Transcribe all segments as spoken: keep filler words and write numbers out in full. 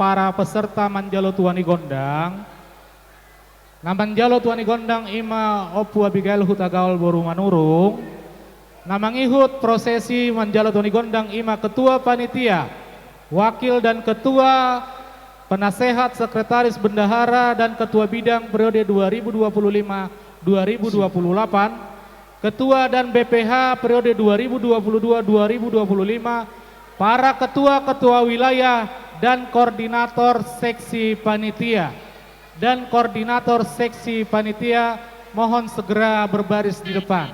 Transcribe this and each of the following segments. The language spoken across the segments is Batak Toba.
Para peserta manjalo tua ni gondang. Na manjalo tua ni gondang i ma Ompu Abigail Hutagaol boru Manurung. Na mangihut prosesi manjalo tua ni gondang i ma ketua panitia, wakil dan ketua, penasehat, sekretaris bendahara dan ketua bidang periode dua ribu dua puluh lima dua ribu dua puluh delapan, ketua dan B P H periode dua ribu dua puluh dua dua ribu dua puluh lima, para ketua-ketua wilayah dan koordinator seksi panitia. Dan koordinator seksi panitia mohon segera berbaris di depan.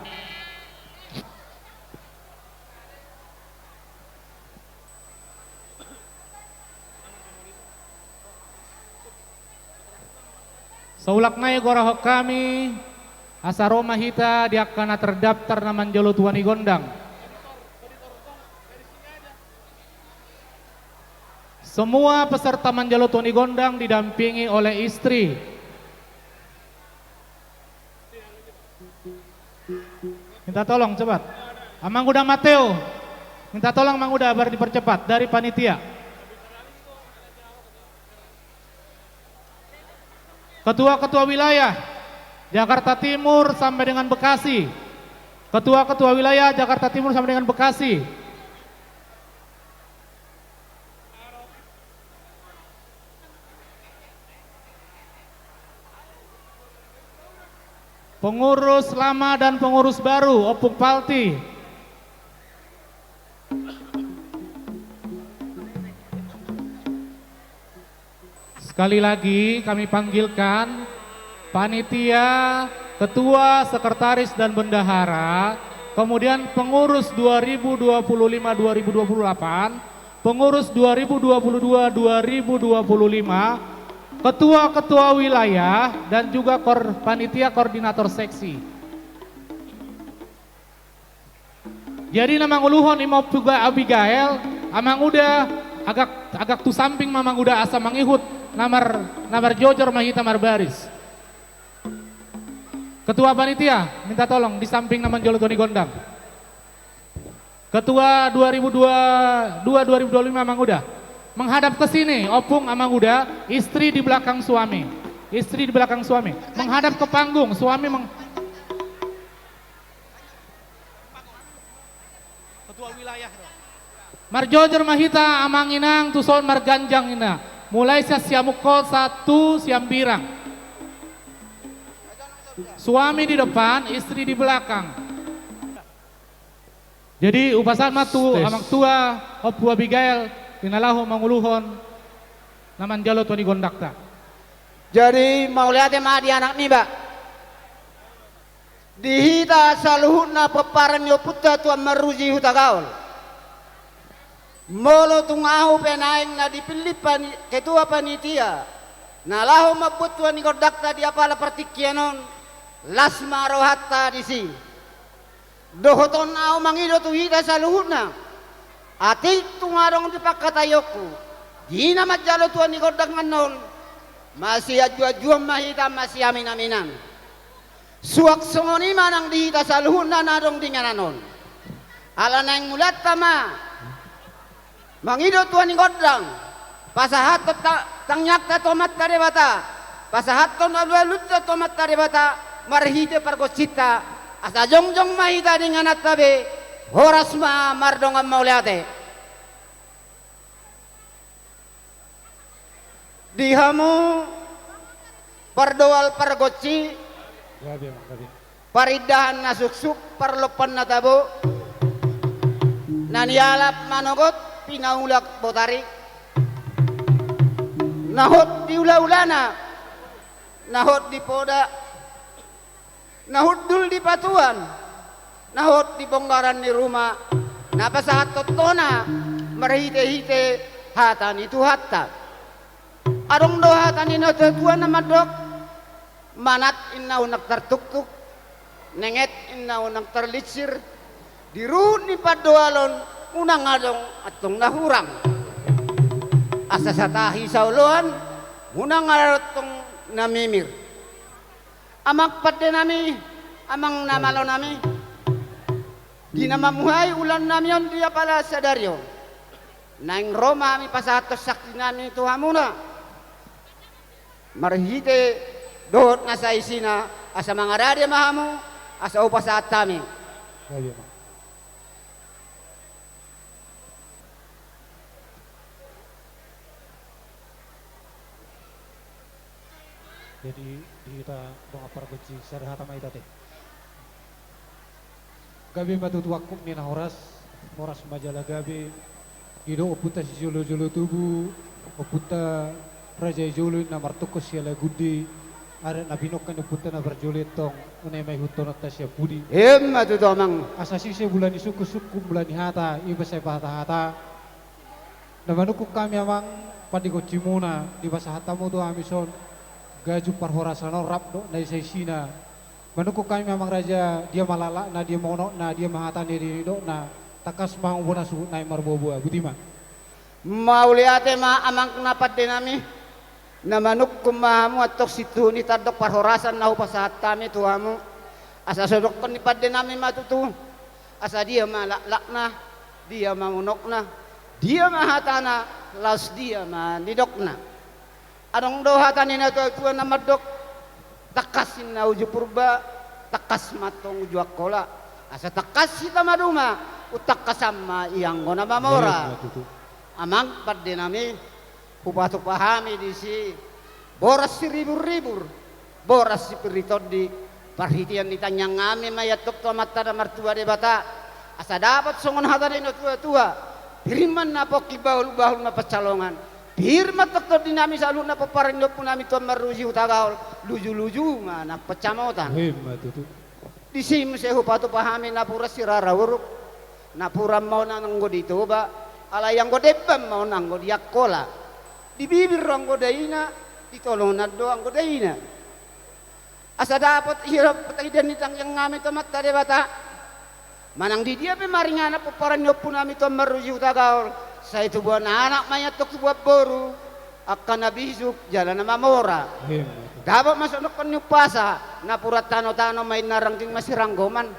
Saulak nai gorahon hami, asa ro ma hita di angka na terdaftar na manjalo tua ni gondang. Semua peserta manjalo tua ni gondang didampingi oleh istri. Minta tolong cepat. Amang Uda Mateo. Minta tolong Amang Uda, biar dipercepat dari panitia. Ketua-ketua wilayah Jakarta Timur sampai dengan Bekasi. Ketua-ketua wilayah Jakarta Timur sampai dengan Bekasi. Pengurus lama dan pengurus baru, Ompung Palti. Sekali lagi kami panggilkan panitia, ketua, sekretaris, dan bendahara, kemudian pengurus dua ribu dua puluh lima dua ribu dua puluh delapan, pengurus dua ribu dua puluh dua dua ribu dua puluh lima, ketua-ketua wilayah, dan juga kor-, panitia koordinator seksi. Jadi na manguluhon i ma Ompu Abigail, Amang Uda, agak, agak tu samping ma Amang Uda asa mangihut, na mar-, na marjojor ma hita marbaris. Ketua panitia, minta tolong di samping na manjolo tua ni gondang. Ketua dua ribu dua puluh dua dua ribu dua puluh lima Amang Uda. Menghadap ke sini, Opung Amang Uda, istri di belakang suami. Istri di belakang suami. Menghadap ke panggung, suami meng- Ketua wilayah do. Marjojor ma hita Amang Inang, tuson marganjang ninna. Mulai sian siamungkot sahat tu siambirang. Suami di depan, istri di belakang. Jadi hupasahat ma tu Amang Tua, Ompu Abigail, di na laho manguluhon na manjalo tua ni gondangta. Jadi mauliate ma di anak niba. Di hita saluhutna pomparan ni ompunta Tuan Marruji Hutagaol. Molo tung ahu pe naeng na dipillit pani-, ketua panitia, na laho mambuat tua ni gondangta di apala partingkian on, las ma rohanta disi. Dohot on ahu mangido tu hita saluhutna. Atik tung adong di pangkataionku, di na manjalo tua ni gondang annon, masianjuanjuan ma hita, masiaminaminan. Suang songon i ma nang di hita saluhutna na adong di inganan on. Ala naeng mulaanta ma mangido tua ni gondang, pasahathon ta-, tangiangta tu Amanta Debata, pasahathon alualunta tu Amanta Debata, marhite pargonsinta, asa jongjong ma hita di ingananta be, horas ma mardongan mauliate. Di hamu pardoal pargonsi, parindahan na suksuk, parlompan na tabo, na nialap manogot, pinaulak botari, na hot di ulaulana, na hot di poda, na hundul di patuan, na hot di bonggaran ni ruma, na pasahathon tona marhitehite hata ni Tuhanta. Adong do hata ni natuatua na mandok, manat inna unang tartuktuk, nenget inna unang tarlinsir, di ruhut ni pandoalon unang adong antong na hurang. Asa satahi saoloan unang adong antong na mimir. Amang pandenami, amang na malonami, di na mamuhai ulaonnami on di apala sadari on, Naeng ro ma hami pasahathon sakti nami tu hamuna marhite dohot na saisina, asa mangarade ma hamu, asa hupasahat hami. Gabe ma. Jadi di hita dongan pargonsi, sada hata ma hita te. Gabe ma tutu angkup ni na horas, horas ma jala gabe. Didok ompunta sijolo-jolo tubu, ompunta raja i jolo na martungkos sialagundi, adat na pinongka ni ompunta na parjolo i tong, unang ma ihuthononta sian pudi. Ima tutu amang. Asa sise mula ni sungkun-sungkun, mula ni hata i ma sai pahata-hata. Na manungkun hami amang, pandigonsimuna, dipasahat hamu tu hami son gajut parhorasan on rap dohot na saisina. Manungkun hami amang raja, dia ma laklakna, dia ma unokna, dia ma hatana, dia ma nidokna. Tangkas ma hamu bona suhut nami marboa-boa, botima. Mauliate ma amang na pande nami. Na manungkun ma hamu antong situtu ni tandok parhorasan na hupasahat hami tu hamu. Asa so dokkon ni pande nami ma tutu. Asa dia ma laklakna, dia ma unokna, dia ma hatana, laos dia ma nidokna. Adong do hata ni na tua-tua na mandok, tangkas ninna uju Purba, tangkas ma antong uju Angkola. Asa tangkas hita maduma, umtangkasan ma i anggo na mamora. Ima tutu. Amang pande nami, hupatupa hami disi boras siribur-ribur, boras sipir ni tondi, parhitean ni tangiang nami ma i antong tu Amanta na martua Debata, asa dapot songon hata ni na tua-tua, pir ma na pongki, bahul-bahul ma pansalongan, pir ma antong tondi nami saluhutna pomparan ni ompu nami Tuan Marrusi Hutagaol, luju-luju ma nang pansamotan. Ima tutu. Disi muse hupatupa hami napuran sirara uruk, napuran ma on anggo di Toba, alai anggo demban ma on anggo di Angkola. Di bibir do anggo daina, di tolonan do anggo daina. Asa dapot i rap patahidan ni tangiang nami tu Amanta Debata. Manang di dia pe maringanan pomparan ni ompu nami Tuan Marrusi Hutagaol, sai tubuan anak ma i antong tubuan boru, angka na bisuk jala na mamora. Ima tutu. Dapot ma songon dokkon ni umpasa, napuran tano-tano ma inna, rangging ma siranggoman.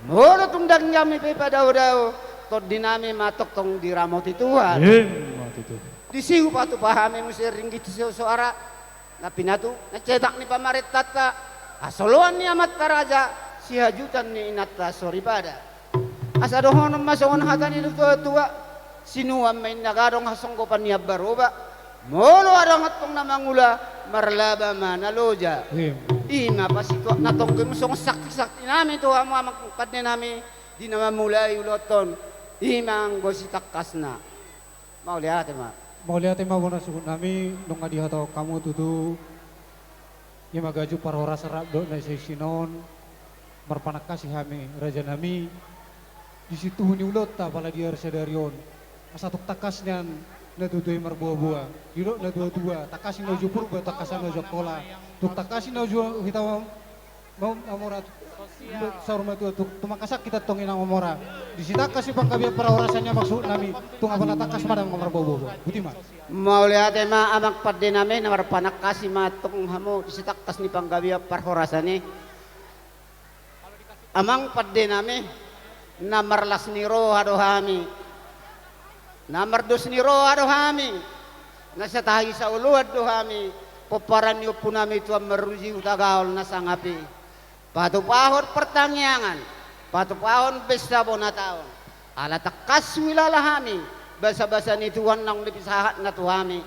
Molo tung daging nami pe padao-dao, tondi nami ma tongtong diramoti Tuhan. Ima tutu. Disi hupatupa hami muse ringgit sisoara, na pinatu, na cetak ni pamarentanta, hasoloan ni amanta raja, sihajutan ni inanta soripada. Asa dohonon ma songon hata ni na tua-tua, sinuan ma inna gadong, hasonggopan ni ambaroba. Molo adong antong na mangula, marlaba ma na loja. Ima. Ima pasituak na tonggi muse songon sakti-sakti nami tu hamu amang pande nami, di na mamulai ulaonta on, ima anggo sitangkasna. Mauliate ma. Mauliate ma bona suhut nami, nunga dihatahon hamu tutu. Ima gajut parhorasan rap dohot na saisina on, marpanangkasi hami raja nami. Di situhu ni ulaonta pala di ari sadari on, asa tung tangkas nian na tuatua i marboaboa. Didok na tuatua, tangkas ninna uju Purba, tangkasan uju Angkola. Tung tangkas ninna uju hita ma-, ma-, mamora, saur matua tu-, tumangkasan hita tong i na mamora. Di sitangkas ni panggabean parhorasan i amang suhut nami, tung apala tangkas ma damang marboaboa. Botima. Mauliate ma amang pande nami, na marpanangkasi ma tong hamu di sitangkas ni panggabean parhorasan i. Amang pande nami, na marlas ni roha do hami, na mardos ni roha do hami, na satahi saoloan do hami, pomparan ni ompu nami Tuan Marrusi Hutagaol na sangap i. Patupahon partangiangan, patupahon besa bona taon. Ala tangkas huhilala hami basabasa ni Tuhan naung dipasahatna tu hami.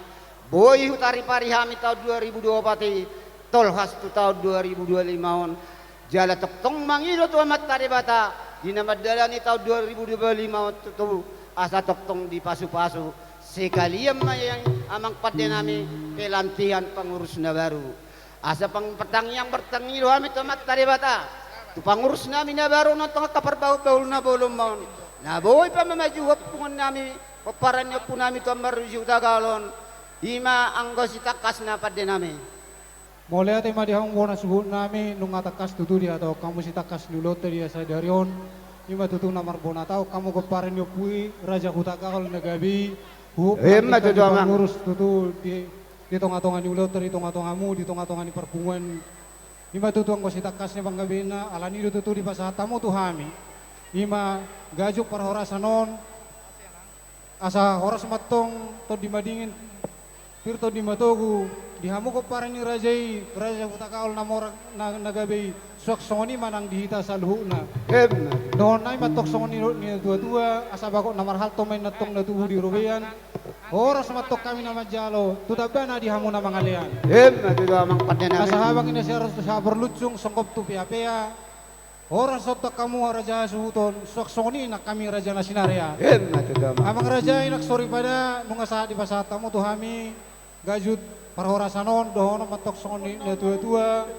Boi huparipari hami taon dua ribu dua opat i, tolhas tu taon dua ribu dua lima on. Jala tongtong mangido tu Amanta Debata, di na mandalani taon dua ribu dua lima on tutu, asa tongtong dipasupasu. Sekalian ma i amang pande nami, pelantikan pangurus na baru. Asa pang-, partangiang, partangido hami tu Amanta Debata, tu pangurus nami na baru on, tong angka parbahulbahul na bolon ma on, na boi pamamajuhon punguan nami, pomparan ni ompu nami Tuan Marrusi Hutagaol on. Ima anggo sitangkasna pande nami. Mauliate ma di hamu bona suhut nami, nunga tangkas tutu dihatahon hamu sitangkas ni ulaonta di ari sadari on. Ima tutu na marbona taon hamu pomparan ni ompu i, Raja Hutagaol na gabe i. Huhut. Ima tutu amang. Pangurus tutu di di tongatonga ni ulaonta, di tongatongamu, di tongatonga ni parpunguan. Ima tutu anggo sitangkas ni panggabeanna, alani do tutu dipasahat hamu tu hami. Ima gajut parhorasan on. Asa horas ma antong tondi madingin, pir tondi matogu, di hamu pomparan ni raja i, raja Hutagaol na mora, na, na gabe i, suang songon i ma nang di hita saluhutna. Emma. Dohonon nami ma antong songon nidok ni natuatua, asa bagot na marhalto ma inna antong na tubu di robean. Horas ma antong hami na manjalo, tu tambana di hamu na mangalean. Emma tutu amang pande nami. Asa habang inna siaros tu saborlunsung, songgop tu peapea. Horas ma antong hamu raja hasuhuton, suang songon i nang hami raja na sinarea. Emma tutu amang. Amang raja i nang soripada, nunga sahat dipasahat hamu tu hami gajut parhorasan on, dohonon ma antong songon ni natuatua.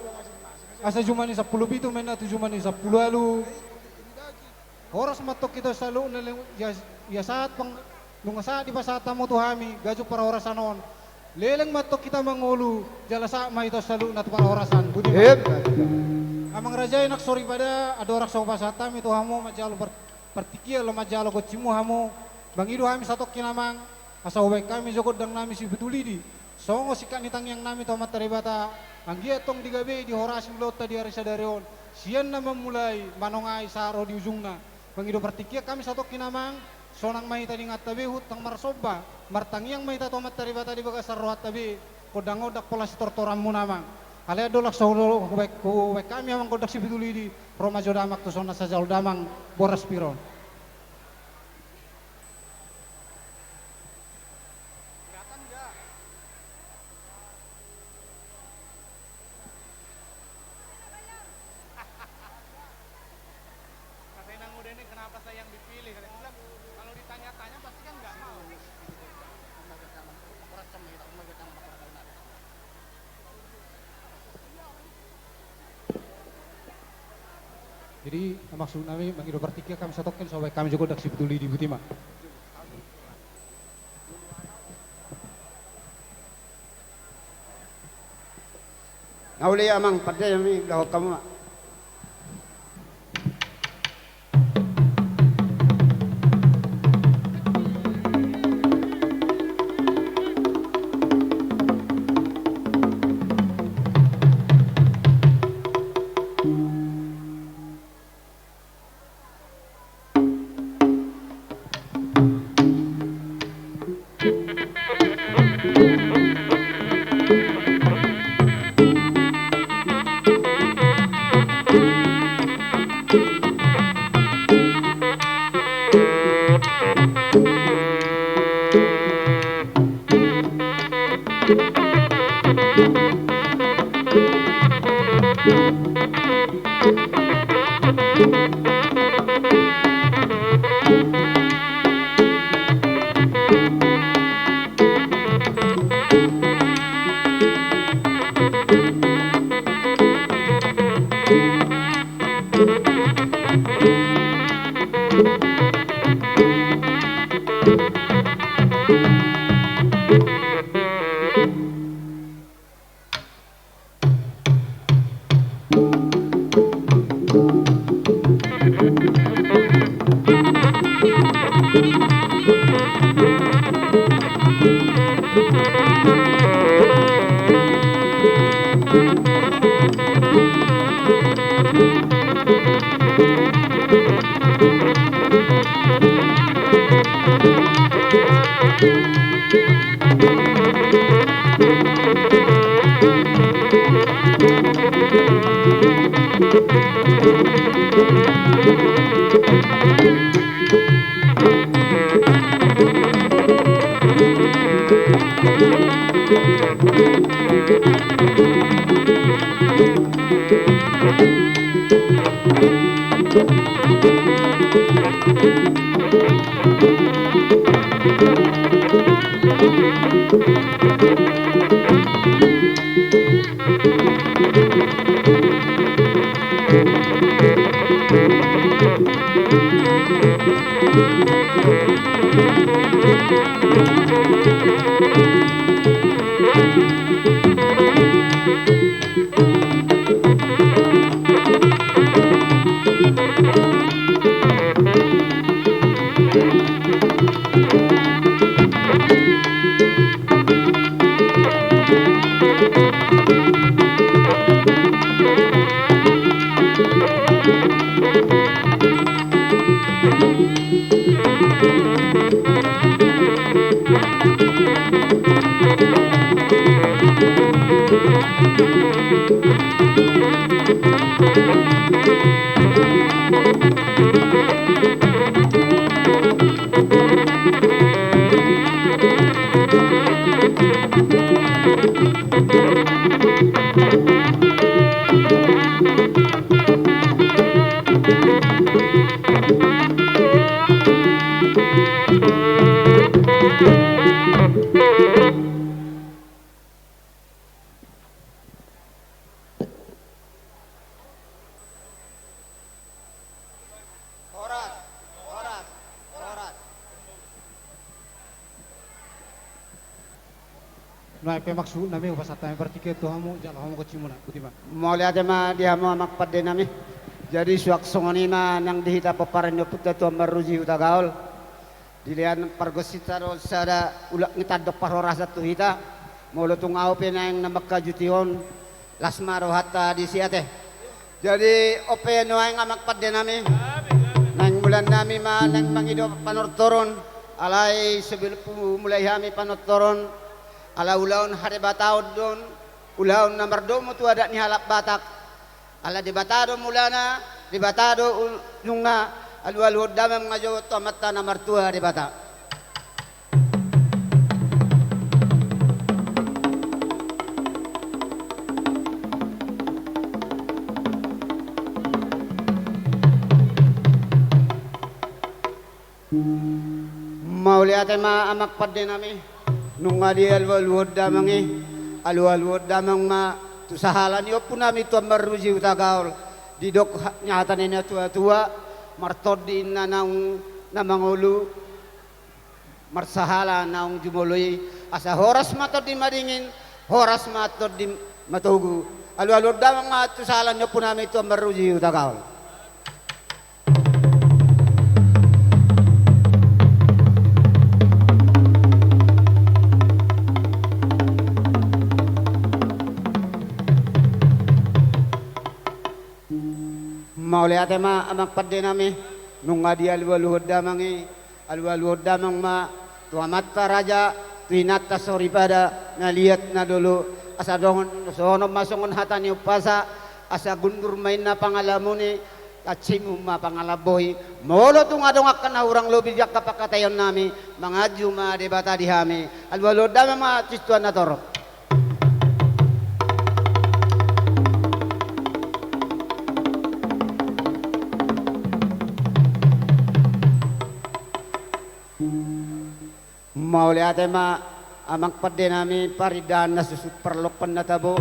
Asa juma ni sampulu pitu ma inna tu juma ni sampulu ualu. Horas ma antong hita saluhutna, leng, ia, ia sahat pang, nunga sahat dipasahat hamu tu hami gajut parhorasan on. Leleng ma antong hita mangolu, jala sahat ma hita saluhutna tu parhorasan. Boti ma. Emma tutu. Amang raja i nang soripada, andorang so hupasahat hami tu hamu manjalo par-, partingkian laho manjalo gonsimu hamu. Mangido hami satongkin amang, asa hubaen hami jo gondang nami sipitu lidi, songon singkat ni tangiang nami tu Amanta Debata, anggiat tong digabei, dihorasi ulaonta di ari sadari on, sian na mamulai, manongai sahat ro di ujungna. Mangido partingkian hami satongkin amang, sonang ma hita di inganta be, hutang marsomba, martangiang ma hita tu Amanta Debata di bagasan rohanta be, gondang on ndang pola sitortoranmuna amang. Alai andorang so hubaen, hubaen hami amang gondang sipitu lidi, ro ma jo damang tu son na sajalo damang, boras pir on. Kata inang muda ini, kenapa saya yang dipilih? Kata, dia bilang, kalau ditanya-tanya pasti kan nggak mau. Jadi, maksud nami, mangido partingkian hami satongkin, so hubaen hami jo gondang sipitu lidi, boti ma. Na uli amang pande nami, ulahon hamu ma. Horas, horas, horas. Nuaeng pe maksudnami hupasahat hami partingkian tu hamu, jalo hamu gonsi muna, boti ma. Mauliate ma di hamu amang pande nami. Jadi suang songon i ma nang di hita pomparan ni ompunta Tuan Marmuji Hutagaol. Dilehon pargonsinta do sada ulaon ni tandok parhorasan tu hita. Molo tung ahu pe naeng na mangkajuti on, las ma rohanta disi ate. Jadi on pe nuaeng amang pande nami, naeng mulaan nami ma naeng mangido panortoron. Alai sebelum mulai hami panortoron, ala ulaon hadebataon do on, ulaon na mardomu tu adat ni halak Batak. Ala Debata do mulana, Debata do ujungna. Alualuhon damang ma jo tu Amanta na martua Debata. Mauliate ma amang pande nami. Nunga dialualuhon damang i, alualuhon damang ma tu sahala ni ompu nami Tuan Marmuji Hutagaol. Didok ha-, hata ni natuatua, martondi inna naung na mangolu, marsahala naung jumolo i, asa horas ma tondi madingin, horas ma tondi matogu. Alualuhon damang ma tu sahala ni ompu nami Tuan Marmuji Hutagaol. Mauliate ma amang pande nami, nunga dialualuhon damang i, alualuhon damang ma tu amanta raja, tu inanta soripada, na liat na dolo, asa songon, songon ma songon hata ni umpasa, asa gundur ma inna pangalamuni, tansimu ma pangalambohi. Molo tung adong angka na hurang lobi di angka pangkataion nami, manganju ma Debata di hami. Alualuhon damang ma tu situan na torop. Mauliate ma amang pande nami, parindahan na susut parlompan na tabo.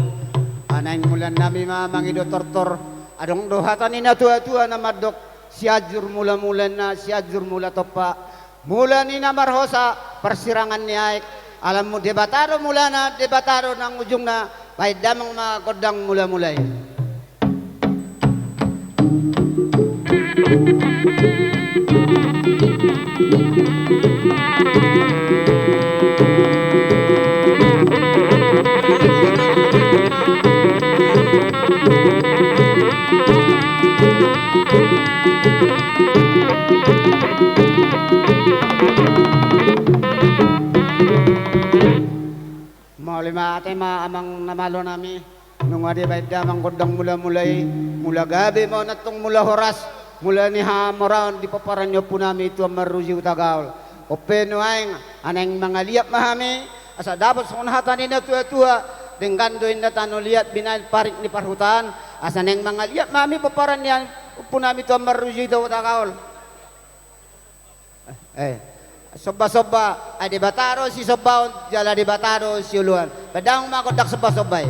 Naeng mulaan nami ma mangido tortor. Adong do hata ni natuatua na mandok, Sianjur mula mula inna, Sianjur mula tompa. Mula ni na marhosa, parsirangan ni aek. Ala Debata do mulana, Debata do nang ujungna. Baen damang ma gondang mula mula i. Mauliate ma amang na malo nami. Nunga dibaen damang gondang mula mula i. Mula gabe ma on antong mula horas, mula ni hamoraon di pomparan ni ompu nami Tuan Marmuji Hutagaol. On pe nuaeng, naeng mangaliat ma hami, asa dapot songon hata ni natuatua, denggan do inna tano liat, binahen parik ni parhutaan. Asa naeng mangaliat ma hami pomparan ni ompu nami Tuan Marmuji Hutagaol. Eh, sombasomba, ai Debata do sisombaon, jala Debata do sioloan. Baen damang ma gondang sombasomba i.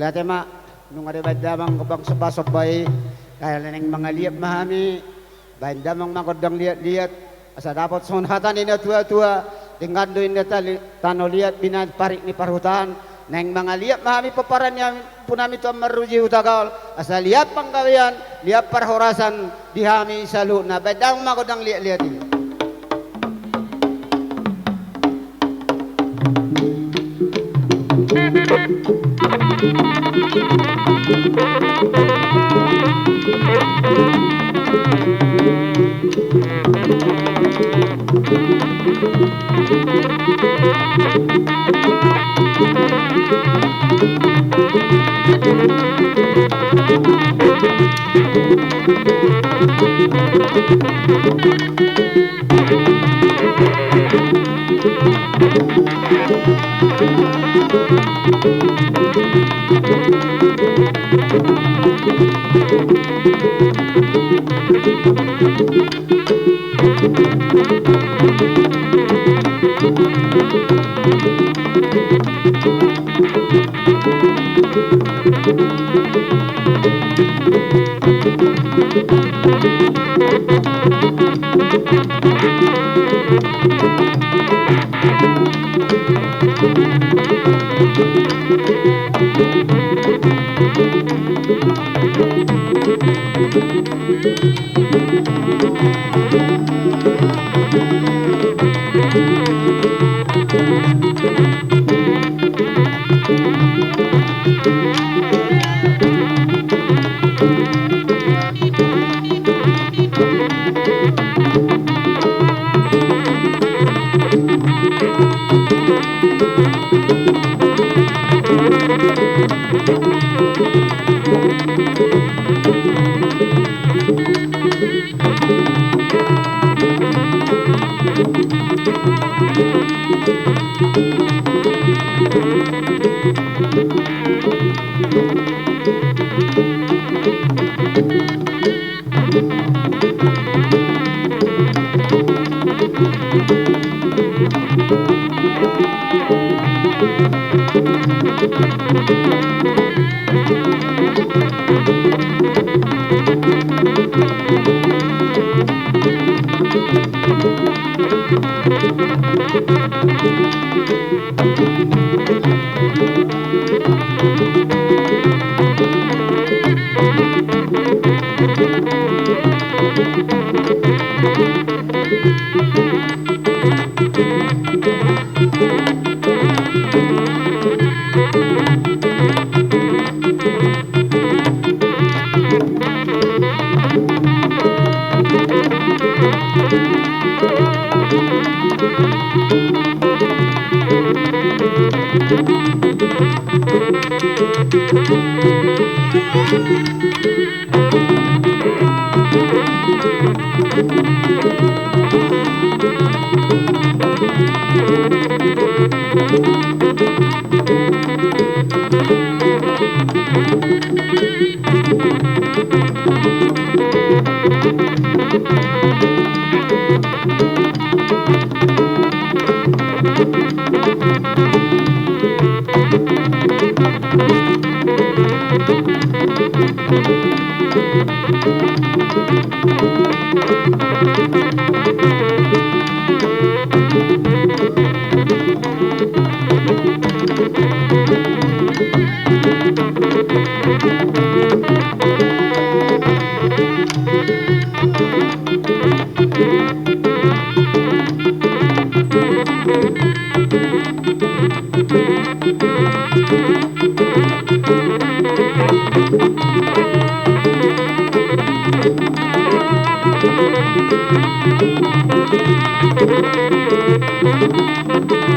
Mauliate ma, nunga dibaen damang bangso-, bangso somba i, alai naeng mangaliat ma hami, baen damang ma gondang liat-liat, asa dapot songon hata ni na tua-tua, denggan do inda tali-, tano liat binahen parik ni parhutaan, naeng mangaliat ma hami pomparan ni hami, ompunami Tuan Marruji Hutagaol, asa liat panggabean, liat parhorasan, di hami saluhutna, baen damang ma gondang liat-liat i.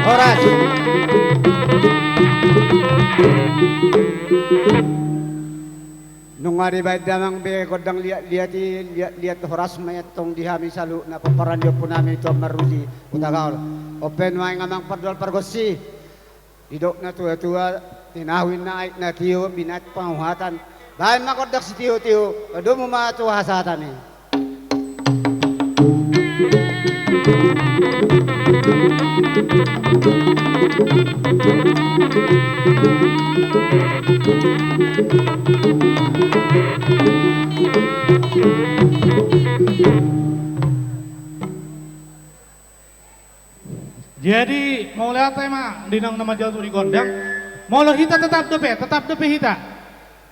Horas. Nunga dibaen damang be gondang liat-liat i, liat-liat horas ma i antong di hami saluhutna pomparan ni ompunami Tuan Marruji Hutagaol. On pe nuaeng amang pardoal pargonsi. Didok na tua-tua, tinahu inna aek na tio, binahen panguhatan. Baen ma gondang sitio-tio, padomu ma tu hasahatan i. Jadi, mauliate ma di naung na manjalo tu di gondang. Molo hita tetap dope, tetap dope hita.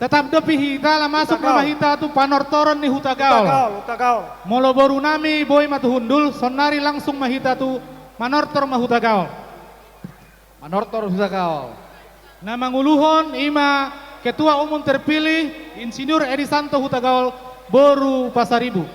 Tetap dope hita, laos masuk nama hita tu panortoron ni Hutagaol. Hutagaol, Hutagaol. Molo boru nami boi ma tu hundul, sonari langsung ma hita tu manortor ma Hutagaol. Manortor Hutagaol. Na manguluhon i ma Ketua Umum terpilih, Insinyur Edi Santo Hutagaol, boru Pasaribu.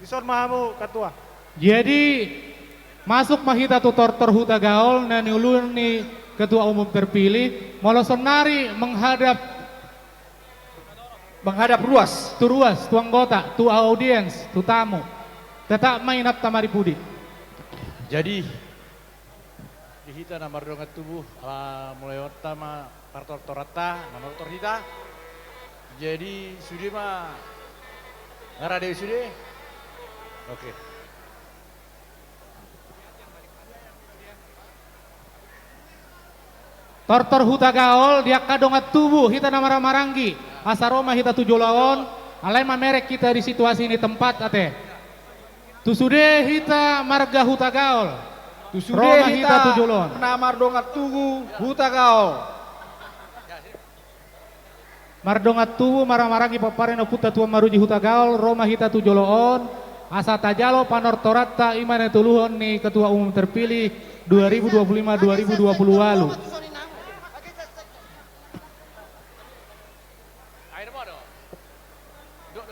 Dison ma hamu, Ketua. Jadi, masuk ma hita tu tortor Hutagaol na niuluhon ni Ketua Umum terpilih, molo sonari menghadap, menghadap ruas, tu ruas, tu anggota, tu audiens, tu tamu. Tetap ma inanta maripudi. Jadi, di hita na mardongan tubu, ala mulaionta ma partortoranta, manortor hita. Jadi, sude ma, nga ra dope sude? Oke. Tortor Hutagaol, di angka dongan tubu, hita na marhahamaranggi. Asa ro ma hita tu joloan on, alai mamereng hita di situasi ni tempat, ate. Tu sude hita marga Hutagaol. Tu sude ro ma hita, hita tu joloan on. Na mardongan tubu Hutagaol. Mardongan tubu, marhahamaranggi pomparan ni ompunta Tuan Maruji Hutagaol, ro ma hita tu joloan on, asa tajalo panortoranta i ma na niuluhon ni Ketua Umum terpilih dua ribu dua puluh lima dua ribu dua puluh ualu.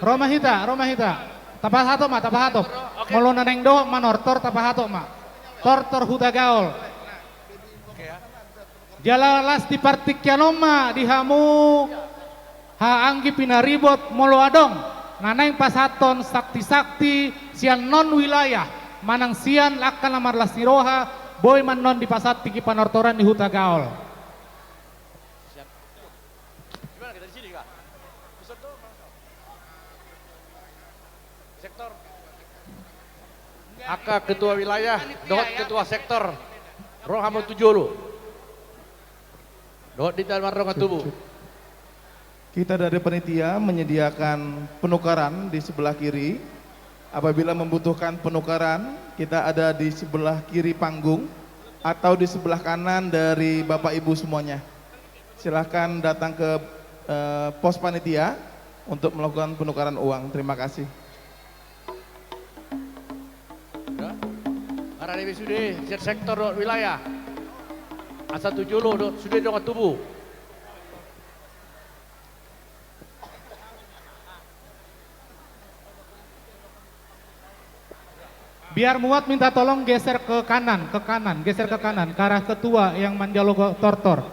Ro ma hita, ro ma hita. Tapasahat ma, tapasahat. Oke. Molo na naeng dohot manortor, tapasahat ma. Tortor Hutagaol. Oke, ya. Jala las di partingkian on ma di hamu haha anggi pinaribot, molo adong na naeng pasahathon sakti-sakti sian non wilayah manang sian angka na marlas ni roha, boi ma annon dipasahat tingki panortoran ni Hutagaol. Di mana kita? Di sini kah? Pusat tuh, mana kau? Sektor. Angka ketua wilayah dohot ketua sektor, ro hamu tu jolo. Dohot di hita mardongan tubu. Kita dari panitia menyediakan penukaran di sebelah kiri. Apabila membutuhkan penukaran, kita ada di sebelah kiri panggung atau di sebelah kanan dari Bapak Ibu semuanya. Silahkan datang ke, eh, pos panitia untuk melakukan penukaran uang. Terima kasih. Ya. Nga ra dope sude, sian sektor dohot wilayah. Asa tu jolo dohot sude dongan tubu. Biar muat, minta tolong geser ke kanan, ke kanan, geser ke kanan, ke arah ketua yang manjalo tortor.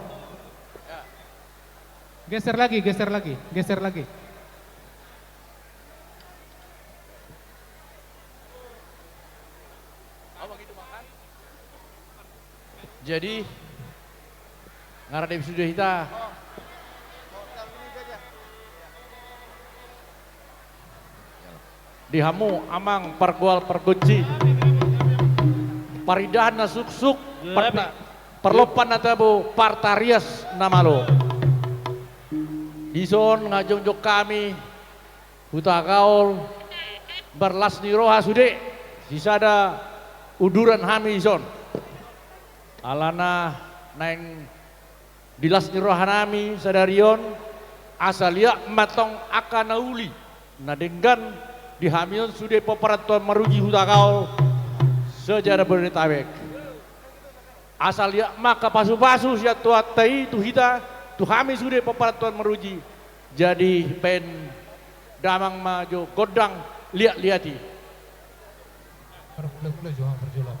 Geser lagi, geser lagi, geser lagi. Jadi, nga ra dope sude hita. Di hamu amang pargual pargonsi, parindahan na suksuk, par-, parlompan na tabo, partarias na malo. Dison nga jongjong hami, Hutagaol, marlas ni roha sude, sisada uduran hami dison. Alana naeng di las ni roha nami sadari on, asa liat ma tong angka na uli na denggan di hami on sude pomparan Tuan Maruji Hutagaol se-Jabodetabek tabek. Asa liat ma angka pasupasu sian Tuhanta i tu hita, tu hami sude pomparan Tuan Maruji. Jadi baen damang ma jo gondang liatliat i. Parmulahula jo hami parjolo.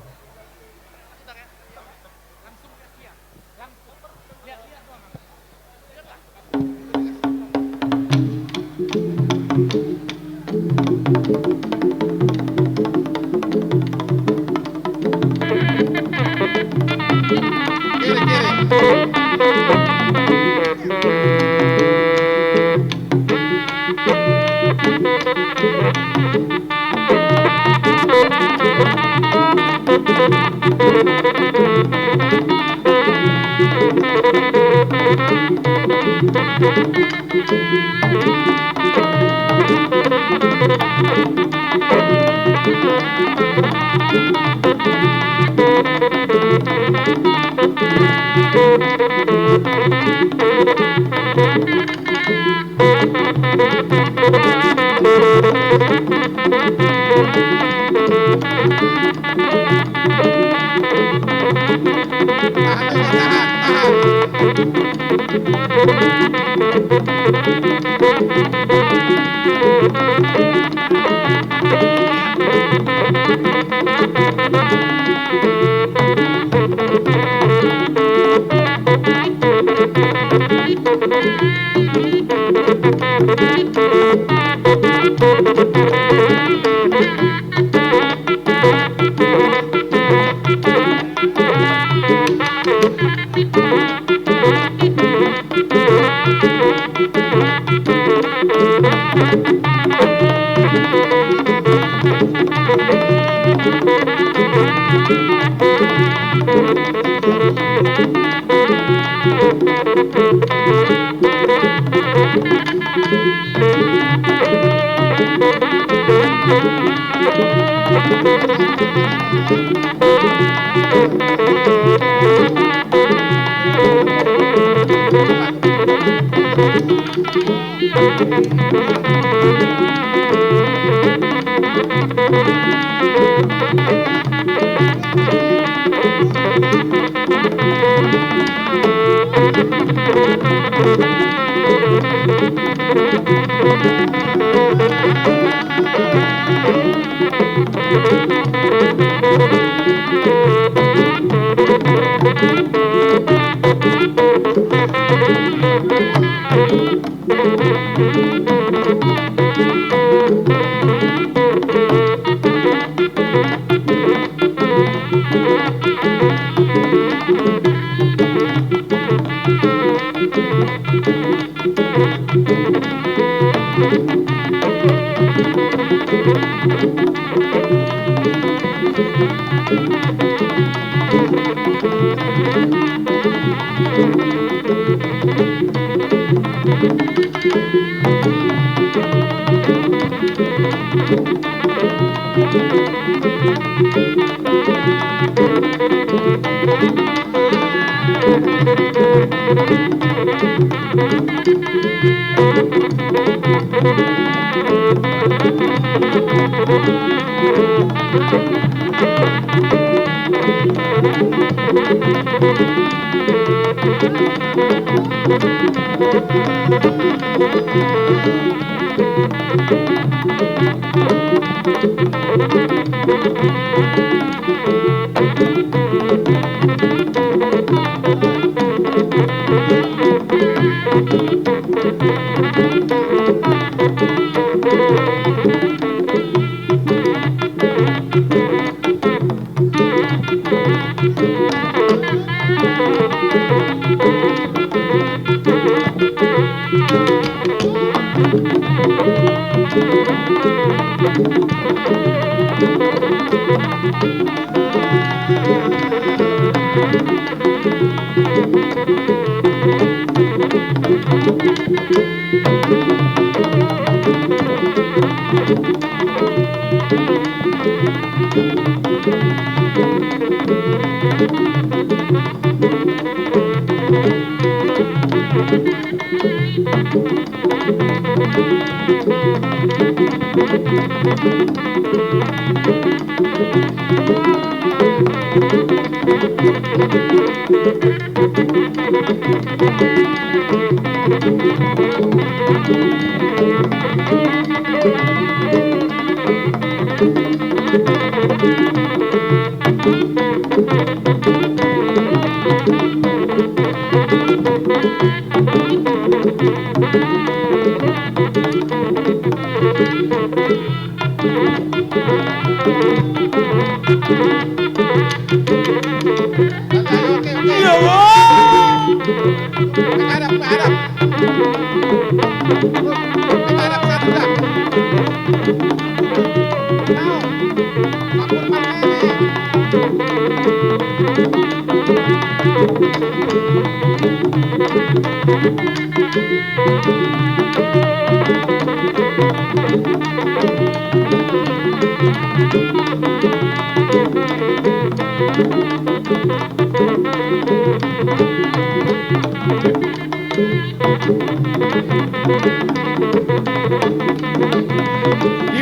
Di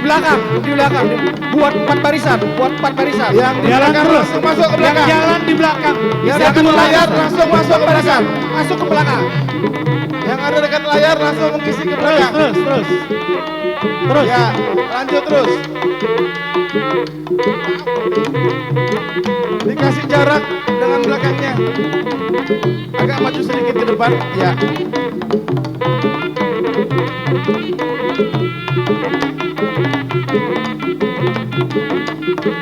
belakang, di belakang. Buat empat barisan, buat empat barisan. Yang di belakang terus. Langsung masuk ke belakang. Yang jalan di belakang. Yang dekat layar langsung masuk ke belakang. Masuk ke belakang. Yang ada dekat layar langsung mengisi ke belakang. Terus, terus, terus. Terus. Ya, lanjut terus. Dikasih jarak dengan belakangnya. Agak maju sedikit ke depan. Ya.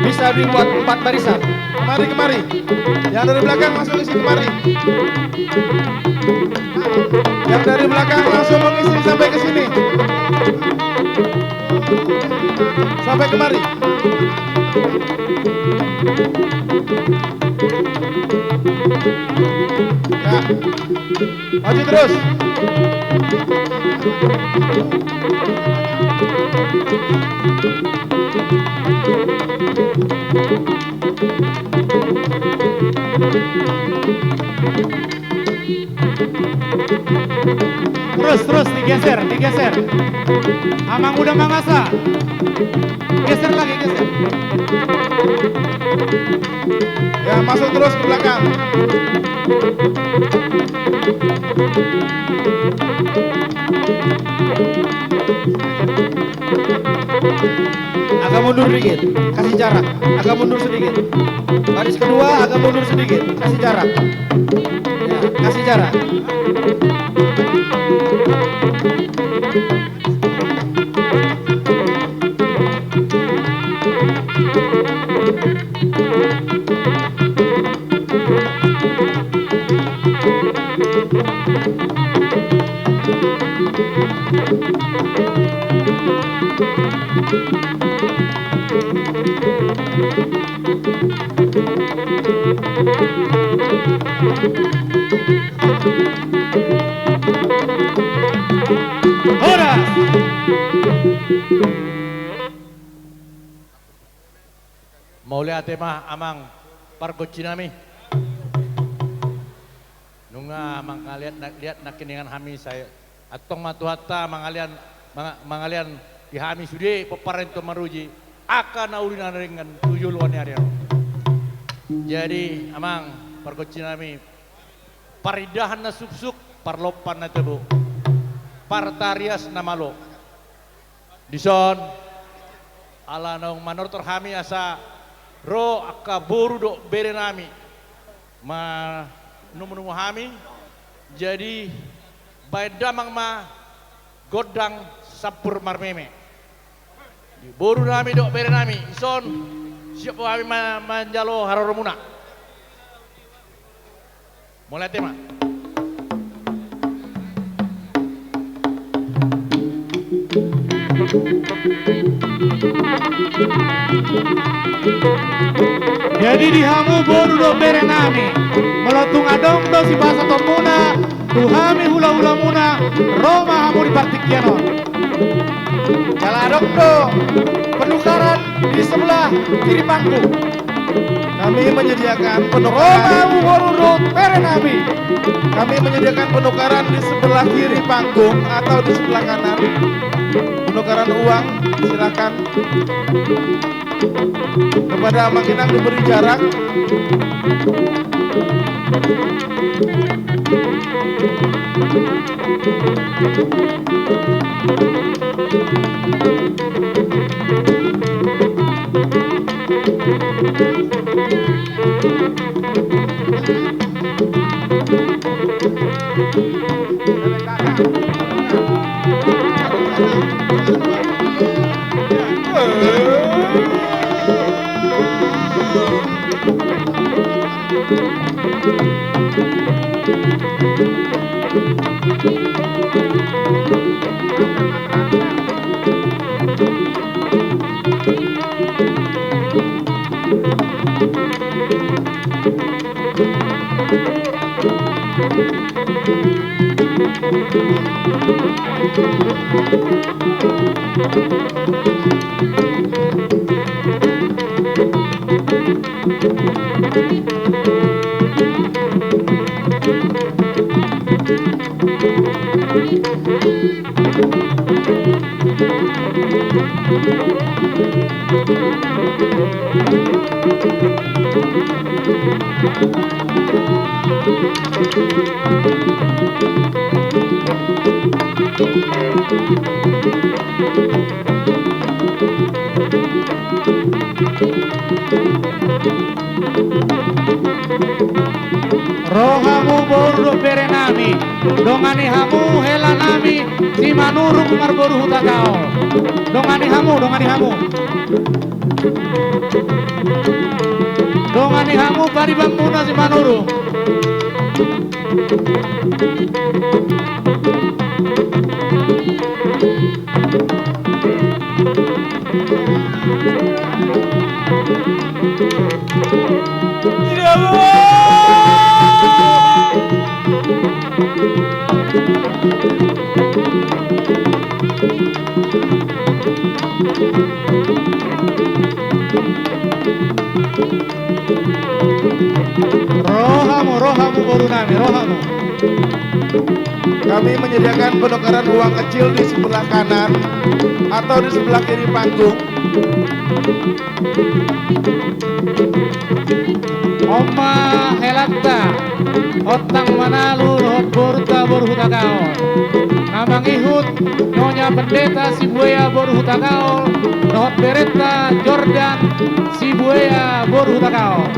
Bisa dibuat empat barisan. Kemari, kemari. Yang dari belakang langsung isi kemari. Yang dari belakang langsung mengisi sampai ke sini. Sampai kemari. Ya. Maju terus. Terus, terus, digeser, digeser. Amang uda mangasa. Geser lagi, geser. Ya, masuk terus ke belakang. Agak mundur dikit, kasih jarak. Agak mundur sedikit. Baris kedua, agak mundur sedikit, kasih jarak. Ya, kasih jarak. Horas. Mauliate ma amang pargonsi nami. Nunga mangaliat na, liat nangkiningan hami sai. Antong ma Tuhanta mangalian, manga-, mangalian di hami sude pomparan tu maruji angka na uli na ringan tu joloan ni ari on. Jadi amang pargonsi nami, parindahan na suksuk, parlompan na tabo, partarias na malo. Dison ala naung manortor hami asa ro angka boru dohot bere nami manomunomu hami. Jadi baen damang ma gondang sampur marmeme. Boru nami dohot bere nami, dison siap hami ma-, manjalo haroromuna. Mauliate ma. Jadi di hamu boru dohot bere nami, molo tung adong do sipasahatonmuna tu hami hulahulamuna, ro ma hamu di partingkian on. Jala adong do penukaran di sebelah kiri panggung. Kami menyediakan penukaran. Ro ma hamu boru dohot bere nami. Kami menyediakan penukaran di sebelah kiri panggung atau di sebelah kanan. Penukaran uang, silakan. Kepada Amang Inang diberi jarak. Ro hamu boru dohot bere nami, dongani hamu hela nami Simanurung marboru Hutagaol. Dongani hamu, dongani hamu. Dongani hamu paribanmuna Simanurung. Ro hamu, ro hamu boru nami, ro hamu. Kami menyediakan penukaran uang kecil di sebelah kanan atau di sebelah kiri panggung. On ma helanta, Ontang Manalu dohot borunta boru Hutagaol. Na mangihut Nyonya Pendeta Sibuea boru Hutagaol dohot berenta Jordan Sibuea boru Hutagaol.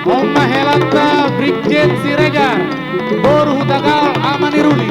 On ma helanta Brigjen Siregar, boru Hutagal, ama ni Ruli.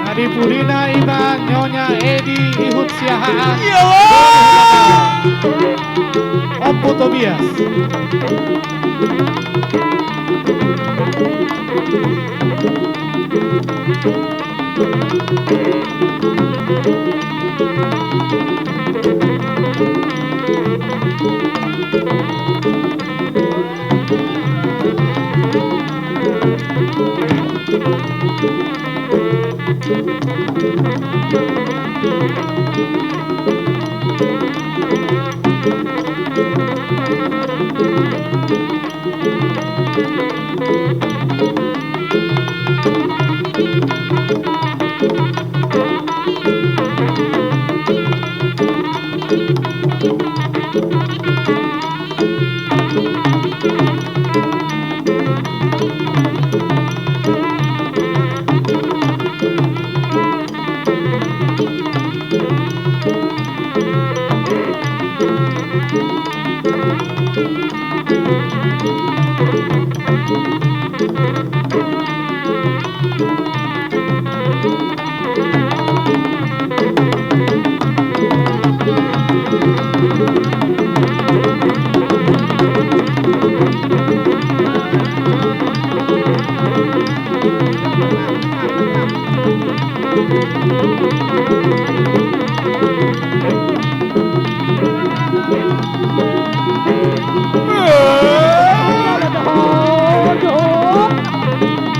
Na di pudina ima Nyonya Edi Ihut Siahaan. Iya. Ompu Tobias.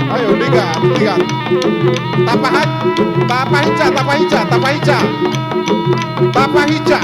Ayo, liga, liga. Tapahat, tapahinsa, tapahinsa, tapahinsa. Tapahinsa.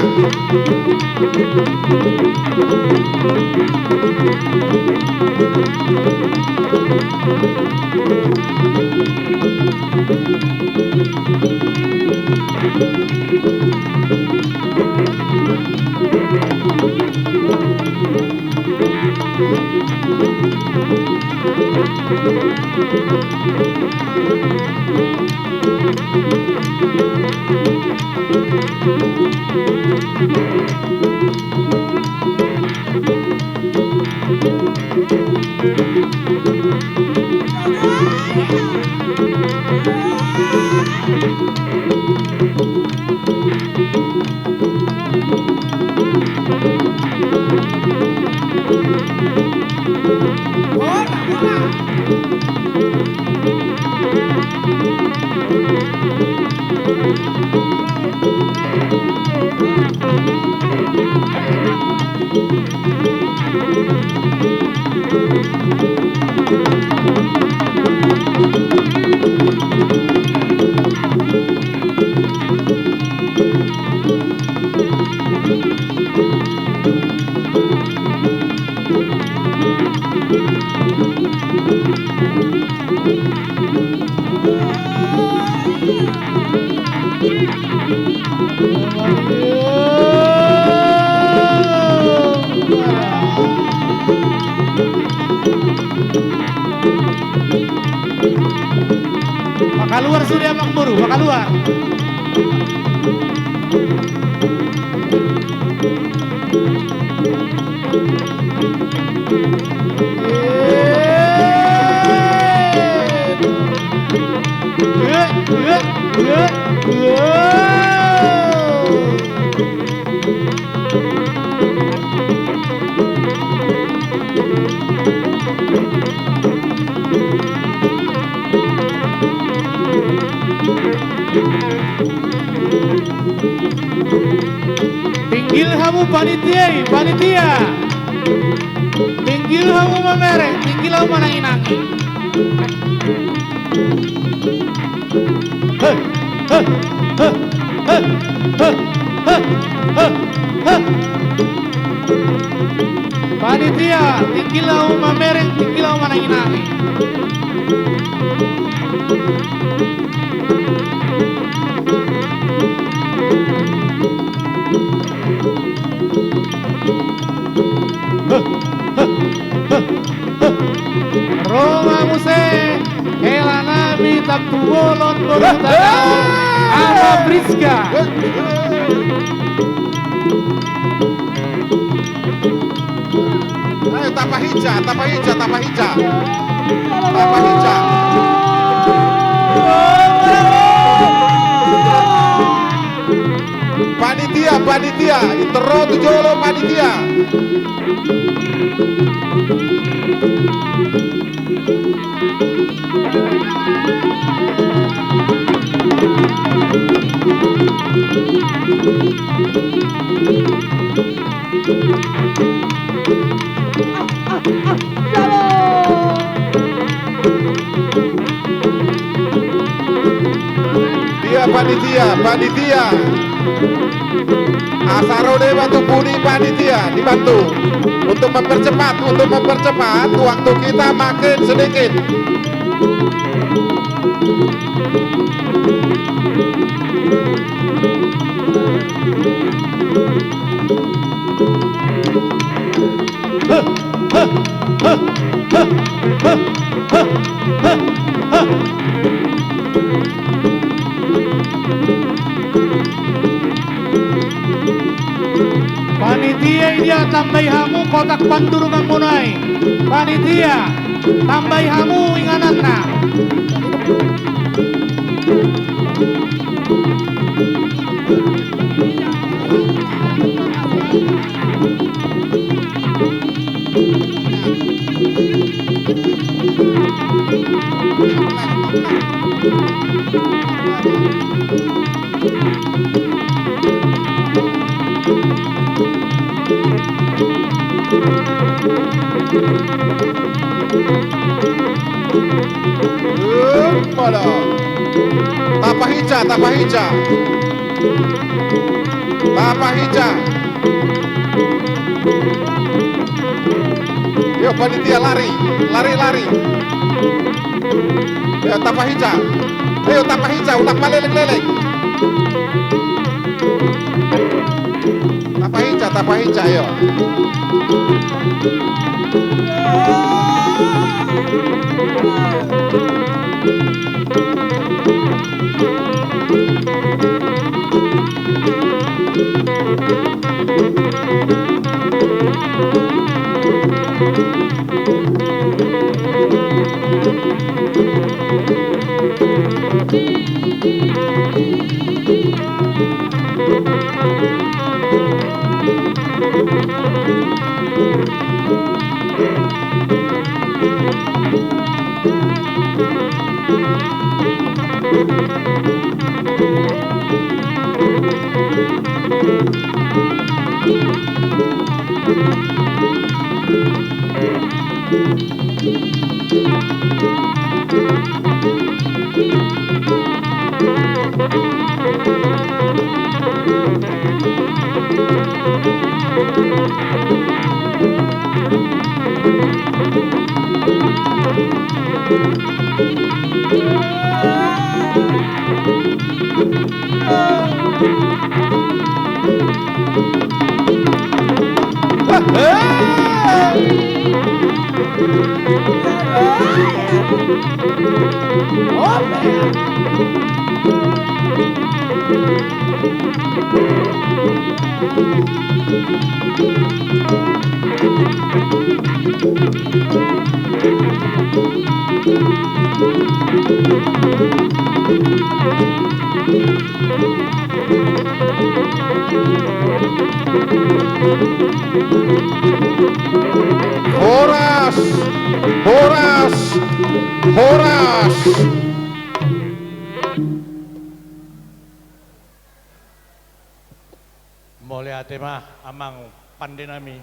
Makaluar sude, amangboru, makaluar. Tinggil hamu panitia i, panitia. Tinggil hamu mamereng, tinggil hamu manangi-nangi. Panitia, tinggil hamu mamereng, tinggil hamu manangi-nangi. Ro ma muse hela nami Tampubolon, boru Tadau, Ama Priska. Ayo, tapahinsa, tapahinsa, tapahinsa. Tapahinsa. Panitia, panitia, i ro tu jolo panitia. Dia panitia, panitia. Asa ro deba tubu ni panitia dibantu untuk mempercepat, untuk mempercepat waktu kita makin sedikit. Panitia, idia tambai hamu kotak pandurunganmuna i. Panitia, tambai hamu ingananna. Tapahinsa, tapahinsa. Tapahinsa. Yo, panitia, lari, lari, lari. Yo, tapahinsa. Ayo, tapahinsa, unang maleleng-leleng. Tapahinsa, tapahinsa, ayo. Horas, horas, horas. Mauliate ma, amang pande nami.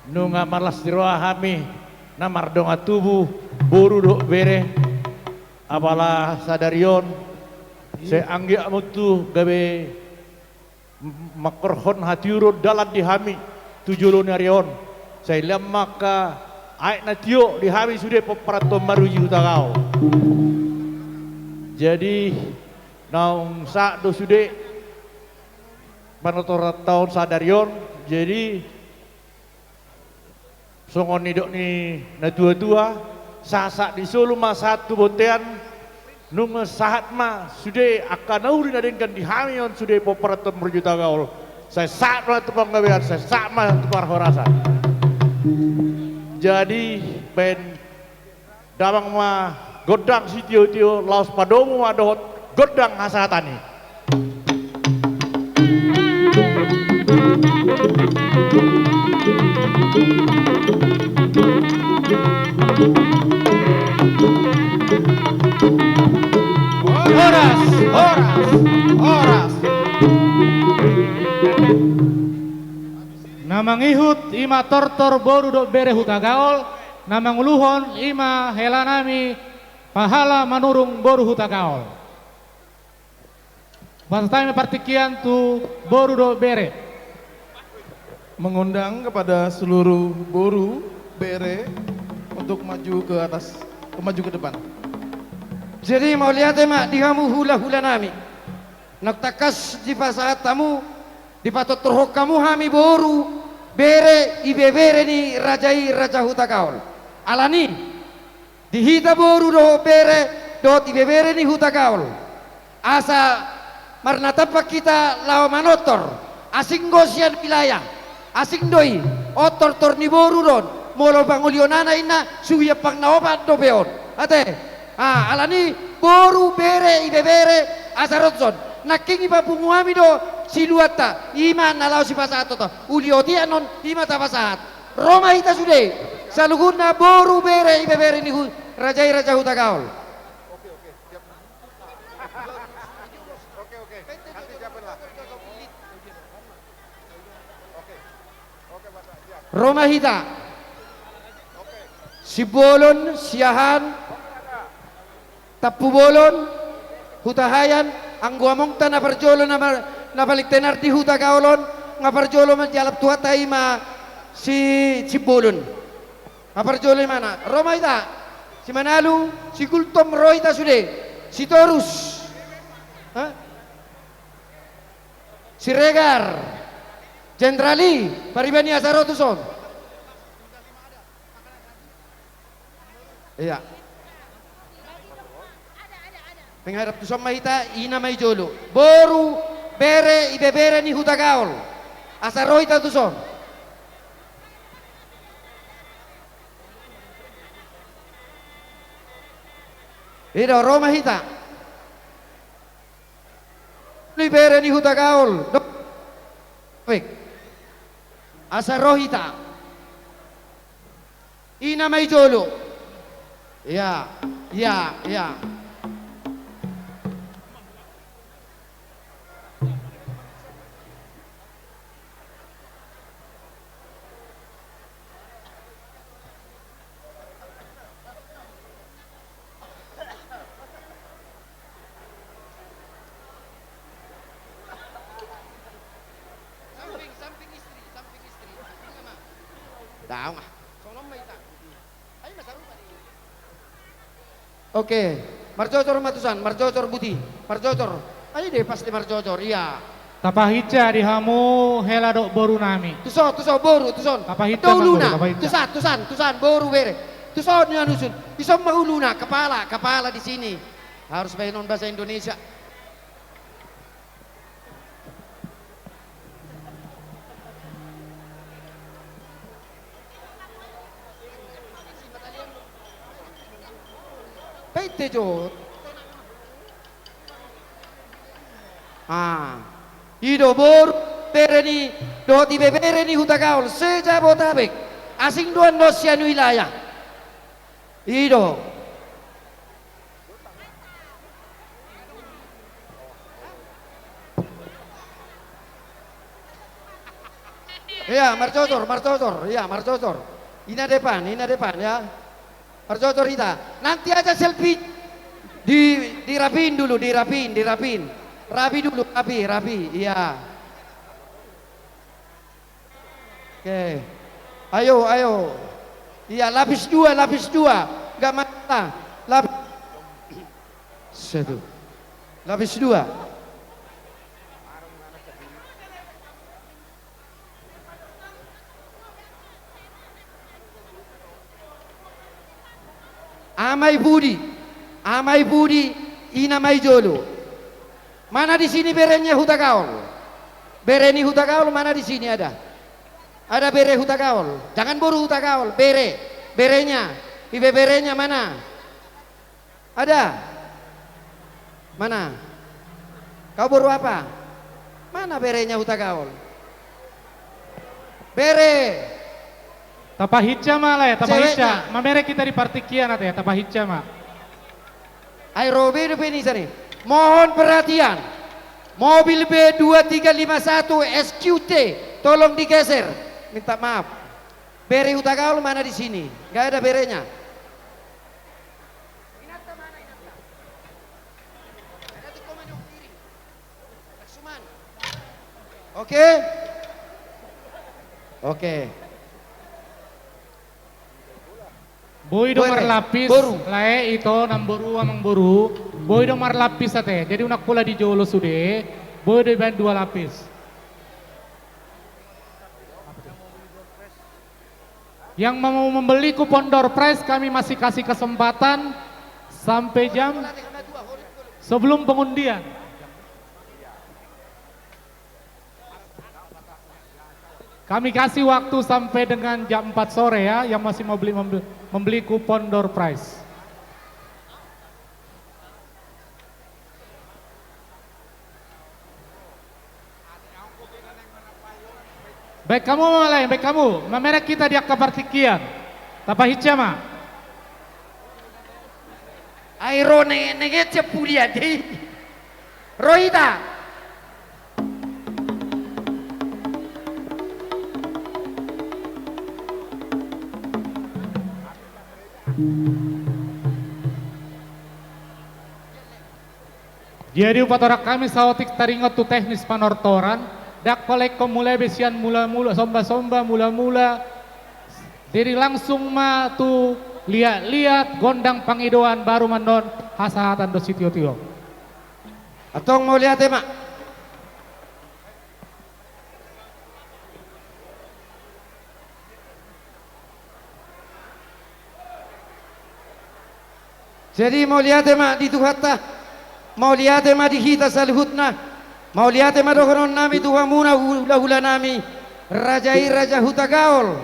Nunga marlas ni roha hami na mardongan tubu, boru dohot bere, apala sadari on, sai anggiat ma tutu gabe m-, mangkorhon hatiuron dalan di hami tu jolo ni ari on. Sai lean ma angka aek na tio di hami sude pomparantoan marujung hutagaol. Jadi, naung sahat do sude panortoranta on sadari on. Jadi, songon nidok ni natuatua, sahat-sahat ni solu ma sahat tu bontean, nunga sahat ma sude angka na uli na denggan di hami on sude pomparantoan marujung hutagaol. Sai sahat ma tu panggabean, sai sahat ma tu parhorasan. Jadi, baen damang ma gondang sitiotio, laos padomu ma dohot gondang hasahatan i. Horas, horas, horas. Na mangihut i ma tortor boru dohot bere hutagaol, na manguluhon i ma hela nami pahala manurung boru hutagaol. Pasahat hami partingkian tu boru dohot bere. Mengundang kepada seluruh boru, bere untuk maju ke atas, maju ke depan. Jadi mauliate ma di hamu hulahula nami. Naung tangkas dipasahat hamu, dipatortorhon hamu hami boru, bere, ibebere ni raja i, Raja Hutagaol. Alani, di hita boru dohot bere, dohot ibebere ni Hutagaol, asa marnatampak hita laho manortor, asing do sian wilayah, asing do i, on tortor ni boru do on, molo pangolihonana inna, suhi ampang na opat dope on. Ate, ah, alani boru, bere, ibebere, asa ro tuson. Nangkin ipapungu hami do siluanta, i ma na laho sipasahaton, uli otik annon, i ma tapasahat. Ro ma hita sude, saluhutna boru, bere, ibebere ni hu-, raja i, Raja Hutagaol. Ro ma hita. Simbolon, Siahaan, Tampubolon, Hutahaean, anggo amongta na parjolo na mar-, na paling tenar di Hutagaol on, na parjolo manjalap Tuhanta i ma si Simbolon. Na parjolo imana, ro ma hita, Simanalu, Sigultom, ro hita sude, Sitorus, ha? Siregar, Jenderal i, pariban i asa ro tuson. Iya. Mangarap tuson ma hita, ina ma i jolo. Boru, bere, ibebere ni Hutagaol. Asa ro hita tuson. I do, ro ma hita. Ni bere ni Hutagaol. Asa ro hita. Ina ma i jolo. Iya, iya, iya. Daong ah. Oke, marjojor ma tusan, marjojor buti, marjojor. Ai de pasti marjojor, iya. Tapahinsa di hamu hela dohot boru nami. Tuson, tuson, boru, tuson. Tapahinsa ma boru, tapahinsa. Tusan, tusan, tusan, boru bere. Tuson ni anusun. Ison ma uluna, kepala, kepala di sini. Harus bahenon bahasa Indonesia. Painte jo. Ah. I do boru bere ni, dohot ibebere ni Hutagaol se-Jabotabek. Asing do annon sian wilayah. I do. Iya, marjojor, marjojor. Iya, marjojor. Ina depan, ina depan, ya. Marjojor hita. Nanti aja selfie. Di, dirapiin dulu, dirapiin, dirapiin. Rapi dulu, rapi, rapi. Iya. Oke. Ayo, ayo. Iya, lapis dua, lapis dua. Nggak masalah. Lap-, satu. Lapis dua. Ama i pudi, ama i pudi, ina ma i jolo. Mana di sini berenya Hutagaol? Bere ni Hutagaol mana di sini ada? Ada bere Hutagaol? Jangan boru Hutagaol, bere. Berenya. Ibeberenya mana? Ada? Mana? Kau boru apa? Mana berenya Hutagaol? Bere. Tapahinsa ma, lae, tapahinsa. Ceweknya. Mamereng hita di partingkian ate, tapahinsa ma. Ai ro be dope ni sari. Mohon perhatian. Mobil B dua tiga lima satu S Q T, tolong digeser. Minta maaf. Bere Hutagaol mana di sini? Nggak ada berenya. Oke. Oke. Boi do marlapis, lae, ito, namboru, amangboru. Boi do marlapis ate. Jadi unang pola di jolo sude. Boi do dibaen dua lapis. Yang mau membeli kupon door prize, kami masih kasih kesempatan sampai jam, sebelum pengundian. Kami kasih waktu sampai dengan jam empat sore ya, yang masih mau beli, membeli, membeli kupon door prize. Baen hamu ma lae, baen hamu. Mamereng hita di angka partingkian. Tapahinsa ma. Ai ro ne, ne, ne, cepulian dei. Ro hita. Jadi hupatorang hami saotik taringot tu teknis panortoran, ndang paingkon mulai be sian mula-mula, somba-somba, mula-mula. Jadi langsung ma tu liat-liat, gondang pangidoan, baru ma annon hasahatan dohot sitio-tio. Antong mauliate ma. Jadi mauliate ma di Tuhanta, mauliate ma di hita saluhutna, mauliate ma dohonon nami tu hamuna hulahula nami, raja i raja Hutagaol.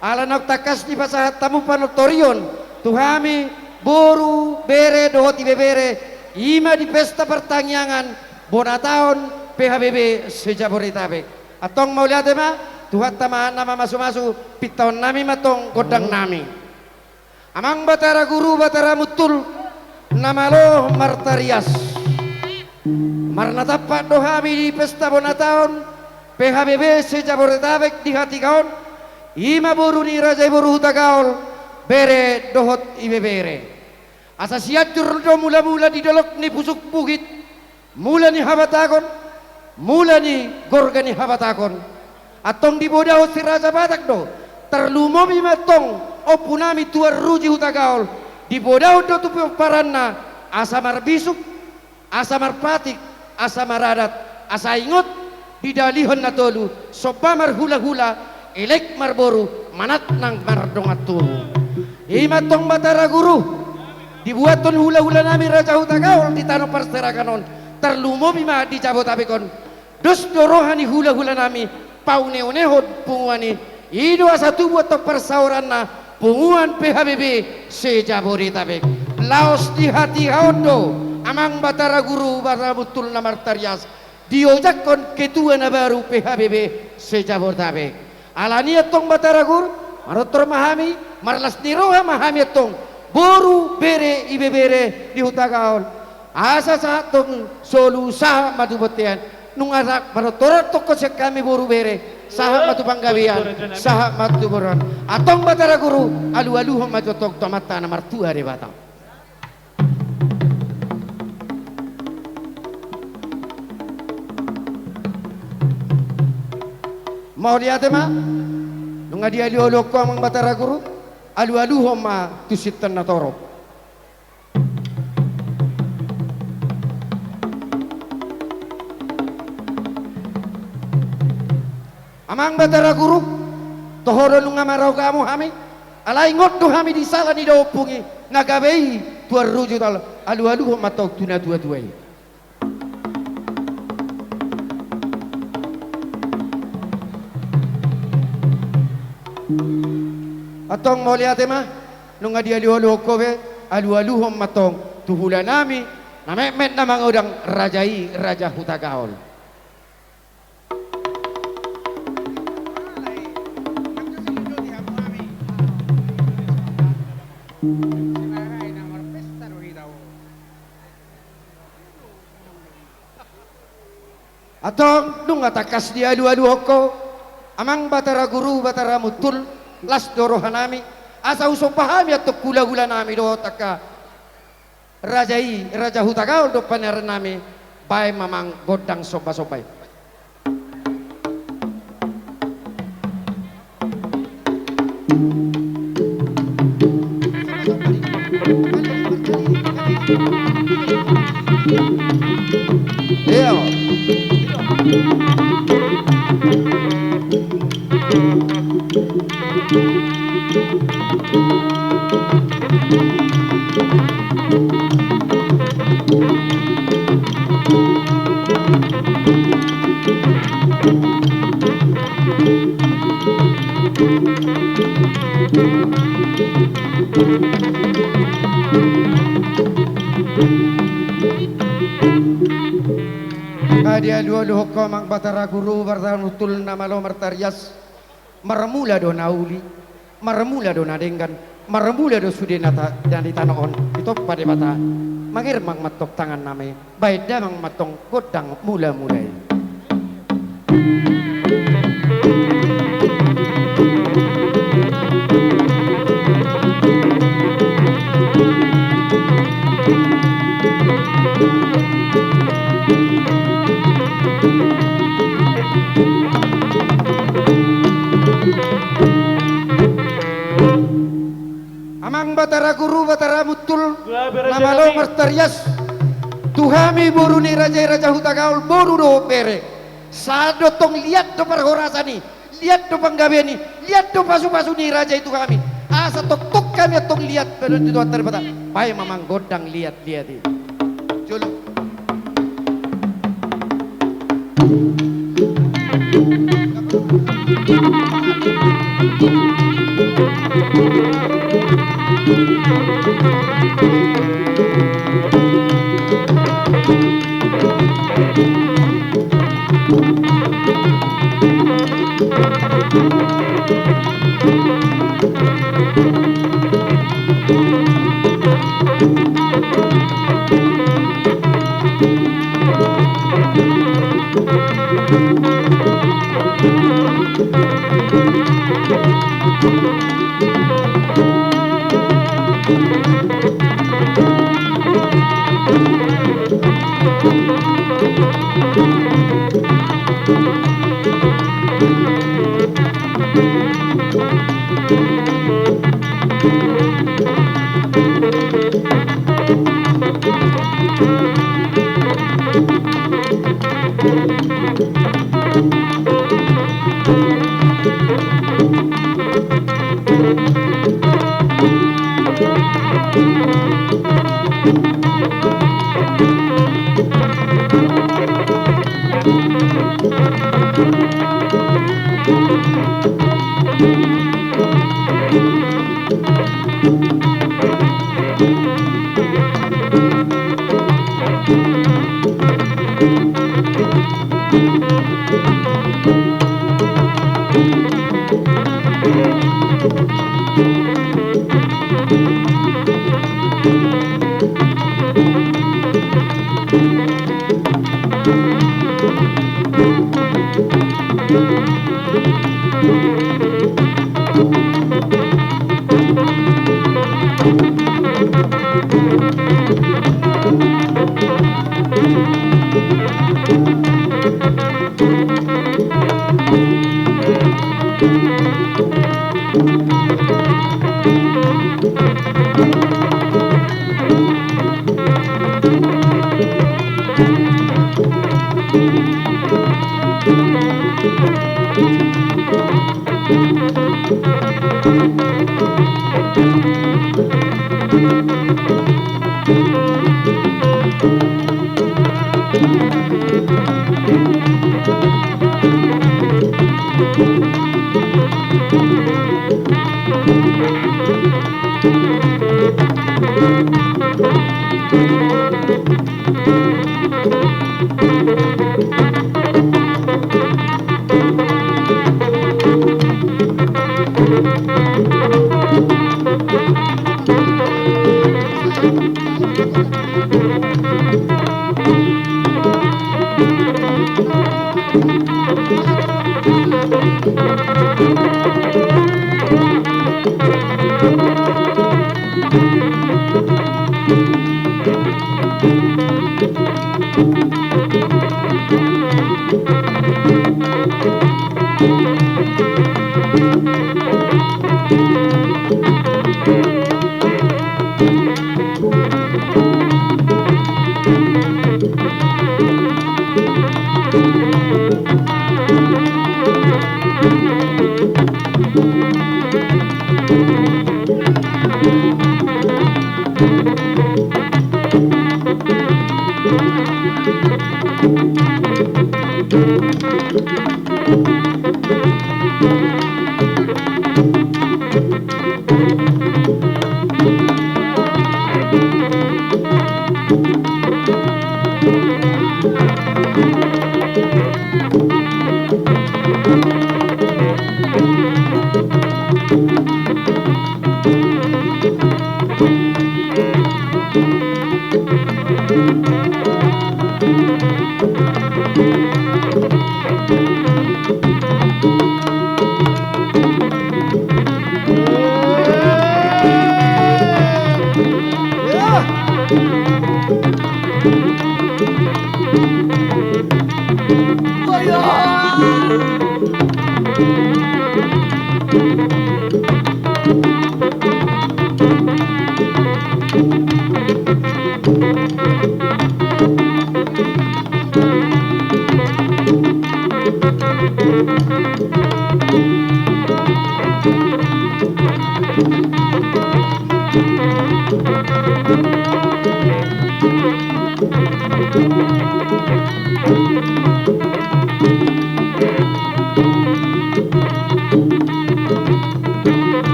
Ala naung tangkas dipasahat hamu panortorion tu hami boru, bere dohot ibebere, i ma di pesta partangiangan bona taon P H B B se-Jabodetabek. Antong mauliate ma, Tuhanta ma na mamasumasu, pintaon nami ma antong gondang nami. Amang Batara Guru, Batara Muntul, na malo martarias. Marnatampak do hami di pesta bona taon P H B B se-Jabodetabek di hatiha on, i ma boru ni raja i boru Hutagaol, bere dohot ibebere. Asa Sianjur do mula-mula di dolok ni Pusuk Bukit, mula ni habatagon, mula ni gorga ni habatagon. Antong dipodahon si Raja Batak do, tarlumobi ma antong ompu nami Tuan Ruji Hutagaol, dipodahon do tu pomparanna, asa marbisuk, asa marpatik, asa maradat, asa ingot di dalihon na tolu, somba marhulahula, elek marboru, manat nang mardongan tubu. I ma antong Batara Guru, dibuathon hulahula nami Raja Hutagaol di tano parserahan on, tarlumobi ma di Jabodetabek on. Dos do roha ni hulahula nami, paune-unehon punguan i, i do asa tubu antong parsaoranna, punguan P H B B se-Jabodetabek. Laos di hatiha on do, Amang Batara Guru, Batara Muntul na martarias, diojakhon ketua na baru P H B B se-Jabodetabek. Alani i antong Batara Guru, manortor ma hami, marlas ni roha ma hami antong, boru, bere, ibebere di Hutagaol. Asa sahat antong solu sahat ma tu bontean, nunga sahat manortor antong sian hami boru bere, sahat ma tu panggabean, sahat ma tu borhan. Antong Batara Guru, alualuhon ma antong tu Amanta na martua Debata. Mauliate ma, nunga dialualuhon ho Amang Batara Guru, alualuhon ma tu sinta na torop. Amang Batara Guru, toho do nunga maraogamu hami, alai ingot do hami di sala ni daompung i, na gabe i Tuan Ruji Hutagaol, alualuhon ma antong tu natuatua i. Antong mauliate ma, nunga dialualuhon ho be, alualuhon ma antong tu hula nami, na metmet na mangodang raja i, Raja Hutagaol. Antong nunga tangkas dialualuhon ho, Amang Batara Guru, Batara Muntul, las do roha nami, asa husomba hami antong hulahula nami dohot angka raja i, Raja Hutagaol do panearan nami, baen ma amang gondang sombasomba i. Iya. Nga dialualuhon ho amang Batara Guru, Batara Muntul na malo martarias. Marmula do na uli, marmula do na denggan, marmula do sude na ta-, na di tano on, ditompa Debata. Mangermang ma antong tangan nami, baen damang ma antong gondang mulamula i. Amang Batara Guru, Batara Muntul, na malo martarias, tu hami boru ni raja i, Raja Hutagaol, boru dohot bere. Sahat do antong liat do parhorasan i, liat do panggabean i, liat do pasupasu ni raja i tu hami. Asa tongtong hami antong liat, baen tu Tuhanta Debata. Baen ma amang gondang liatliat i. Jolo.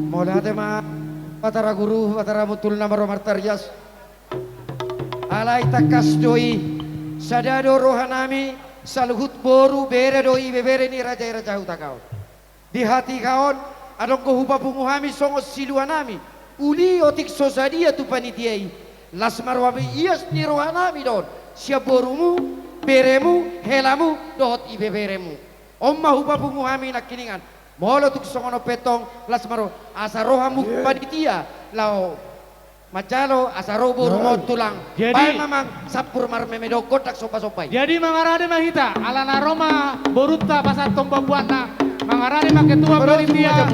Mauliate ma, Batara Guru, Batara Muntulna Maromartarias. Alai tangkas do i, sada do rohanami, saluhut boru, bere dohot ibebere ni raja i Raja Hutagalol. Di hatiha on, adong do hupapungu hami songon siluanami, uli otik so sadia tu panitia i, las ma rohami, ias ni rohanami do on, sian borumu, beremu, helamu, dohot ibeberemu. On ma hupapungu hami nangkiningan, molo tung songon on pe tong, las ma ro, asa ro hamu panitia, laho manjalo asa ro boru on tulang. Jadi, baen ma amang sampur marmeme dohot gondang somba-somba i. Jadi mangarade ma hita, ala na ro ma borunta pasahathon buat-buatna, mangarade ma ketua panitia,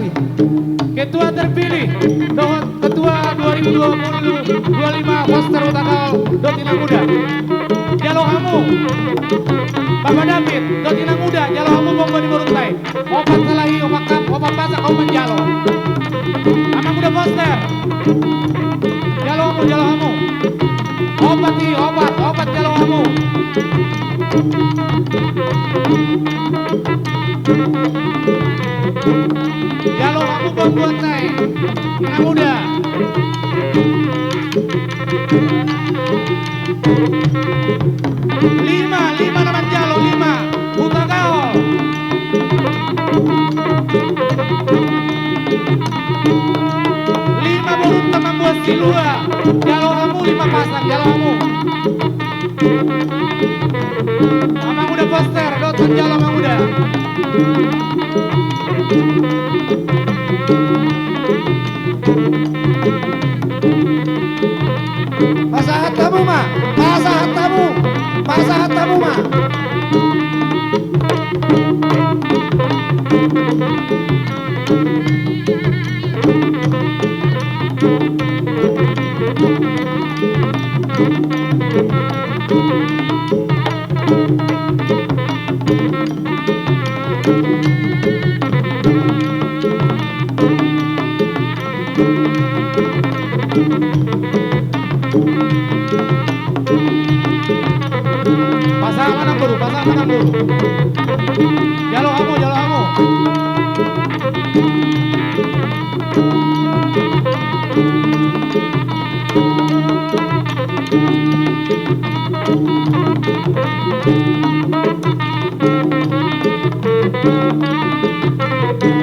ketua terpilih, dohot ketua dua ribu dua puluh dua lima Poster Hutagalol, dohot Inang Uda. Jalo hamu, Bapak David, dohot Inang Uda, jalo hamu pomba ni borunta i. Opat salahi, opat kap, opat pasak, opat jalo. Amang Uda Poster. Jalo hamu, jalo hamu. Opat i, opat, opat jalo hamu. Jalo hamu buat-buatna i. Inang Uda. Lima, lima na manjalo, lima. Hutagalol. Lima borunta mambuat silua. Jalo hamu lima pasang, jalo hamu. Amang Uda Poster, dohot jalo Amang Uda. Pasahat hamu ma, pasahat hamu, pasahat hamu ma. Pasahat ma nang boru, pasahat ma nang boru. Jalo hamu, jalo hamu.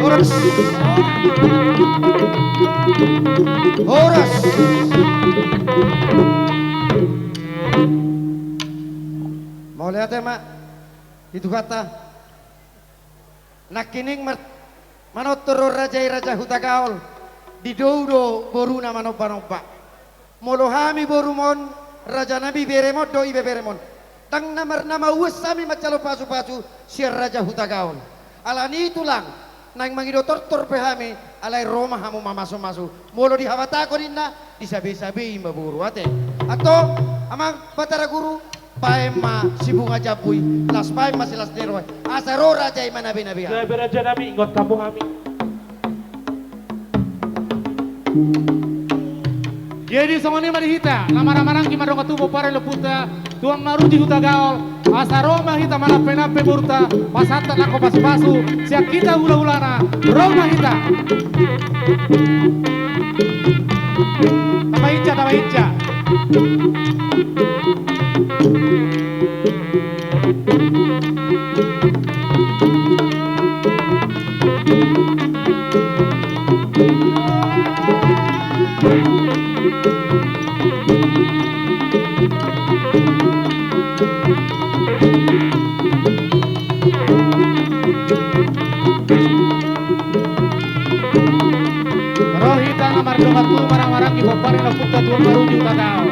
Horas. Horas. Mauliate ma di Tuhanta. Nangkining mar-, manortor do raja i Raja Hutagalol, didou do boruna manomba-nomba. Molo hami borumon, rajanami beremon dohot ibeberemon, ndang na mar-, na mauas hami manjalo pasu-pasu sian Raja Hutagalol. Alani i tulang, naeng mangido tortor pe hami, alai ro ma hamu mamasu-masu. Molo dihabatahon ninna, disabe-sabe i ma boru ate. Antong, amang Batara Guru, baen ma si bunga jambu i, laos baen ma si las ni roha i. Asa ro raja i manabe-nabe. Gabe rajanami, ingot hamu hami. Jadi songon i ma di hita, na marhaha maranggi mardongan tubu pomparan ni ompunta Tuan Maruji Hutagalol, asa ro ma hita manampe-nampe borunta, pasahathon angka pasu-pasu sian hita hula-hulana, ro ma hita. Tamba hinsa, tamba hinsa. Ro hita na mardongan tubu marhaha maranggi pomparan ni ompunta Tuan Maruji Hutagalol.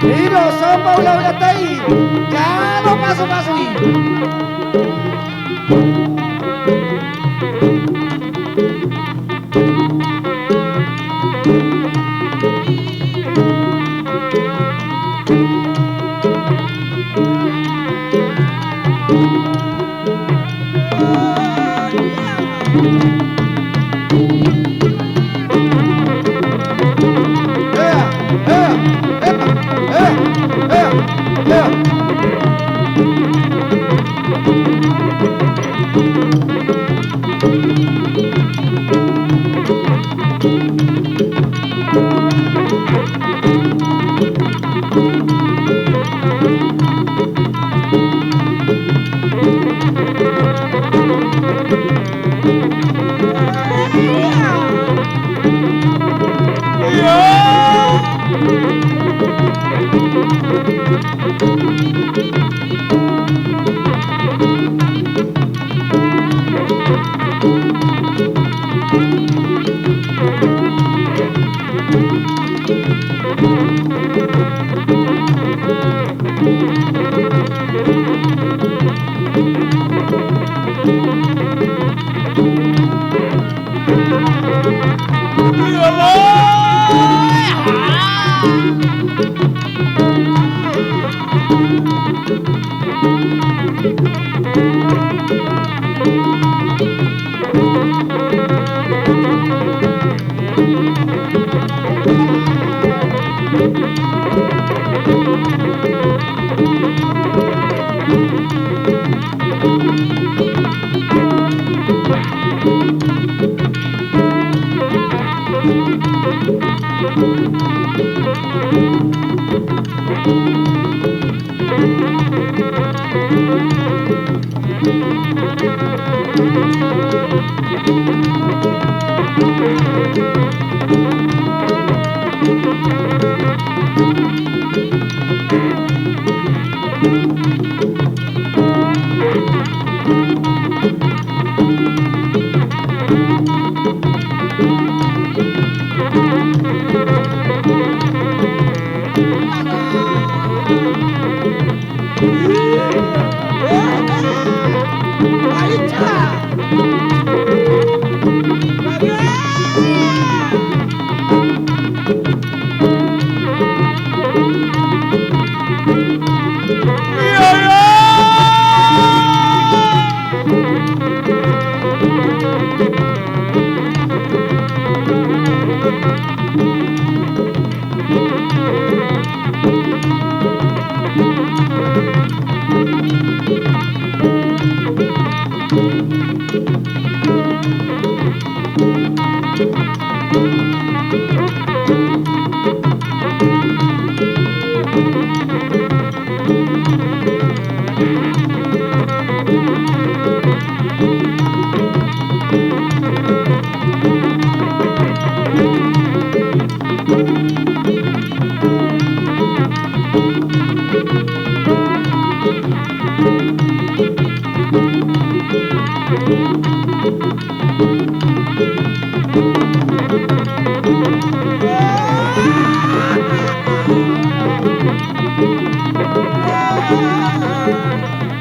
I do somba ulaulanta i, jalo pasupasu i.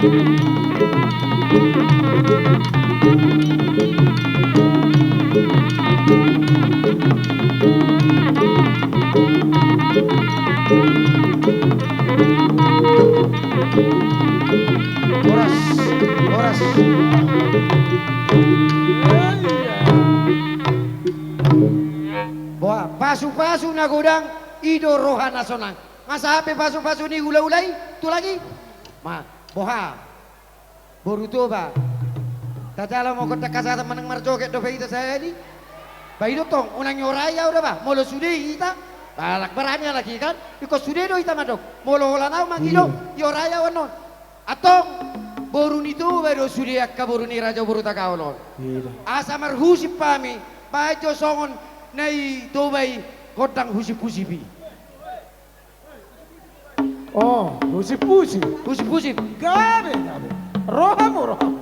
Horas, horas. Boha, pasu-pasu na godang, i do roha na sonang. Masa hape pasu-pasu ni hula-hula i, tulang i? Ma, boha? Boru Toba. Tajalo ma gondang hasahatan manang marjoget dope hita sahali. Ba i do tong, unang diorai ahu da ba, molo sude hita. Ba alak barani alak i kan. Ingkon sude do hita mandok. Molo holan ahu mangido, diorai ahu annon. Antong, boru ni Toba do sude angka boru ni raja boru Tagaol on. Asa marhusip hami, baen jo songon na i Toba i gondang husip-husip i. O, husip-husip. Husip-husip. Gabe, gabe. Rohamu, rohamu.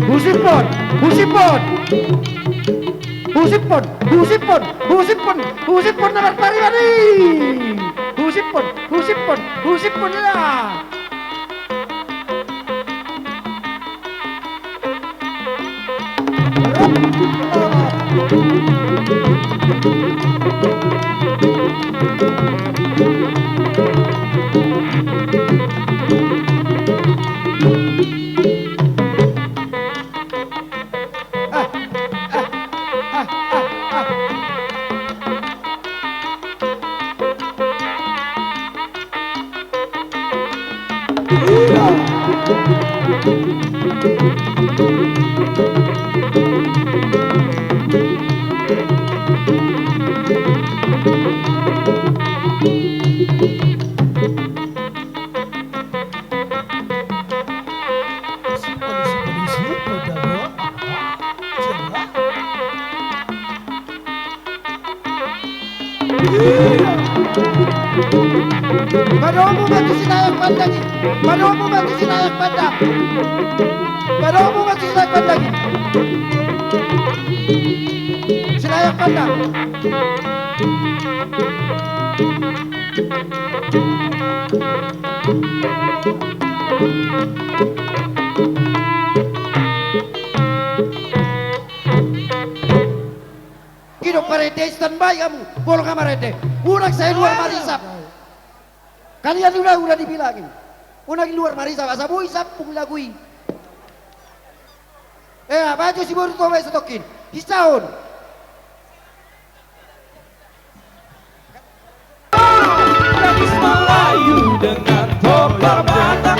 Husiphon, husiphon. Husiphon, husiphon, husiphon, husiphon na marpariban i. Husiphon, husiphon, husiphon, ya. Padomu ma tu Sinayak Pandan i. Padomu ma tu Sinayak Pandan. Padomu ma tu Sinayak Pandan i. Sinayak Pandan. I do parende, standby hamu. Molo nga marende, unang sai luar marisap. Kalian udah, udah dibilangin. Unang luar marisap, asa boi sambung lagu i. Eh, baen jo si boru Toba i satongkin. Hisahon. Gadis Melayu dengan topi Batak,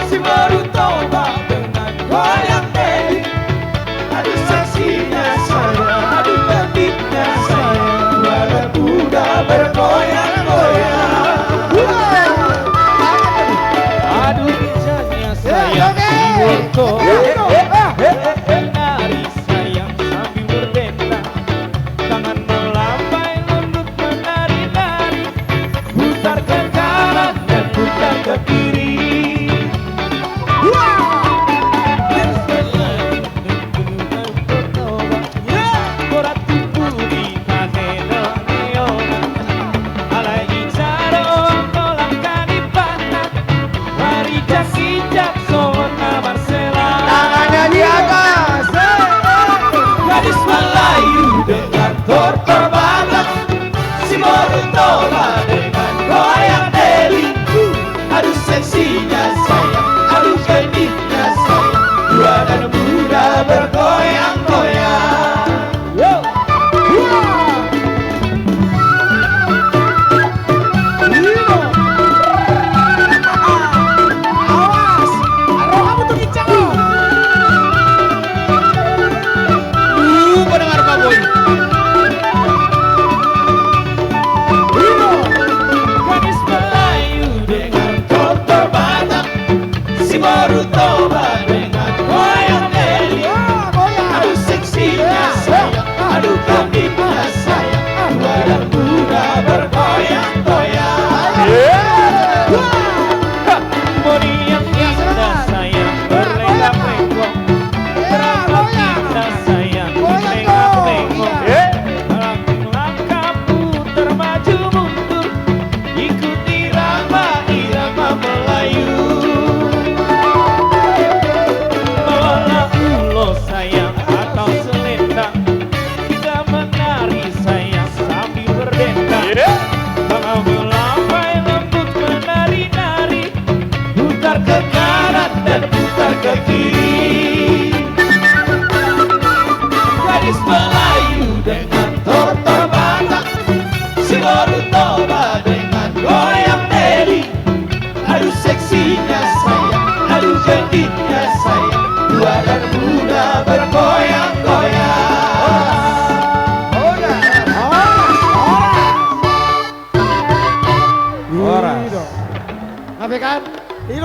si boru Toba dengan goyang beri. Aduh seksinya sayang, aduh cantiknya sayang, walau kuda bergoyang-goyang. Aduh rijanya sayang, si boru Toba. Menari sayang sambil berdendang. Tangan melambai, lembut menari-nari, putar ke kanan dan putar ke kiri. Wah! Borat tubuh di kate do neo. Alai i jaro tolak kani panat. Mari jasi jak songon na marsela.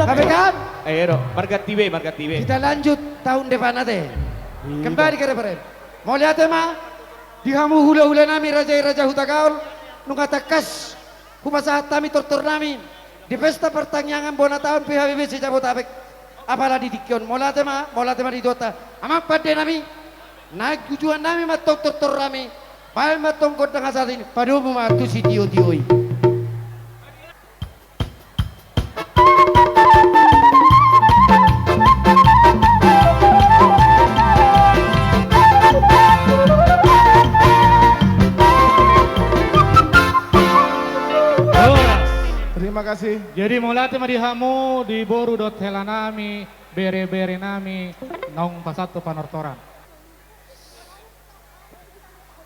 Tapi kan? Eh, ero, marganti be, marganti be. Kita lanjut tahun depan ate. Iya. Kembali ke referen. Mauliate ma di hamu hulahula nami, raja i raja Hutagaol, nunga tangkas hupasahat hami tortor nami di pesta partangiangan bona taon P H B B se-Jabodetabek. Apala di tingki on, mauliate ma, mauliate ma di Tuhanta. Amang pande nami, naeng ujuan nami ma antong tortor nami, baen ma antong gondang hasahatan i, padomu ma tu sitiotio i. Horas. Terima kasih. Jadi mauliate ma di hamu, di boru dohot hela nami, bere-bere nami, naung pasahat tu panortoran.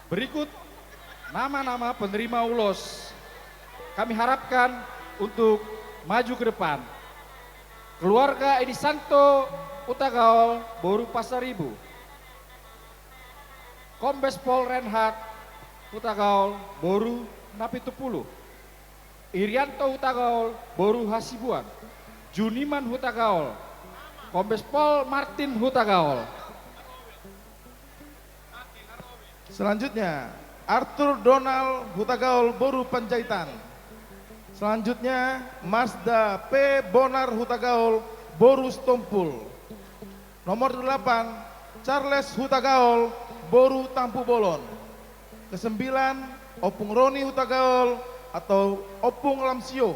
Berikut nama-nama penerima ulos kami harapkan untuk maju ke depan. Keluarga Edi Santo Hutagaol, boru Pasaribu. Kombes Pol Reinhard Hutagaol, boru Napitupulu. Irianto Hutagaol, boru Hasibuan. Juniman Hutagaol. Kombes Pol Martin Hutagaol. Selanjutnya, Arthur Donald Hutagaol, boru Panjaitan. Selanjutnya, Mazda P Bonar Hutagaol, boru Sitompul. Nomor delapan, Charles Hutagaol, boru Tampubolon. Kesembilan, Ompung Roni Hutagaol atau Ompung Lamsio.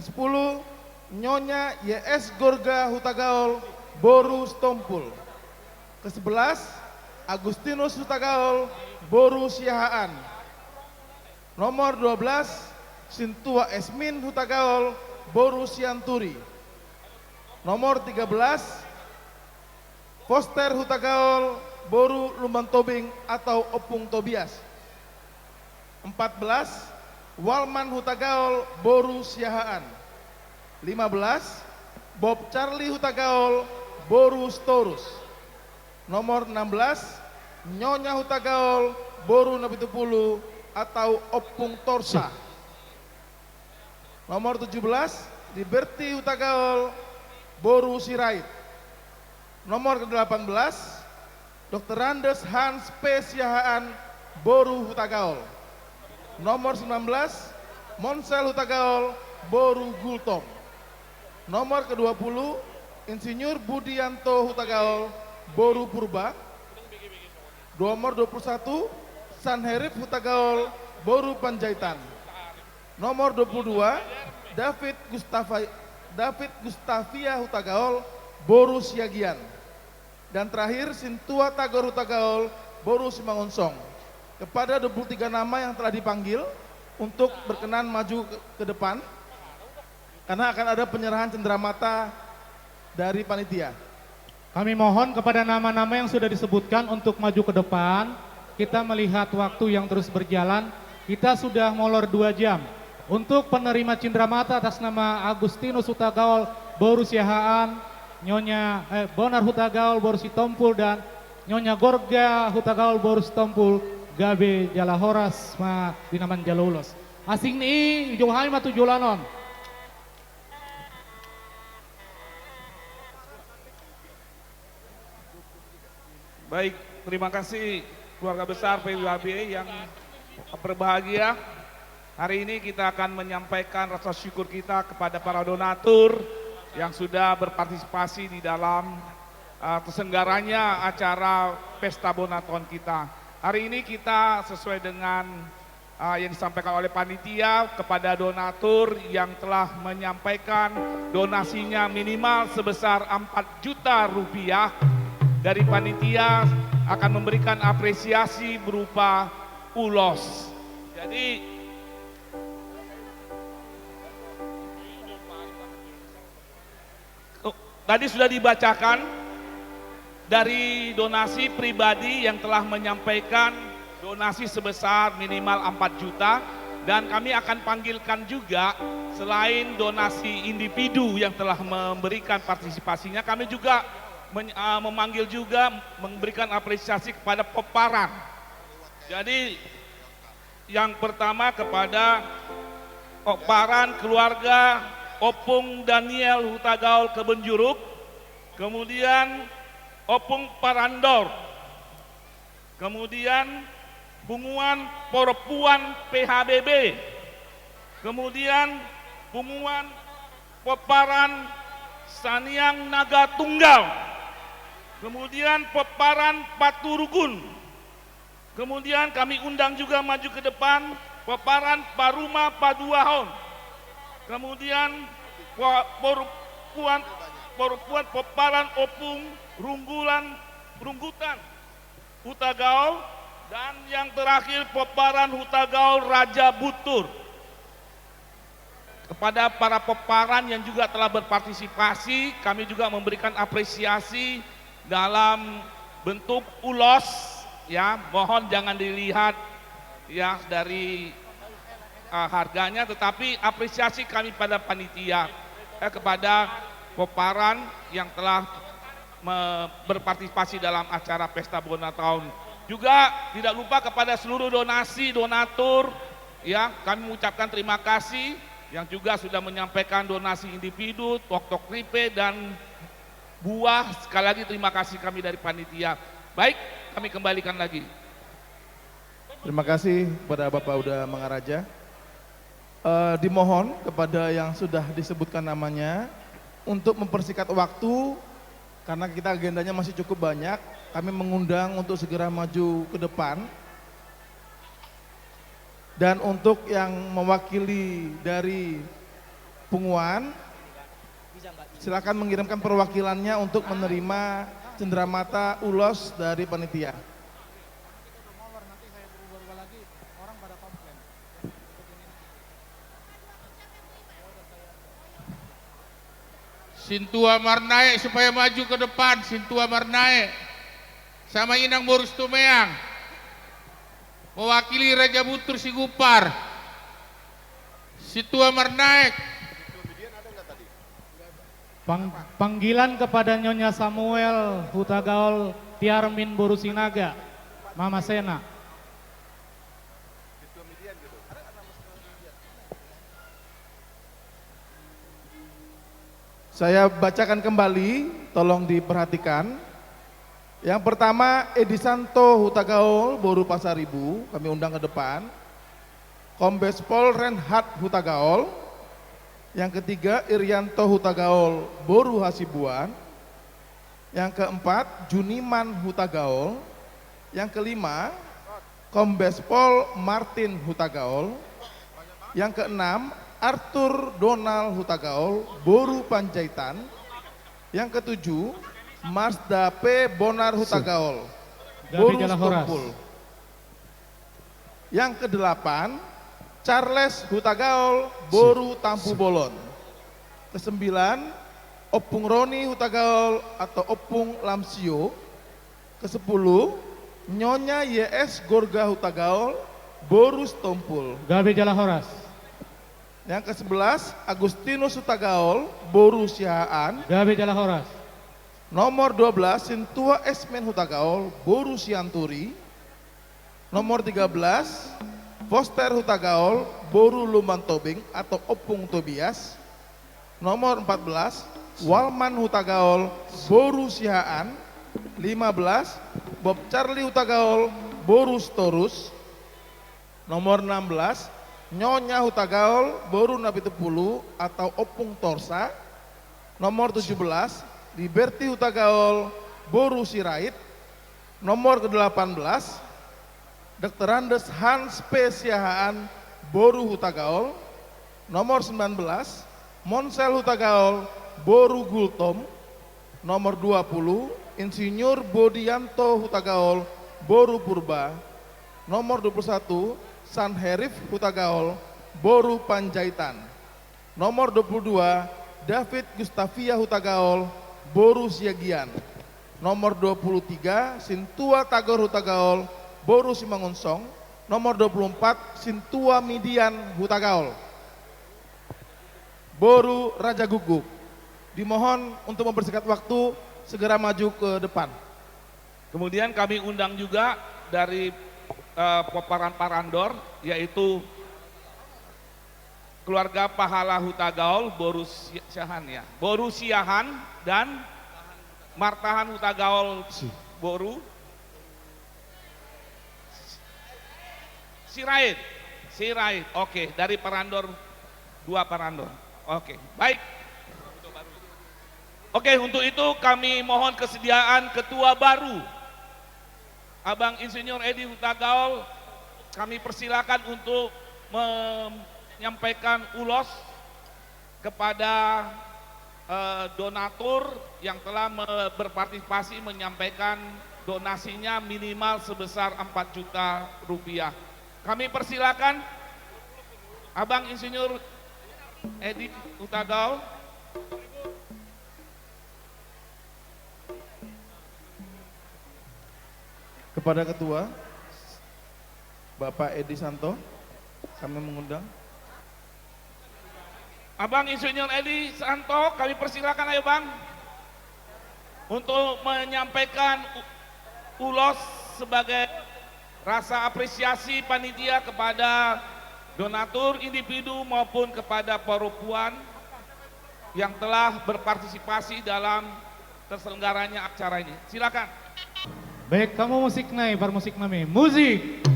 Kesepuluh, Nyonya Y S Gorga Hutagaol, boru Sitompul. Kesebelas, Agustinus Hutagaol, boru Siahaan. Nomor dua belas, Sintua Esmin Hutagaol, boru Sianturi. Nomor tiga belas, Foster Hutagaol, boru Lumban Tobing atau Ompung Tobias. Empat belas, Walman Hutagaol, boru Siahaan. Lima belas, Bob Charlie Hutagaol, boru Sitorus. Nomor enam belas, Nyonya Hutagaol, boru Napitupulu atau Ompung Torsa. Sip. Nomor tujuh belas, Liberty Hutagaol, boru Sirait. Nomor kedelapan belas, Doktor Andes Hans P Siahaan, boru Hutagaol. Nomor sembilan belas, Monsel Hutagaol, boru Gultom. Nomor kedua puluh, Insinyur Budianto Hutagaol, boru Purba. Nomor dua puluh satu, Sanherib Hutagaol, boru Panjaitan. Nomor dua puluh dua, David Gustafa-, David Gustavia Hutagaol, boru Siagian. Dan terakhir, Sintua Tagor Hutagaol, boru Simangunsong. Kepada dua puluh tiga nama yang telah dipanggil untuk berkenan maju ke, ke depan, karena akan ada penyerahan cenderamata dari panitia. Kami mohon kepada nama-nama yang sudah disebutkan untuk maju ke depan. Kita melihat waktu yang terus berjalan, kita sudah molor dua jam. Untuk penerima cindramata atas nama Agustinus Hutagaol boru Siahaan, Nyonya, eh, Bonar Hutagaol boru Sitompul, dan Nyonya Gorga Hutagaol boru Sitompul, gabe jala horas ma di na manjalo ulos. Asing ni i, jou hami ma tu joloan on. Baik, terima kasih keluarga besar P H B B yang berbahagia. Hari ini kita akan menyampaikan rasa syukur kita kepada para donatur yang sudah berpartisipasi di dalam, eh, terselenggaranya acara Pesta Bona Taon kita. Hari ini kita sesuai dengan ah, yang disampaikan oleh panitia kepada donatur yang telah menyampaikan donasinya minimal sebesar empat juta rupiah. Dari panitia akan memberikan apresiasi berupa ulos. Jadi, tadi sudah dibacakan dari donasi pribadi yang telah menyampaikan donasi sebesar minimal empat juta, dan kami akan panggilkan juga, selain donasi individu yang telah memberikan partisipasinya, kami juga men-, eh, memanggil juga memberikan apresiasi kepada pemparan. Jadi, yang pertama kepada pemparan keluarga Ompung Daniel Hutagaol Kebonjuruk, kemudian Ompung Parandor, kemudian Punguan Porompuan P H B B, kemudian Punguan Pomparan Saniang Naga Tunggal, kemudian Pomparan Paturugun, kemudian kami undang juga maju ke depan Pomparan Paruma Paduahon, kemudian po-, Porompuan, Porompuan Pomparan Ompung Runggulan, Runggutan Hutagaol, dan yang terakhir Pomparan Hutagaol Raja Butur. Kepada para pomparan yang juga telah berpartisipasi, kami juga memberikan apresiasi dalam bentuk ulos, ya, mohon jangan dilihat, ya, dari, eh, harganya, tetapi apresiasi kami pada panitia, eh, kepada pomparan yang telah me-, berpartisipasi dalam acara Pesta Bona Taon. Juga tidak lupa kepada seluruh donasi, donatur, ya, kami mengucapkan terima kasih yang juga sudah menyampaikan donasi individu, tok-tok ripe, dan buah. Sekali lagi terima kasih kami dari panitia. Baik, kami kembalikan lagi. Terima kasih kepada Bapak Uda Mangaraja. Eh, dimohon kepada yang sudah disebutkan namanya untuk mempersingkat waktu, karena kita agendanya masih cukup banyak, kami mengundang untuk segera maju ke depan. Dan untuk yang mewakili dari punguan, silakan mengirimkan perwakilannya untuk menerima cenderamata ulos dari panitia. Sintua Marnaek supaya maju ke depan, Sintua Marnaek. Sama Inang boru Situmeang. Mewakili Raja Butur Sigumpar. Sintua Marnaek. Pang-, panggilan kepada Nyonya Samuel Hutagaol Tiarmin boru Sinaga, Mama Sena. Saya bacakan kembali, tolong diperhatikan. Yang pertama, Edi Santo Hutagaol, boru Pasaribu, kami undang ke depan. Kombes Pol Renhat Hutagaol. Yang ketiga, Irianto Hutagaol, boru Hasibuan. Yang keempat, Juniman Hutagaol. Yang kelima, Kombes Pol Martin Hutagaol. Yang keenam, Arthur Donald Hutagaol, boru Panjaitan. Yang ketujuh, Marsda P Bonar Hutagaol, boru Sitompul. Yang kedelapan, Charles Hutagaol, boru Tampubolon. Kesembilan, Ompung Roni Hutagaol atau Ompung Lamsio. Kesepuluh, Nyonya Y S Gorga Hutagaol, boru Sitompul. Gabe jala horas. Yang kesebelas, Agustinus Hutagaol, boru Siahaan. Gabe jala horas. Nomor dua belas, Sintua Esmen Hutagaol, boru Sianturi. Nomor tiga belas, Foster Hutagaol, boru Lumban Tobing atau Ompung Tobias. Nomor empat belas, Walman Hutagaol, boru Siahaan. Lima belas, Bob Charlie Hutagaol, boru Sitorus. Nomor enam belas, Nyonya Hutagaol, boru Napitupulu atau Ompung Torsa. Nomor tujuh belas, Liberty Hutagaol, boru Sirait. Nomor kedelapan belas, Doktorandes Hans P Siahaan, boru Hutagaol. Nomor sembilan belas, Monsel Hutagaol, boru Gultom. Nomor dua puluh, Insinyur Bodianto Hutagaol, boru Purba. Nomor dua puluh satu, Sanherif Hutagaol, boru Panjaitan. Nomor dua puluh dua, David Gustavia Hutagaol, boru Siagian. Nomor dua puluh tiga, Sintua Tagor Hutagaol, boru Simangunsong. Nomor dua puluh empat, Sintua Midian Hutagaol, boru Raja Guguk. Dimohon untuk mempersingkat waktu, segera maju ke depan. Kemudian kami undang juga dari, eh, Pomparan Parandor, yaitu Keluarga Pahala Hutagaol, boru Si-, Siahaan, ya. Boru Siahaan dan Martahan Hutagaol, boru Sirait. Sirait. Oke, dari Parandor, dua Parandor. Oke, baik. Oke, untuk itu kami mohon kesediaan ketua baru. Abang Insinyur Edi Hutagaol, kami persilakan untuk menyampaikan ulos kepada, eh, donatur yang telah me-, berpartisipasi menyampaikan donasinya minimal sebesar empat juta rupiah. Kami persilakan Abang Insinyur Edi Hutagaol. Kepada Ketua, Bapak Edi Santo, kami mengundang. Abang Insinyur Edi Santo, kami persilakan, ayo, Bang, untuk menyampaikan u-, ulos sebagai rasa apresiasi panitia kepada donatur individu maupun kepada perempuan yang telah berpartisipasi dalam terselenggaranya acara ini. Silakan. Baen hamu musik nai, parmusik nami. Musik.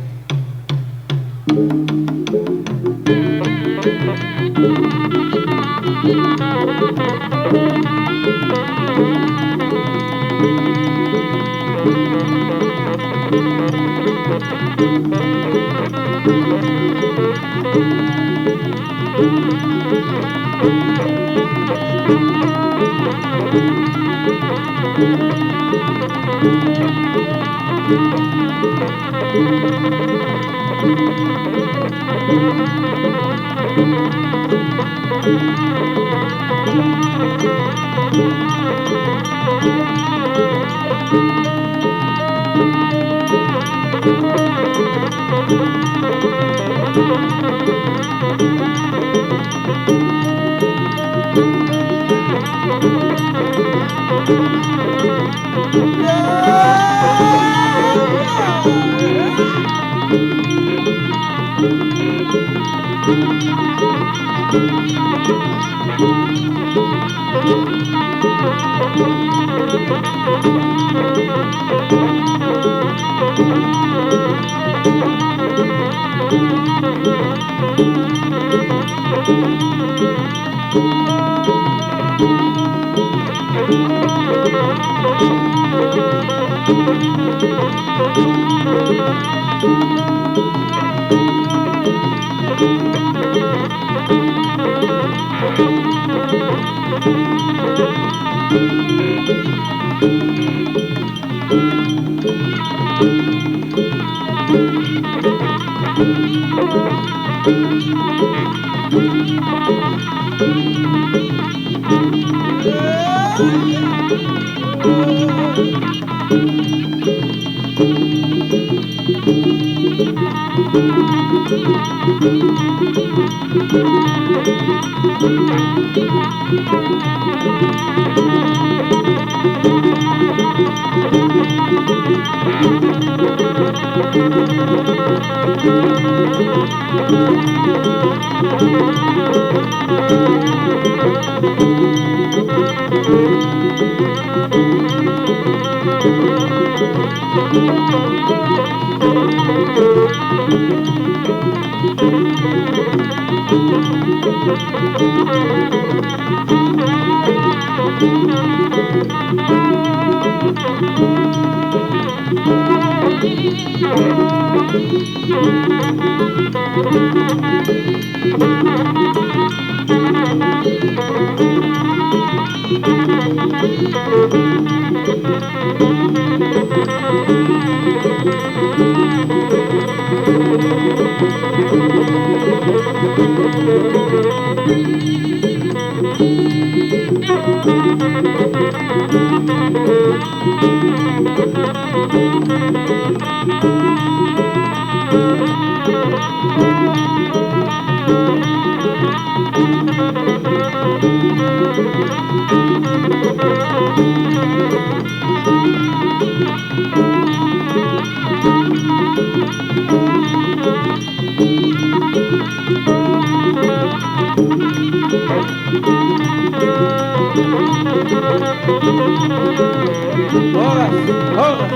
Horas, horas.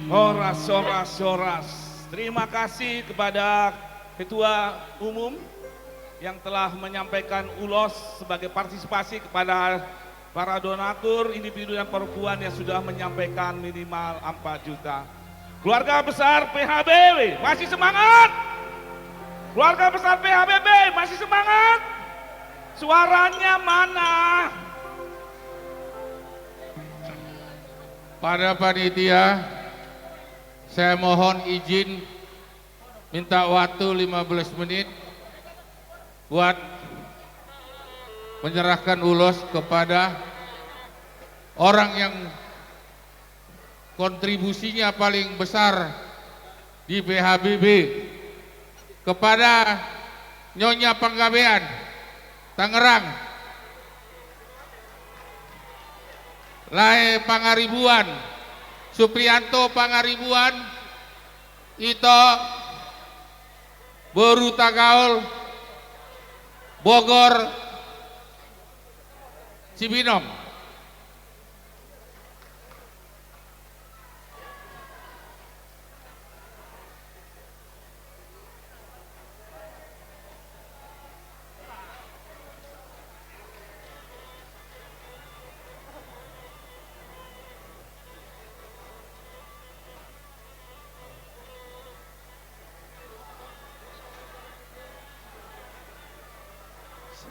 Horas, horas, horas. Terima kasih kepada Ketua Umum yang telah menyampaikan ulos sebagai partisipasi kepada para donatur, individu dan perempuan yang sudah menyampaikan minimal empat juta. Keluarga besar P H B B, masih semangat? Keluarga besar P H B B, masih semangat? Suaranya mana? Pada panitia, saya mohon izin minta waktu lima belas menit buat menyerahkan ulos kepada orang yang kontribusinya paling besar di P H B B, kepada Nyonya Panggabean, Tangerang, lae Pangaribuan, Suprianto Pangaribuan, Ito, boru Hutagaol, Bogor, Cibinong.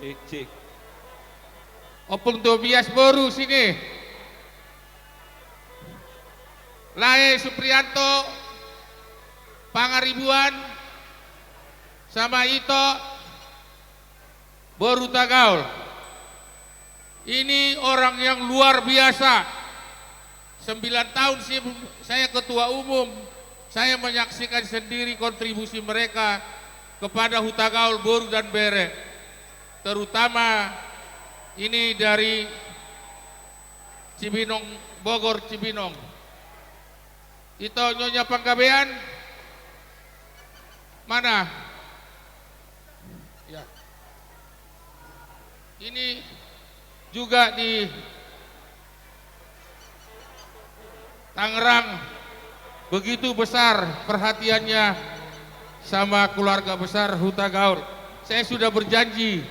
Cek, cek. Ompung Tobias boru sini. Lae Suprianto Pangaribuan sama Ito boru Hutagaol. Ini orang yang luar biasa. Sembilan tahun si-, saya ketua umum, saya menyaksikan sendiri kontribusi mereka kepada Hutagaol boru dan bere. Terutama ini dari Cibinong, Bogor Cibinong. Ito, Nyonya Panggabean. Mana? Ya. Ini juga di Tangerang begitu besar perhatiannya sama keluarga besar Hutagaol. Saya sudah berjanji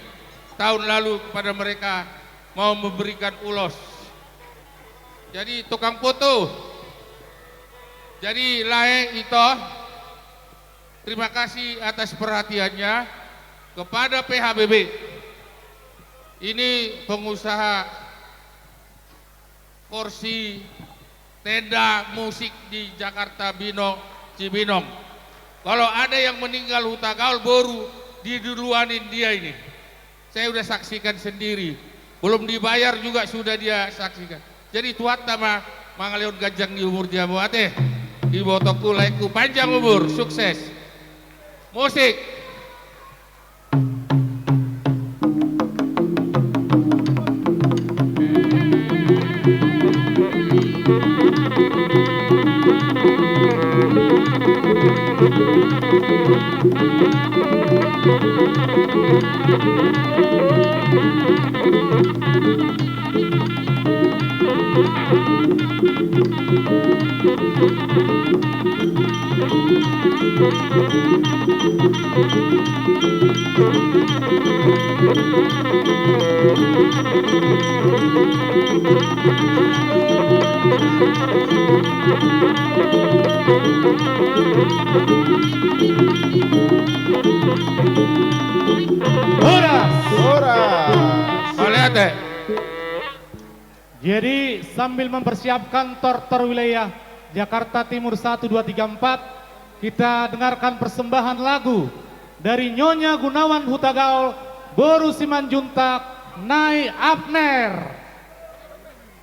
tahun lalu kepada mereka mau memberikan ulos. Jadi tukang foto. Jadi lae Ito, terima kasih atas perhatiannya kepada P H B B. Ini pengusaha kursi, tenda, musik di Jakarta Bino-, Cibinong. Kalau ada yang meninggal Hutagaol boru, diduluanin dia ini. Saya udah saksikan sendiri. Belum dibayar juga sudah dia saksikan. Jadi Tuhanta ma mangalehon ganjang ni umur dia, boate. Ibotongku, laengku, panjang umur, sukses. Musik. Horas. Horas. Mauliate. Jadi, sambil mempersiapkan Tortor Wilayah Jakarta Timur satu dua tiga empat, kita dengarkan persembahan lagu dari Nyonya Gunawan Hutagaol, boru Simanjuntak, Nai Abner.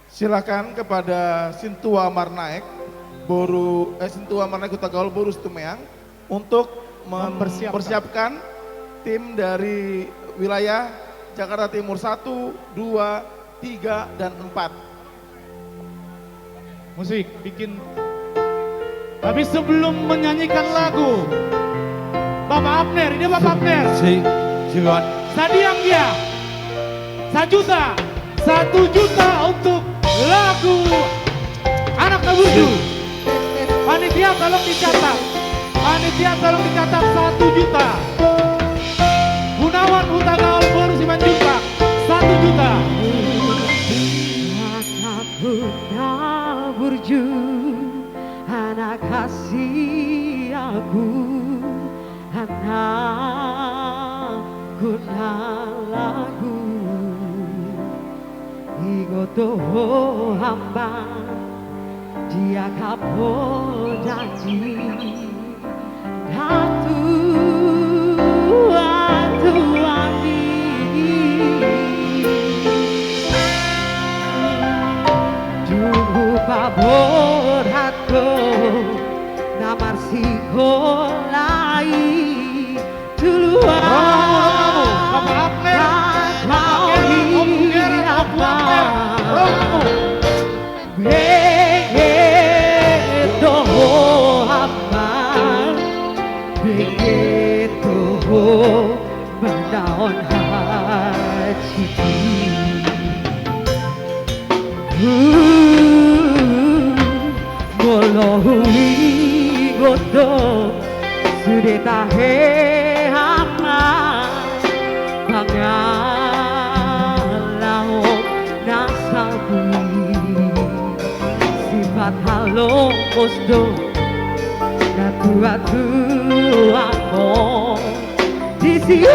Silakan kepada Sintua Marnaek, boru, eh, Sintua Marnaek Hutagaol, boru Situmeang, untuk mem-, mempersiapkan, mempersiapkan tim dari wilayah Jakarta Timur satu, dua, tiga, dan empat. Musik, bikin. Tapi sebelum menyanyikan lagu, Bapak Abner, ini Bapak Abner. Si, si, si, Wan. Sadiang dia. Sajuta. Satu juta untuk lagu Anak Na Burju. Panitia tolong dicatat. Panitia tolong dicatat satu juta. Gunawan Hutagalung boru Simanjuntak, satu juta. Anakku na burju, anak hasianku, anakku na lagu. Ingot do ho, Amang, di angka podan ni natuatuami. Dung hupaborat do na marsikola i. Juluan. Romo, Romo, Romo. Bapak Agnes, Bapak Agnes, Om Buger, Om Buger. Romo. Benget do ho, Amang, benget do ho manaon hajiki. Molo huingot do sude tahe, Amang, pangalaho na salpu i. Sifat halongos do natuatuam on di siamun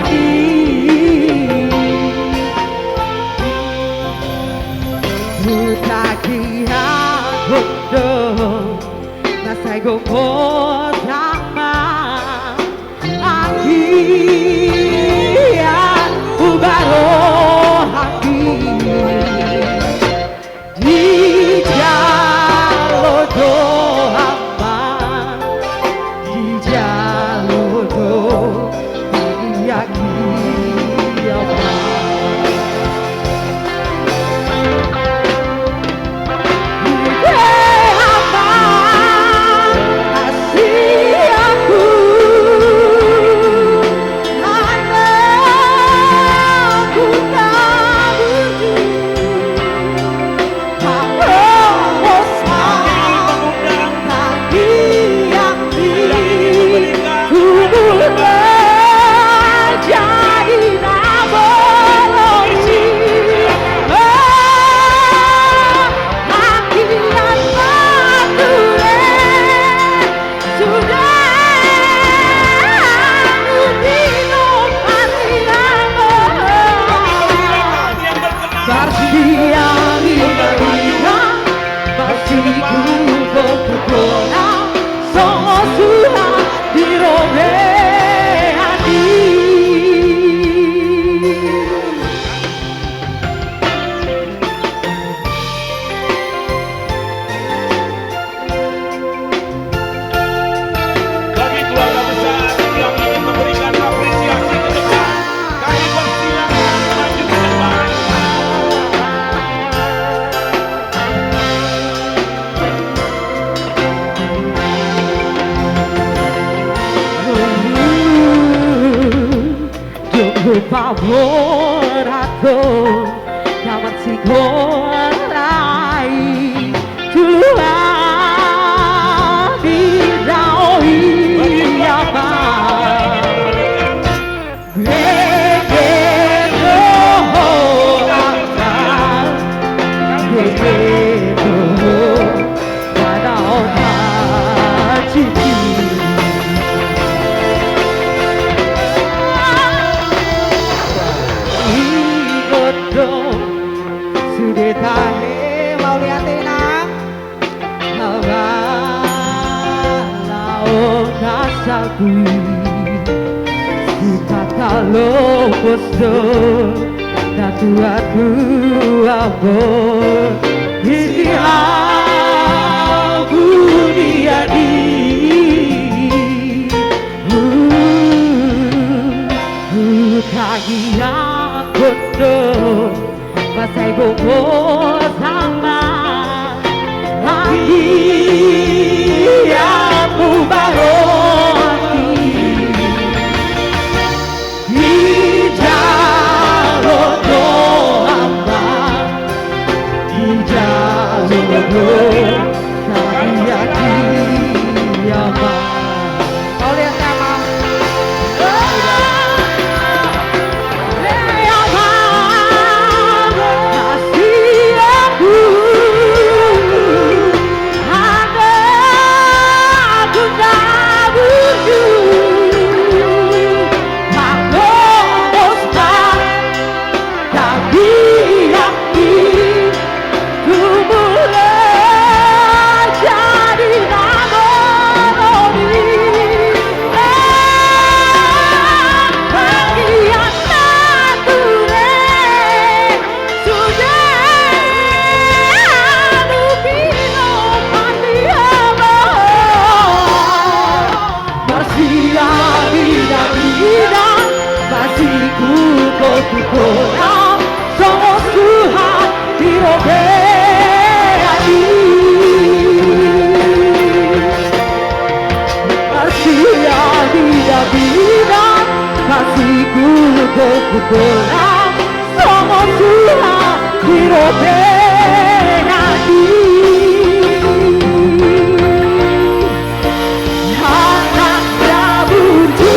i. Hutangihon do na sai gomos, Amang, anggiat hubarohami. Dijalo do, Amang, dijalo do, diagiagiaon. Ide, Amang, hasianku, anakku na burju. Parsiari na marsiku, kuku na songon surat di robean i. Bagi keluarga besar yang ingin memberikan apresiasi ke depan, kami persilakan maju ke depan. Dung hupaborat do na marsikola i, juluan i dao i, Amang. Benget do ho, Amang, benget do ho. Ingot do sude tahe, mauliate, Inang. Haba laho na salpu i, sipata lomos do natuatua on di siamun i. Hutagiahon do, masa i gomos Amang, anggiat hubarohami. Ija Kuko tuko na songon suha di robean i. Marsial di dabidan, kasi kuko tuko na songon suha di robean i. Anak na burju.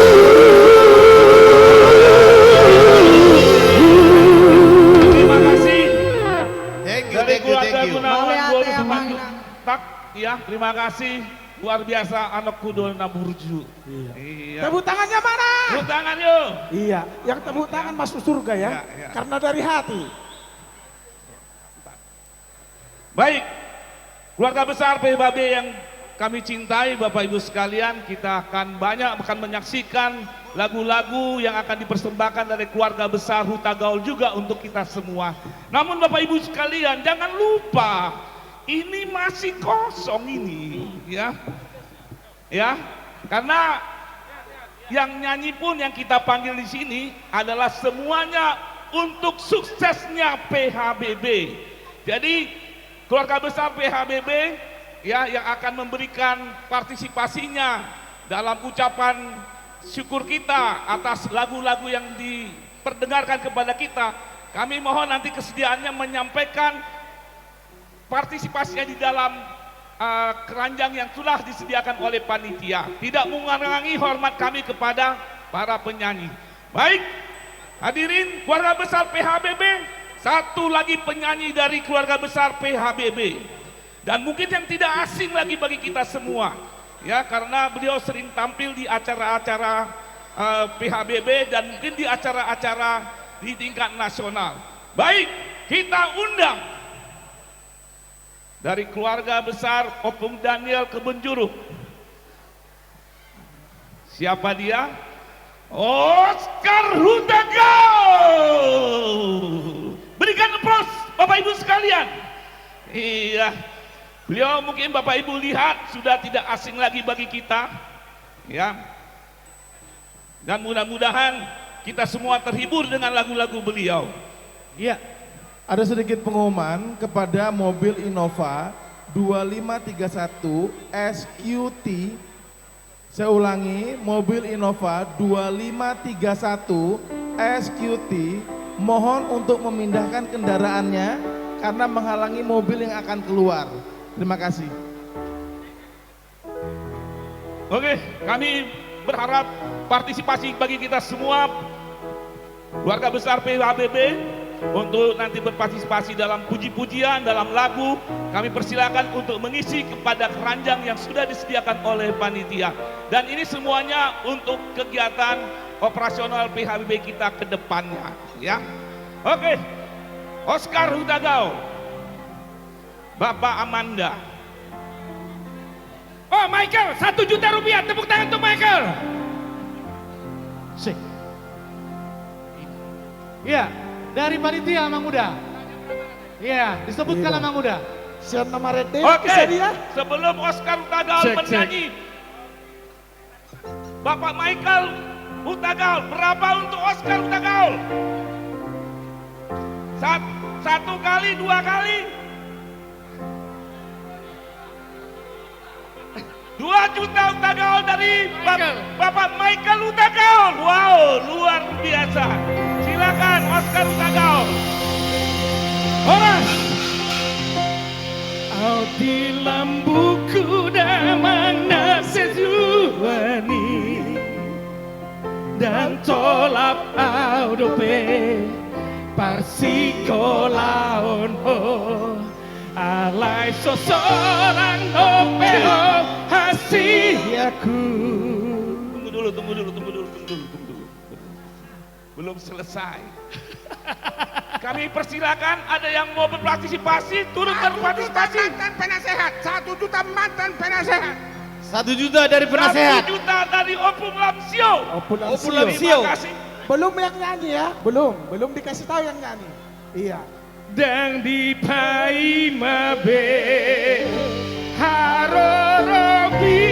Terima kasih. Thank you, dari thank you, keluarga thank you. Gunawan Mauliate, dua puluh tujuh. Amang. Tak, ya, terima kasih. Luar biasa, anakku do na burju. Iya. Iya. Tepuk tangannya mana? Tepuk tangan, yo. Iya, yang tepuk tangan masuk surga, ya. Iya, iya. Karena dari hati. Baik, keluarga besar P H B B yang kami cintai, Bapak Ibu sekalian, kita akan banyak akan menyaksikan lagu-lagu yang akan dipersembahkan dari keluarga besar Hutagaul juga untuk kita semua. Namun Bapak Ibu sekalian, jangan lupa, ini masih kosong ini, ya. Ya, karena yang nyanyi pun yang kita panggil di sini adalah semuanya untuk suksesnya P H B B. Jadi, keluarga besar P H B B, ya, yang akan memberikan partisipasinya dalam ucapan syukur kita atas lagu-lagu yang diperdengarkan kepada kita. Kami mohon nanti kesediaannya menyampaikan partisipasinya di dalam, eh, keranjang yang sudah disediakan oleh panitia. Tidak mengurangi hormat kami kepada para penyanyi. Baik, hadirin keluarga besar P H B B, satu lagi penyanyi dari keluarga besar P H B B. Dan mungkin yang tidak asing lagi bagi kita semua. Ya, karena beliau sering tampil di acara-acara, eh, P H B B dan mungkin di acara-acara di tingkat nasional. Baik, kita undang dari keluarga besar Ompung Daniel Kebonjeruk. Siapa dia? Oskar Hutagaul. Berikan aplaus, Bapak Ibu sekalian. Iya. Beliau mungkin Bapak Ibu lihat sudah tidak asing lagi bagi kita. Ya. Dan mudah-mudahan kita semua terhibur dengan lagu-lagu beliau. Iya. Ada sedikit pengumuman kepada mobil Innova dua lima tiga satu S Q T. Saya ulangi, mobil Innova dua lima tiga satu S Q T mohon untuk memindahkan kendaraannya karena menghalangi mobil yang akan keluar. Terima kasih. Oke, kami berharap partisipasi bagi kita semua, keluarga besar P H B B, untuk nanti berpartisipasi dalam puji-pujian, dalam lagu. Kami persilakan untuk mengisi kepada keranjang yang sudah disediakan oleh panitia. Dan ini semuanya untuk kegiatan operasional P H B B kita ke depannya, ya. Oke. Oskar Hutagaul. Bapak Amanda. Oh, Michael, satu juta rupiah. Tepuk tangan untuk Michael. Sik. Iya, dari panitia, Amang Uda. Iya, disebutkan, iya, Amang Uda. Sian nama Rede, oke, bisa dia? Sebelum Oskar Hutagaul, cek, cek, menyanyi, Bapak Michael Hutagaul, berapa untuk Oskar Hutagaul? Sat-, satu kali, dua kali? Dua juta Hutagaul dari Bap-, Michael. Bapak Michael Hutagaul. Wow, luar biasa. Silakan, Oskar Hutagaul. Horas. Au di lambungku damang na sejuani, ndang tolap au dope parsikolaon ho. Alai so sorang dope ho hasianku. Tunggu dulu, tunggu dulu, tunggu dulu, tunggu dulu, tunggu dulu. Belum selesai. Kami persilakan, ada yang mau berpartisipasi, turut berpartisipasi. Satu juta mantan penasehat. Satu juta mantan penasehat. Satu juta dari penasehat. Satu juta dari Ompung Lamsio. Ompung Lamsio. Ompung Lamsio. Terima kasih. Belum yang nyanyi, ya, belum. Belum dikasih tahu yang nyanyi. Iya. Ndang dipaima be haroromi.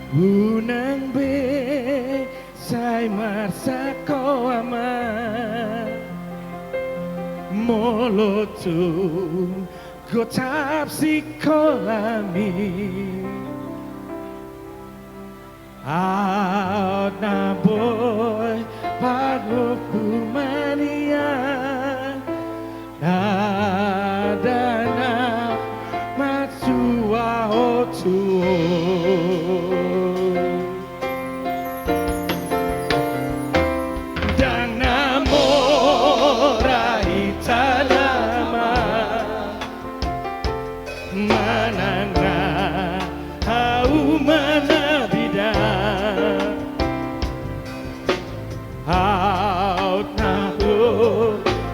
Unang be sai marsak ho, Ama, molo tung gotap sikolami. Aut na boi parhukuman i, ndada na manjua ho tutu. Ndang na mora hita, Ama, manang na hauma na bida. Aut na ho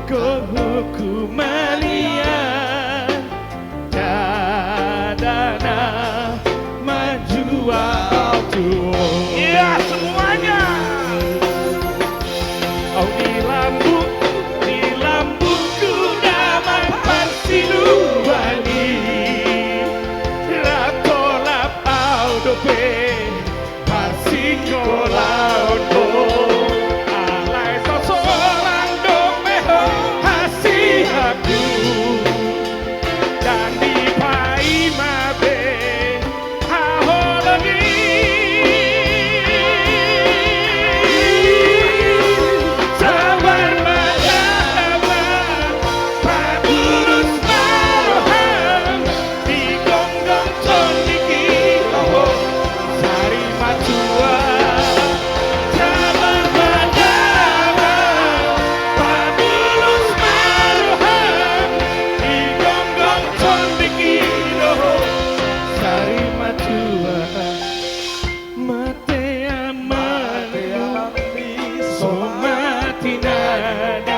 gohut humaliang, ndada na manjua ho tutu. Iya, semuanya. Au di lambungku, di lambungku damang parsiluan i. Rap tolap au dope parsingkola on, alai so sorang dope ho hasianku. Ndang dipaima be haholongi. Sabar ma damang, pamulus ma roham, digomgom tondik i do ho sari matua. Sabar ma damang, pamulus ma roham, digomgom tondik i do ho sari matua. Mate amangmi, so mati nadi,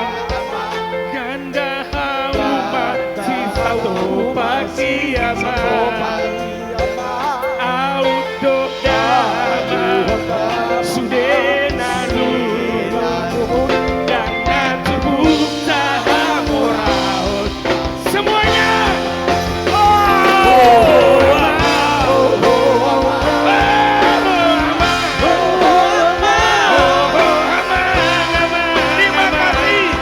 ganda hauma sisatupa i, Ama. Aut do damang sude na lungun, ndang na turpuk tahamoraon. Semuanya. Oh, oh, oh, oh, oh. Terima kasih.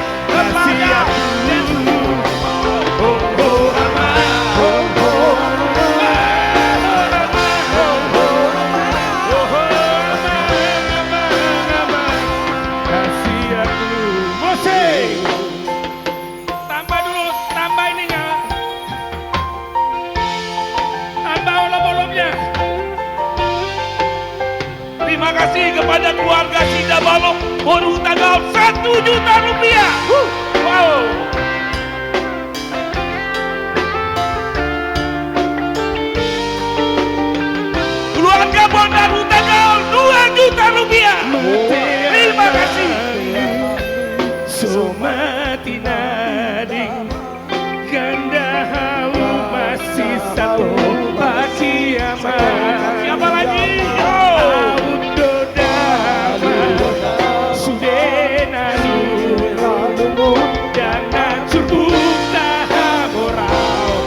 Tambah dulu, tambah ininya. Tambah olop-olopnya. Terima kasih kepada keluarga Sidabalok Boru Hutagaol, satu juta rupiah. Wow. Keluarga Bondar Hutagaol, dua juta rupiah. Terima kasih. So mati nadi, ganda hauma sisatupa i, Ama. Siapa lagi? Yo. Aut do damang sude na lungun, ndang na turpuk tahamoraon.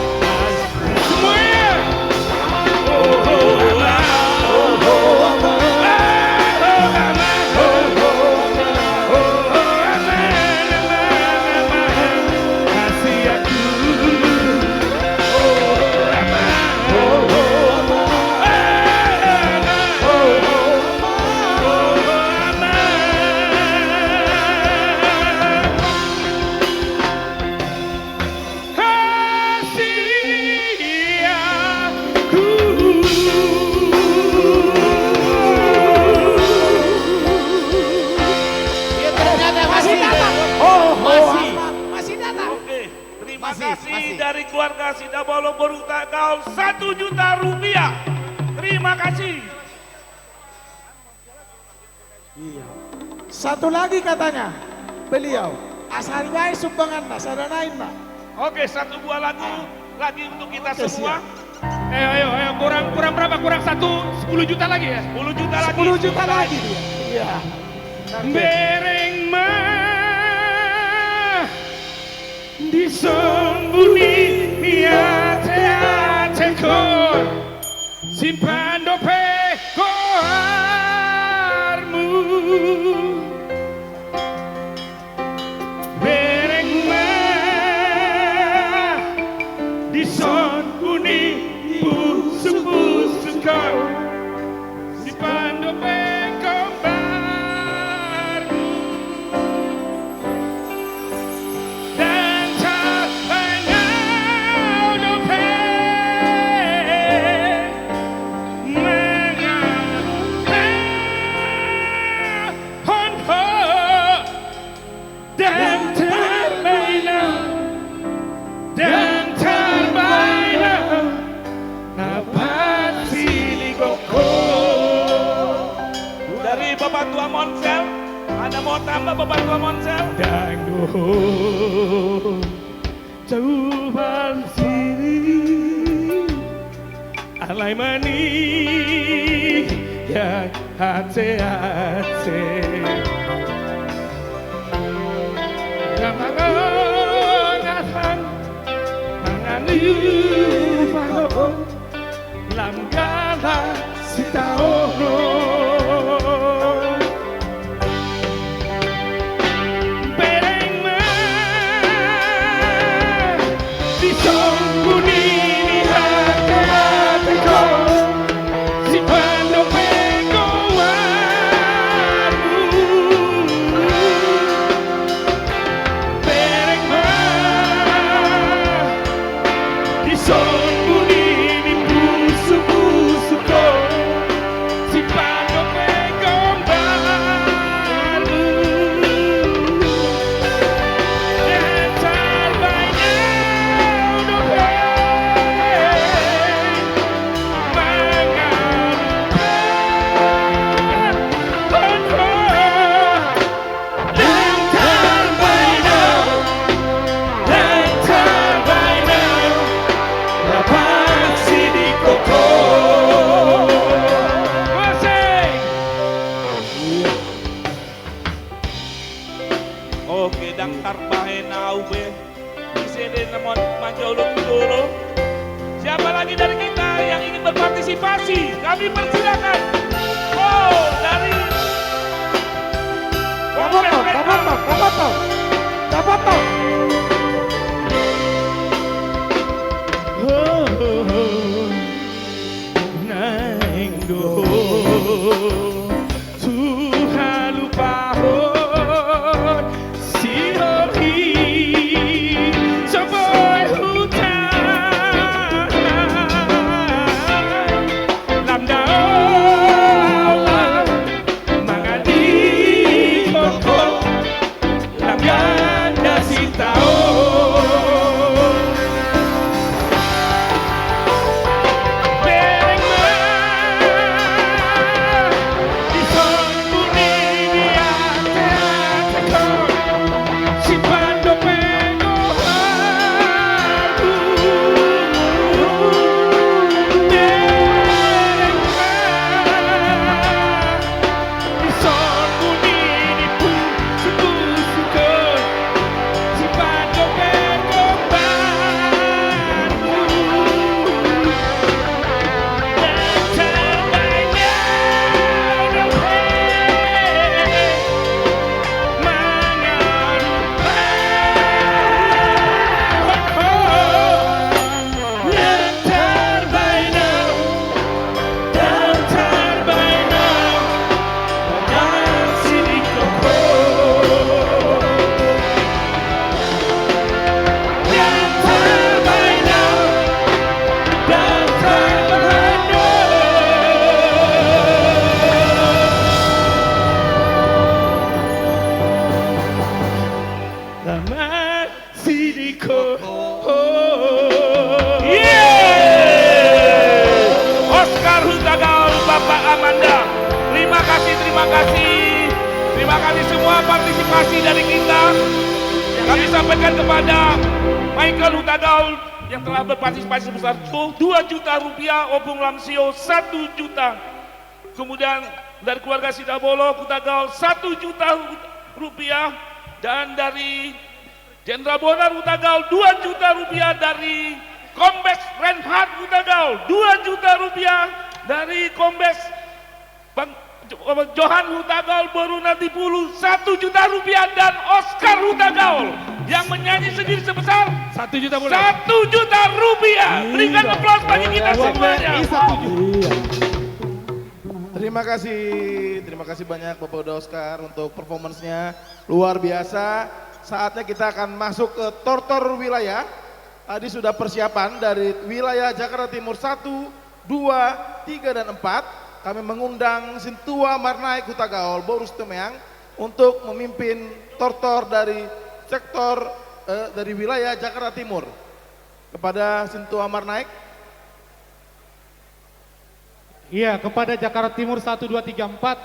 Semuanya. Hasianku. Ya, ternyata masih datang. Oh, oh, masih. Apa? Masih datang. Oke, terima kasih dari keluarga Sidabolok Boru Hutagaol, satu juta rupiah. Terima kasih. Iya. Satu lagi katanya beliau. Asal bae sumbanganna, sada nai ma. Oke, satu buah lagu lagi untuk kita semua. Oke, siap. Ayo, ayo, ayo, kurang, kurang berapa? Kurang satu, sepuluh juta lagi ya? Sepuluh juta lagi. Sepuluh juta lagi dia. Iya. Bereng ma di sombun ni ate-ateko, simpan dope ho. Dari Bapak Tua Monsel, ada mau tambah Bapak Tua Monsel? Dang dohot jawaban siri, alai manik ya hate-hate. Gamangan asang mangan liu pahon. Lam gala sitaonon. Bereng ma dison buni ni hate-hateko, sipandok pe goarmu. Bereng ma dison buni ni pusu-pusuhon, sipandok pe gombarmu. Dang tarbahen au dope mangalupakhon ho. Dang tarbahen au, dang tarbahen au, lapaksi di koko. Oke, dang tarbahen au be. Ise do na mau manjolo tu jolo? Siapa lagi dari kita yang ingin berpartisipasi? Kami persilakan. Oh, dari Kompas Renhar. Dapot, dapot, dapot, dapot. Naeng do ho tu halupahon, sihol i so boi hutahan. Lam dao au lam mangalihon ho. Lam ganda sitaonon. Bereng ma dison buni ni hate-hateko, sipandok pe goarmu. Bereng ma dison buni ni pusu-pusuhon, sipandok pe gombarmu. Dang tarbahen au dope mangalupakhon ho. Dang tarbahen au, dang tarbahen au, lapaksi di koko. Dang tarbahen au, dang tarbahen au, lapaksi di koko. Yeay! Oscar Hutagaol, Bapak Amanda. Terima kasih, terima kasih. Terima kasih semua partisipasi dari kita. Kami sampaikan kepada Michael Hutagaol yang telah berpartisipasi sebesar dua juta rupiah, Opung Lamsio satu juta. Kemudian dari keluarga Sidabolok Hutagaol satu juta rupiah, dan dari Jenderal Bonar Hutagaol dua juta rupiah, dari Kombes Reinhard Hutagaol dua juta rupiah, dari Kombes Bang Jo-, Johan Hutagaol boru Natipulu satu juta rupiah, dan Oscar Hutagaol yang menyanyi sendiri sebesar satu juta pula. Satu juta rupiah. Berikan aplaus bagi kita semuanya. Iya. Terima kasih, terima kasih banyak Bapak Uda Oscar untuk performance-nya. Luar biasa. Saatnya kita akan masuk ke tortor wilayah. Tadi sudah persiapan dari wilayah Jakarta Timur satu, dua, tiga, dan empat. Kami mengundang Sintua Marnaek Hutagaol boru Situmeang untuk memimpin tortor dari sektor, eh, dari wilayah Jakarta Timur. Kepada Sintua Marnaek. Iya, kepada Jakarta Timur satu, dua, tiga, empat,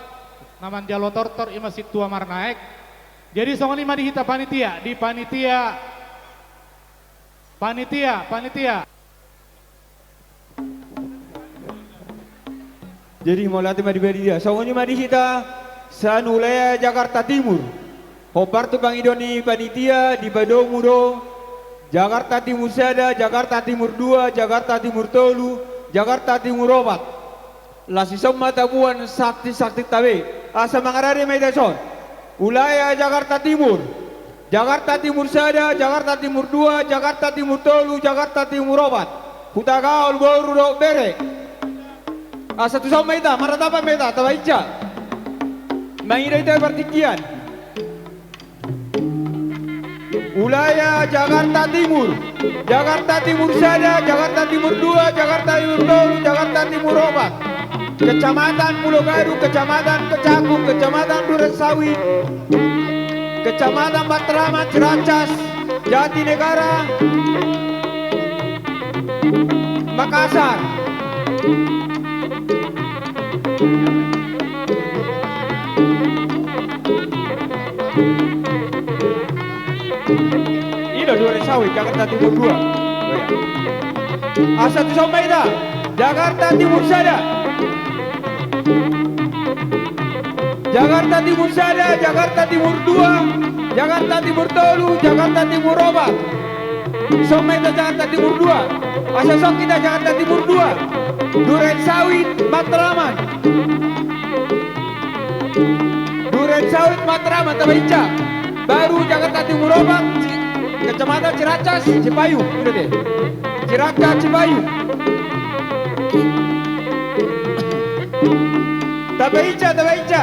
na manjalo tortor i ma sintua Marnaek. Jadi songon i ma di hita panitia, di panitia, panitia, panitia. Jadi mauliate ma di panitia. Songon i ma di hita sian wilayah Jakarta Timur. Hombar tu pangidoan ni panitia, dipadomu do Jakarta Timur sada, Jakarta Timur dua, Jakarta Timur tolu, Jakarta Timur opat. Laos dison ma taboan santi-santinta be. Asa mangarade ma hita dison. Wilayah Jakarta Timur. Jakarta Timur sada, Jakarta Timur dua, Jakarta Timur tolu, Jakarta Timur opat. Hutagaol boru dohot bere. Asa tuson ma hita, maratapan ma hita, tabainsa. Mangida hita partingkian. Wilayah Jakarta Timur. Jakarta Timur sada, Jakarta Timur dua, Jakarta Timur tolu, Jakarta Timur opat. Kecamatan Pulo Gadung, Kecamatan Kecakung, Kecamatan Durensawit, Kecamatan Matraman, Ciracas, Jatinegara, Makassar. I do Durensawit, Jakarta Timur dua. Oh, iya. Asa tuson ma hita, Jakarta Timur sada. Jakarta Timur sada, Jakarta Timur dua, Jakarta Timur tolu, Jakarta Timur opat. Dison ma hita Jakarta Timur dua. Asa songon hita Jakarta Timur dua. Durensawit, Matraman. Durensawit, Matraman, tabainsa. Baru Jakarta Timur opat, Kecamatan Ciracas, Cipayung, i do deh. Ciracas, Cipayung. Tabainsa, tabainsa.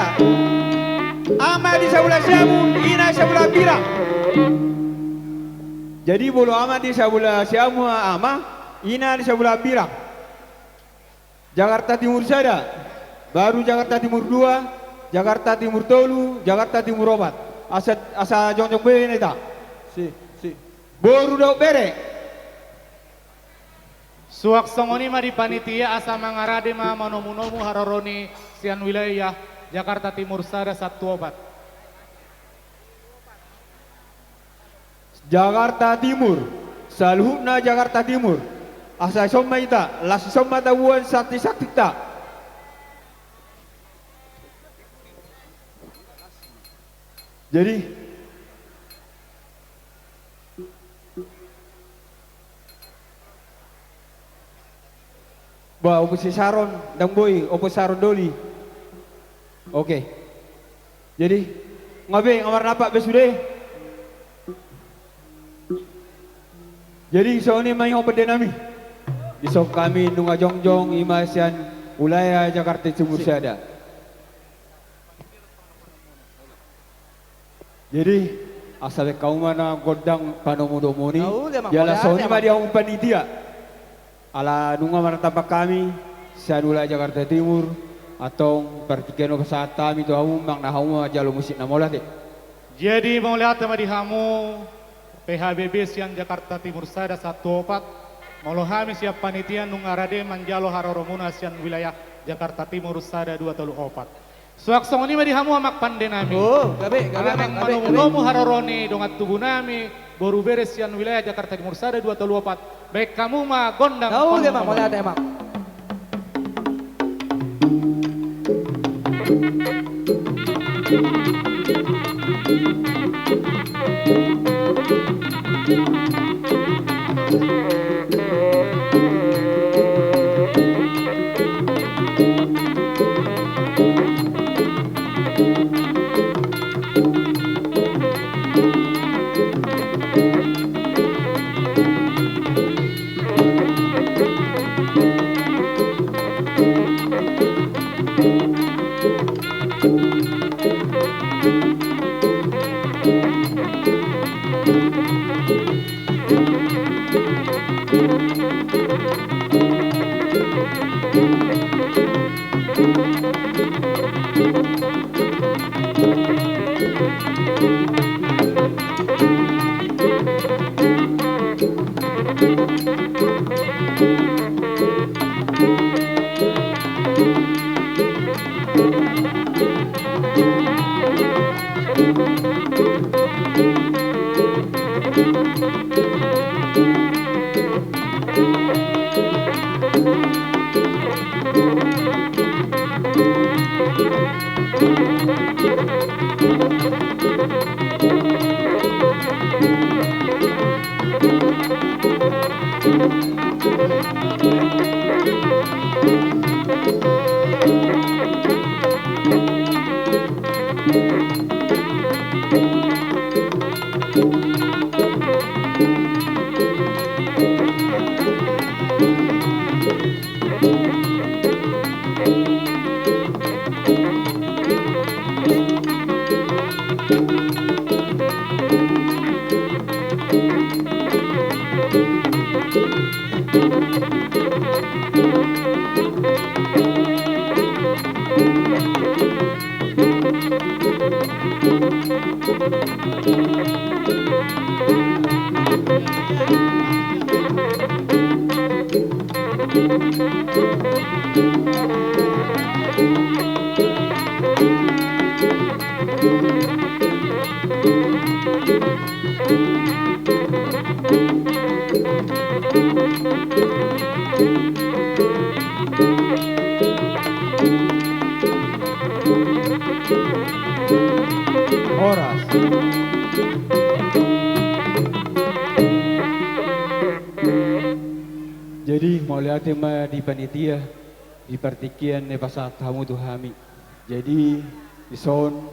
Ama di sabola siamun, ina di sabola hambirang. Jadi molo ama di sabola siamun, ama, ina di sabola hambirang. Jakarta Timur sada, baru Jakarta Timur dua, Jakarta Timur tolu, Jakarta Timur opat. Asa, asa jongjong be hita. Si, si. Boru dohot bere. Suang songon i ma di panitia, asa mangarade ma manomunomu haroro ni sian wilayah Jakarta Timur sada, sada tu opat. Jakarta Timur, saluhutna Jakarta Timur. Asa dison ma hita, laos dison ma taboan santi-santinta. Jadi, bah, ompung si Saron, ndang boi, ompung Saron Doli. Oke. Jadi, nga be, nga marnampak be sude. Jadi, songon i ma i, ompung pande nami. Dison hami nunga jongjong, i ma sian wilayah Jakarta Timur sada. Jadi, asa baen hamu ma na gondang panomunomuon i. Jala songon i ma di hamu panitia. Ala nunga marnampak hami sian wilayah Jakarta Timur, antong partingkian on pasahat hami tu hamu, manang na hamu manjalo musik na mauliate. Jadi, mauliate ma di hamu P H B B sian Jakarta Timur sada, sada tu opat. Molo hami sian panitia nunga rade manjalo haroromuna sian wilayah Jakarta Timur sada, dua, tolu, opat. Suang songon i ma di hamu amang pande nami. Oh, gabe, gabe, amang, gabe, gabe. Ala naeng manomunomu haroro ni dongan tubu nami, boru bere sian wilayah Jakarta Timur sada, dua, tolu, opat. Baen hamu ma gondang. Tahu dia, Mang, panomunomuon. Mauliate, Mang. Horas. Jadi, mauliate ma di panitia, di partingkian na pasahat hamu tu hami. Jadi, dison,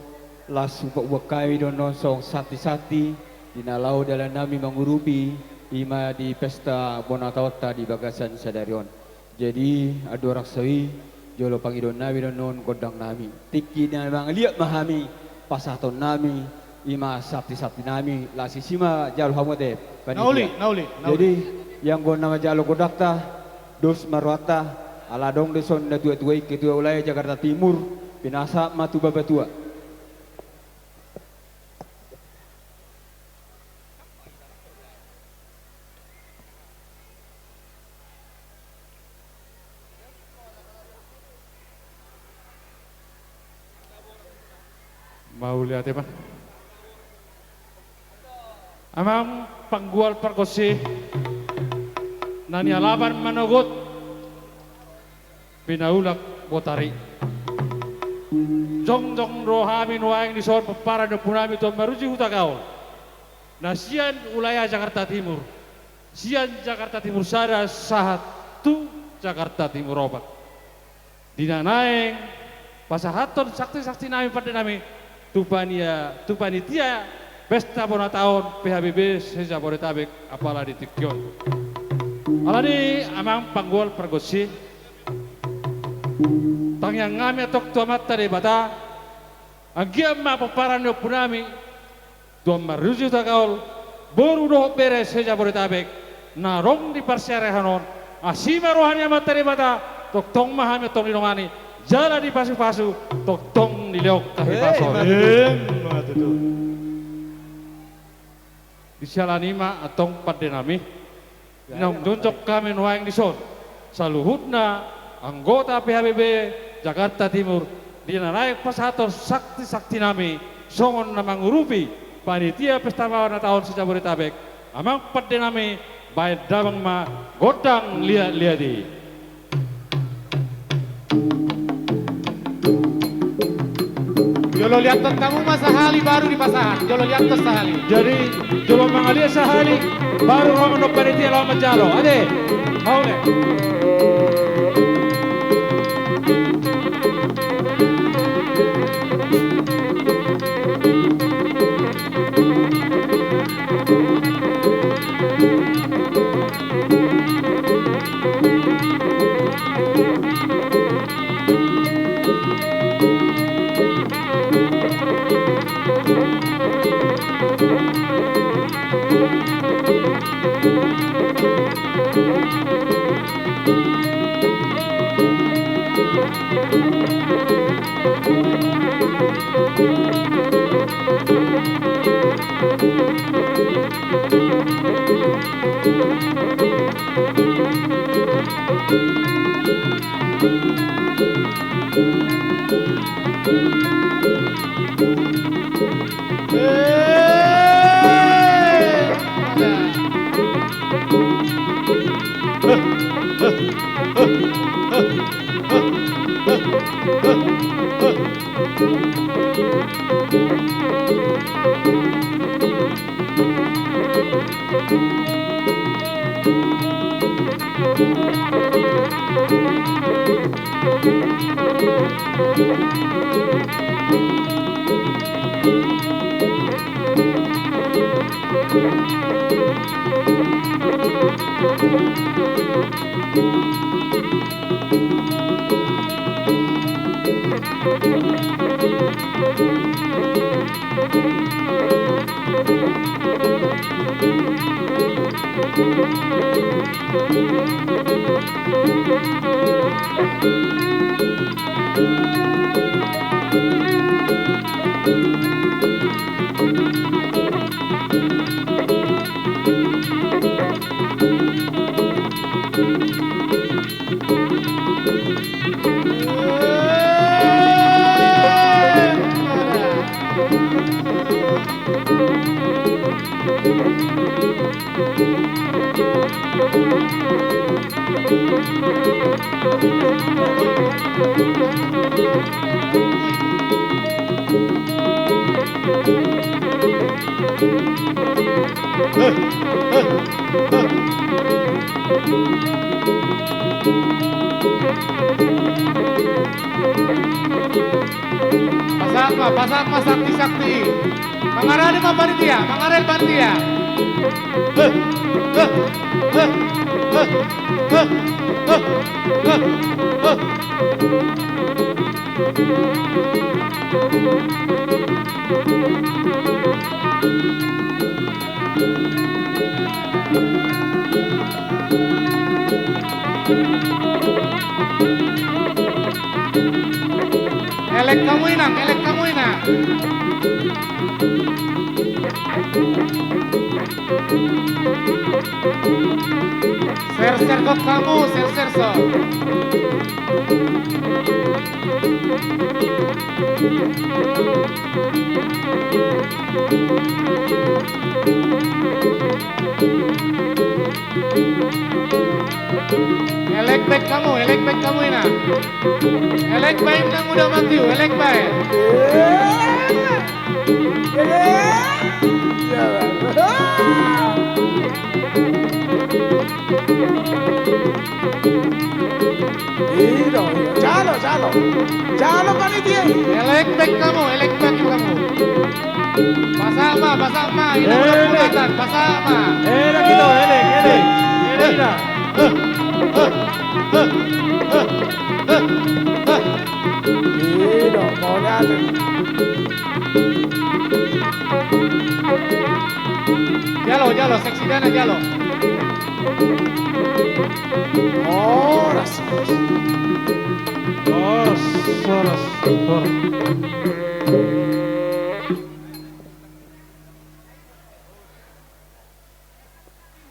las hupaboan hami do annon songon santi-santi, di na laho dalan nami mangurupi, i ma di pesta bona taonta di bagasan sadari on. Jadi, andorang so i, jolo pangidoan nami do annon gondang nami. Tingki na mangaliat ma hami, pasahaton nami, i ma santi-santi nami, las disi ma jalo hamu ate, panitia. Na uli, na uli, na uli. Jadi, anggo na manjalo gondangta, dos ma rohanta, ala adong do dison natua-tua i, ketua wilayah Jakarta Timur, pinasahat ma tu Bapatua. Mauliate ma. Amang panggual pargonsi, na nialaman manogot pinaulak botari. Jongjong do hami nuaeng dison pomparan ni ompunami Tuan Maruji Hutagaol, na sian wilayah Jakarta Timur, sian Jakarta Timur sada sahat tu Jakarta Timur opat. Di na naeng pasahathon santi-santi nami, pande nami, tu pania-, tu panitia pesta bona taon P H B B se-Jabodetabek apala di tingki on. Alani, amang panggual pargonsi, tangiang nami antong tu Amanta Debata, anggiat ma pomparan ni ompunami Tuan Maruji Hutagaol, boru dohot bere se-Jabodetabek, na adong di parsiarean on, asi ma roha ni Amanta Debata, tongtong ma hami antong didongani, jala dipasu-pasu, tongtong dilehon hahipason. Eh, ima tutu. Ima tutu. Di siala ni i ma antong pande nami. Naung jongjong hami nuaeng dison, saluhutna anggota P H B B Jakarta Timur, di na naeng pasahathon santi-santi nami songon na mangurupi panitia pesta bona taon se-Jabodetabek, amang pande nami, baen damang ma gondang liat-liat i. Jolo liathon hamu ma sahali baru dipasahat. Jolo liathon sahali. Jadi, jolo mangaliat sahali, baru ro ma annon panitia laho manjalo. Ate, mauliate. Pasahat ma, pasahat ma, sakti, sakti. Mangarade ma panitia, mangarade panitia. Elek hamu inang, elek hamu inang. Serser gok hamu, serser so. Elek baen hamu, elek baen hamu inang. Elek baen nang udah mati, elek baen. Ido, ido. Jalo, jalo. Jalo panitia. Elek baen hamu, elek baen hamu. Pasahat ma, pasahat ma. Inang udah pungatan, pasahat ma. Elek ido, elek, elek. Elek ido. Ido, mau nyalin. Jalo, jalo, seksi dana, jalo. Horas, horas. Horas, horas, horas.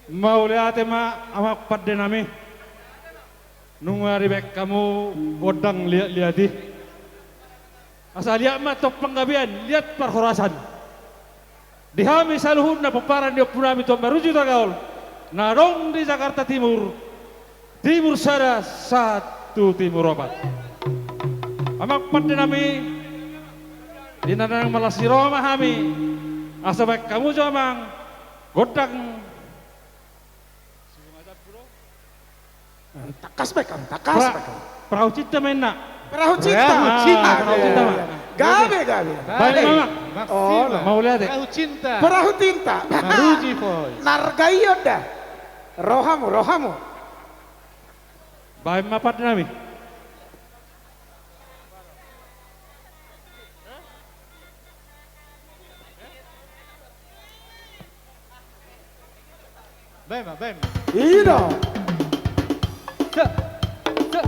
Mauliate ma amang pande nami. Nunga dibaen hamu gondang liat-liat i. Asa liat ma antong panggabean, liat parhorasan. Di hami saluhutna pomparan ni ompu nami Tuan Maruji Hutagaol, na adong di Jakarta Timur, Timur Sada sahat tu Timur Opat. Amang pande nami, di na naeng marlas ni roha ma hami, asa baen hamu jo amang gondang. Tangkas baen hamu, tangkas baen hamu. Perahu Cinta ma inna. Perahu Cinta. Perahu Cinta. Ah, Perahu Cinta ma. Gabe, gabe. Baen ma amang. Maksimal. Mauliate. Perahu Cinta. Perahu Cinta. Maruji Voice. Narga ion da. Rohamu, rohamu. Baen ma pande nami. Baen ma, baen ma. Ido. Sa, sa.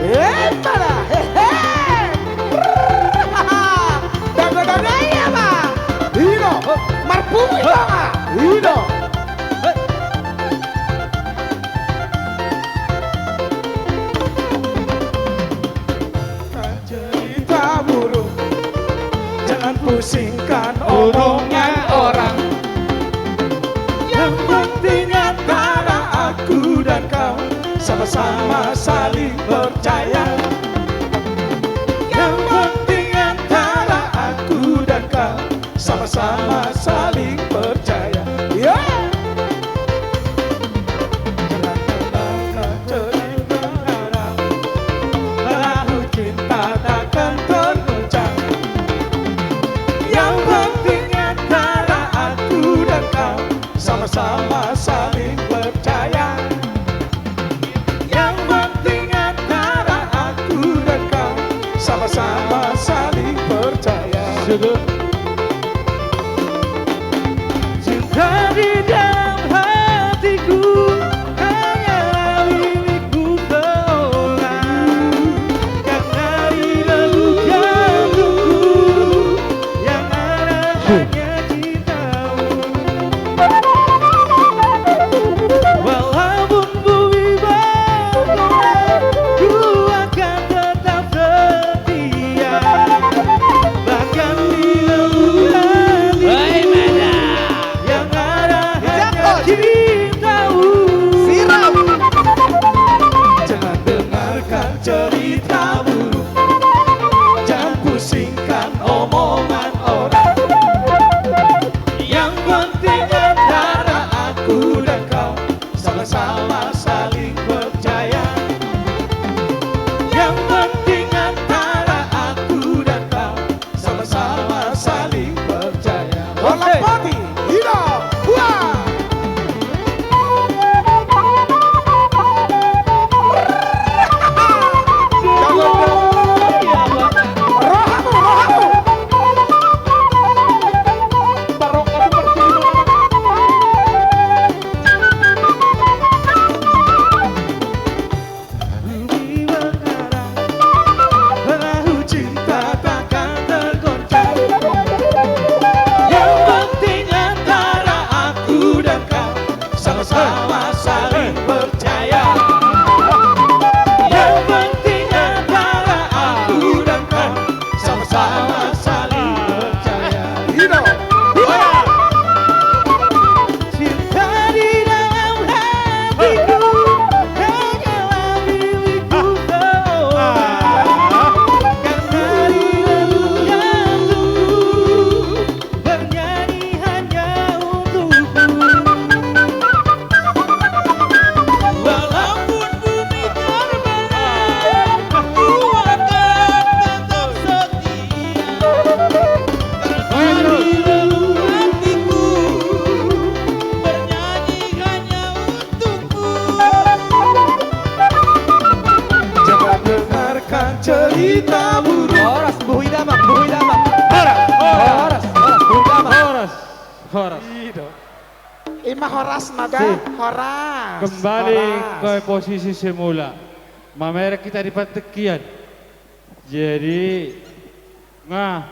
Epa da, hehe. Dada dada ia ma. Ido. Marpungu iba ma. Ido. Cerita burung, jangan pusingkan omongan orang. Yang penting antara aku Sama saling percaya. Yang penting antara aku dan kau sama-sama saling percaya. Ya. Jangan kembangkan cerita orang. Perahu cinta takkan terpecah. Yang penting antara aku dan kau sama-sama saling percaya. Yang penting antara aku dan kau sama-sama saling percaya. Sudah. Cinta di dalam hatiku hanyalah milikmu seorang. Karena di dalam jantungku yang ada hanya cintamu. Walaupun bumi bergoyang, ku akan tetap setia. Bahkan bila lautan yang ada hanya cintamu. Siram. Jangan dengarkan cerita buruk. Jangan pusingkan omongan orang. Yang penting antara aku dan kau sama-sama saling percaya. Yang penting antara aku dan kau sama-sama saling percaya. Oke. Bola pati, hidup, buah. Rohamu, rohamu. Perahu cinta takkan tergoncang. Yang penting antara aku dan kau sama-sama saling percaya. Yang penting antara aku dan kau sama-sama saling percaya. Hidup. Buaya. Cinta di dalam hatiku hanyalah milikmu seorang. Karena di dalam jantungku bernyanyi hanya untukmu. Walaupun bumi terbelah, ku akan tetap setia. Karena di dalam hatiku bernyanyi hanya untukmu. Jangan dengarkan cerita buruk. Horas, buhu damang, buhu damang. Horas, horas, horas, buhu damang. Horas, horas. Ima horas nada, si. Horas. Kembali horas. Ke posisi semula. Mamereng hita di partingkian. Jadi, nga.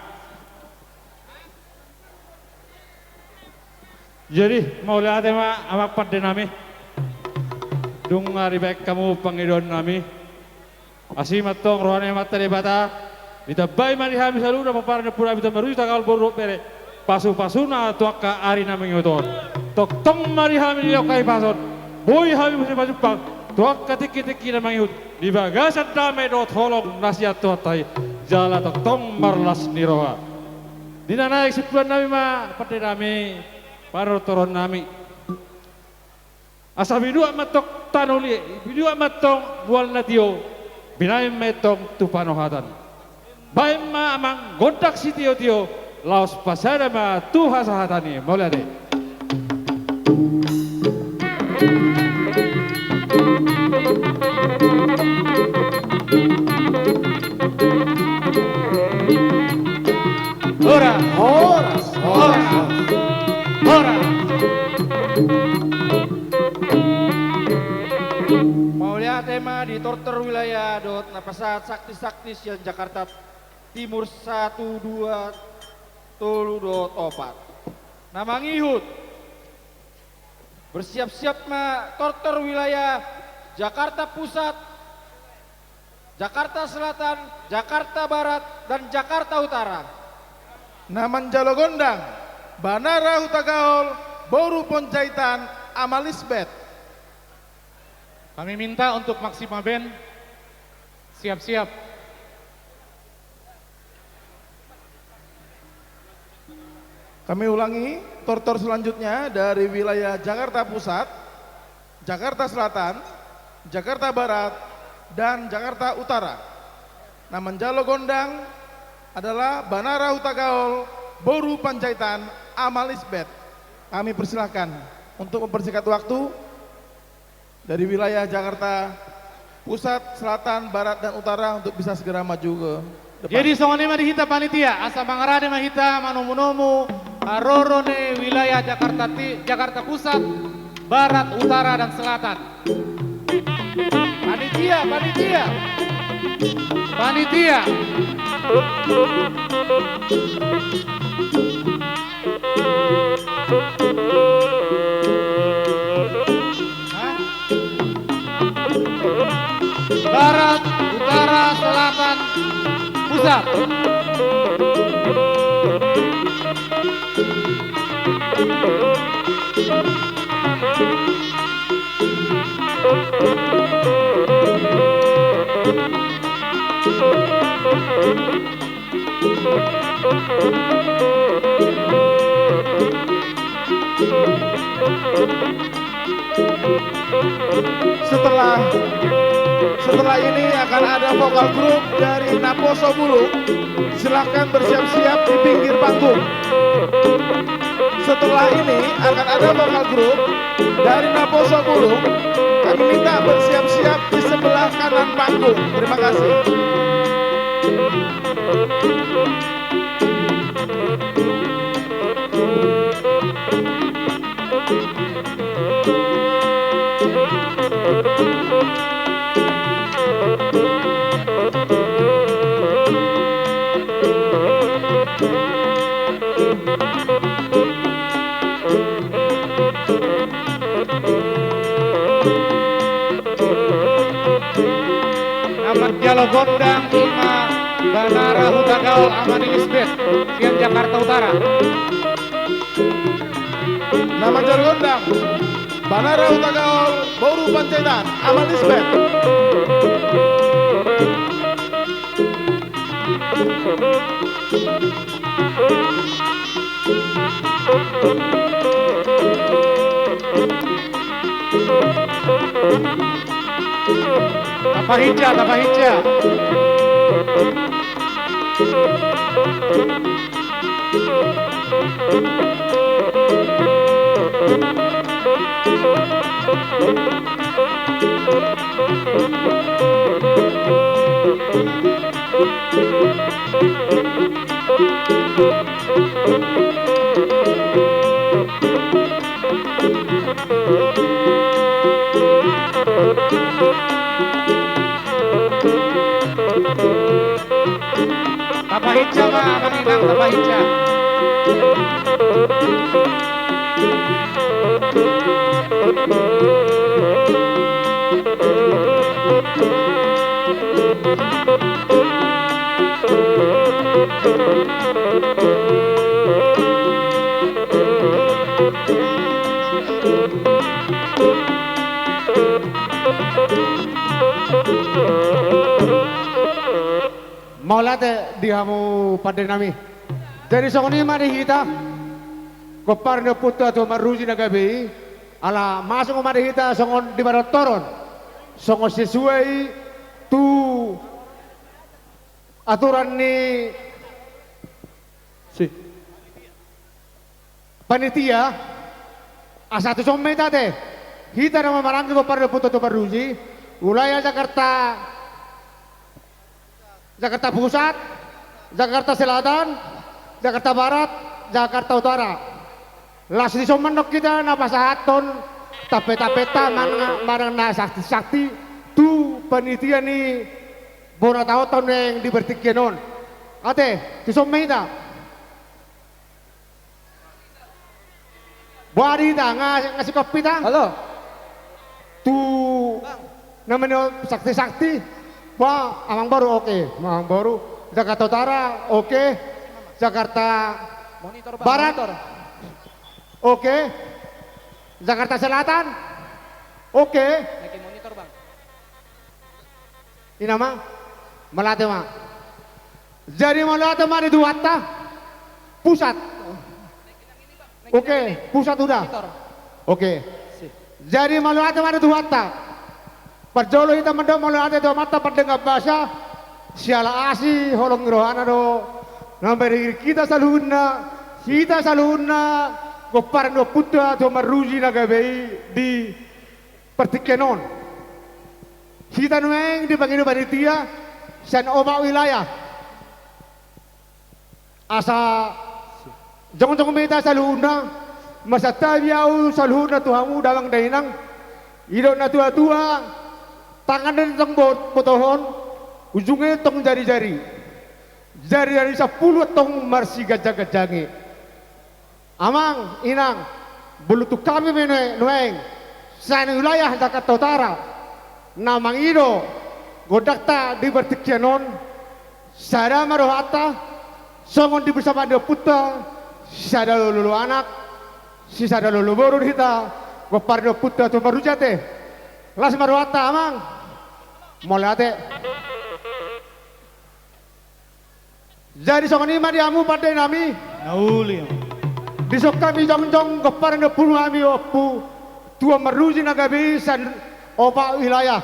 Jadi, mauliate ma amang pande nami. Dung nga dibaen hamu pangidoan nami. Asi ma antong roha ni Amanta Debata, ditambai ma di hami saluhutna pomparan ni ompunami Tuan Marzuki Hutagalung boru dohot bere, pasupasuna tu angka ari na mangihut on. Tongtong ma di hami dilehon hahipason, boi hami muse pajumpang tu angka tingkitingki na mangihut di bagasan dame dohot holong na sian Tuhanta i, jala tongtong marlas ni roha. Di na naeng simpulannami ma pande nami, panortoronnami. Asa binuat ma antong tano liat, binuat ma antong mual na tio, binahen ma i antong tu panohatan. Baen ma amang gondang sitiotio, laos pasada ma tu hasahatan i. Mauliate. Horas, horas, horas, horas. Mauliate ma di tortor wilayah dohot na pasahat sakti-sakti sian Jakarta Timur satu, dua, tolu dohot opat. Na mangihut. Bersiap-siap ma tortor wilayah Jakarta Pusat, Jakarta Selatan, Jakarta Barat, dan Jakarta Utara. Na manjalo gondang, Banara Hutagalung, boru Ponjaitan, Ama Lisbeth. Kami minta untuk Maxima Band siap-siap. Kami ulangi, tortor selanjutnya dari wilayah Jakarta Pusat, Jakarta Selatan, Jakarta Barat, dan Jakarta Utara. Na manjalo gondang adalah Banara Hutagaol, Boru Panjaitan, Ama Lisbeth. Kami persilahkan untuk mempersingkat waktu dari wilayah Jakarta Pusat, Selatan, Barat, dan Utara untuk bisa segera maju ke depan. Jadi songon i ma di hita panitia, asa mangarade ma hita manomu-nomu haroro ni wilayah Jakarta Ti-, Jakarta Pusat, Barat, Utara, dan Selatan. Panitia, panitia. Panitia. Hah? Barat, utara, selatan, pusat. Setelah, setelah ini akan ada vokal grup dari Naposo Bulung. Silahkan bersiap-siap di pinggir panggung. Setelah ini akan ada vokal grup dari Naposo Bulung. Kami minta bersiap-siap di sebelah kanan panggung. Terima kasih. Na manjalo gondang i ma Banara Hutagaol, Ama ni Lisbeth, sian Jakarta Utara. Na manjalo gondang, Banara Hutagaol, Boru Panjaitan, Ama Lisbeth. Tapahinsa, tapahinsa. Tapahinsa ma, Amang Inang, tapahinsa. Mauliate di hamu pande nami. Jadi songon i ma di hita, gompar ni ompunta tu marruji na gabe i, ala masuk ma di hita songon di partortoron, songon sesuai tu aturan ni si panitia, asa tuson ma hita ate. Hita na mamaranggi gompar ni ompunta tu marruji, wilayah Jakarta, Jakarta Pusat, Jakarta Selatan, Jakarta Barat, Jakarta Utara. Laos tuson ma annon hita na pasahathon tampe-tampeta manang, manang na sakti-sakti tu panitia ni bona taon naeng di partingkian on. Ate, tuson ma hita. Boha di hita, nga, nga singkop hita? Halo. Tu, bang, nama ni sakti-sakti. Boha, Amang Boru, oke. Amang Boru, Jakarta Utara, oke. Jakarta, monitor, bang, Barat, monitor, oke. Jakarta Selatan, oke. Naikin monitor, bang. Inang ma, mauliate ma. Jadi mauliate ma di Tuhanta. Pusat. Oke, pusat udah. Oke. Jadi mauliate ma di Tuhanta. Parjolo hita mandok mauliate tu Amanta pardenggan basa. Siala asi holong ni rohana do na mambahen hita saluhutna, hita saluhutna gomparan ni ompunta Tuan Maruji na gabe i di partingkian on. Hita nuaeng dipangido panitia sian opat wilayah. Asa jongjong ma hita saluhutna, marsantabi ahu saluhutna tu hamu damang dainang. Didok natuatua, tangan i tong bot-, botohon, ujungna tong jarijari. Jarijari sampulu tong marsiganjangganjangi. Amang, inang, bolutu hami ma nuaeng, nuaeng, sian wilayah Jakarta Utara, na mangido gondangta di partingkian on, sada ma rohanta, songon di parsamaan ni ompunta, sada do lolo anak, sisada do lolo boru do hita, gomparan ni ompunta Tuan Maruji ate. Las ma rohanta, Amang. Mauliate. Jadi songon i ma di hamu pandenami. Na uli. Dison hami jongjong gomparan ni ompunami Ompu Tuan Maruji na gabe i sian opat wilayah.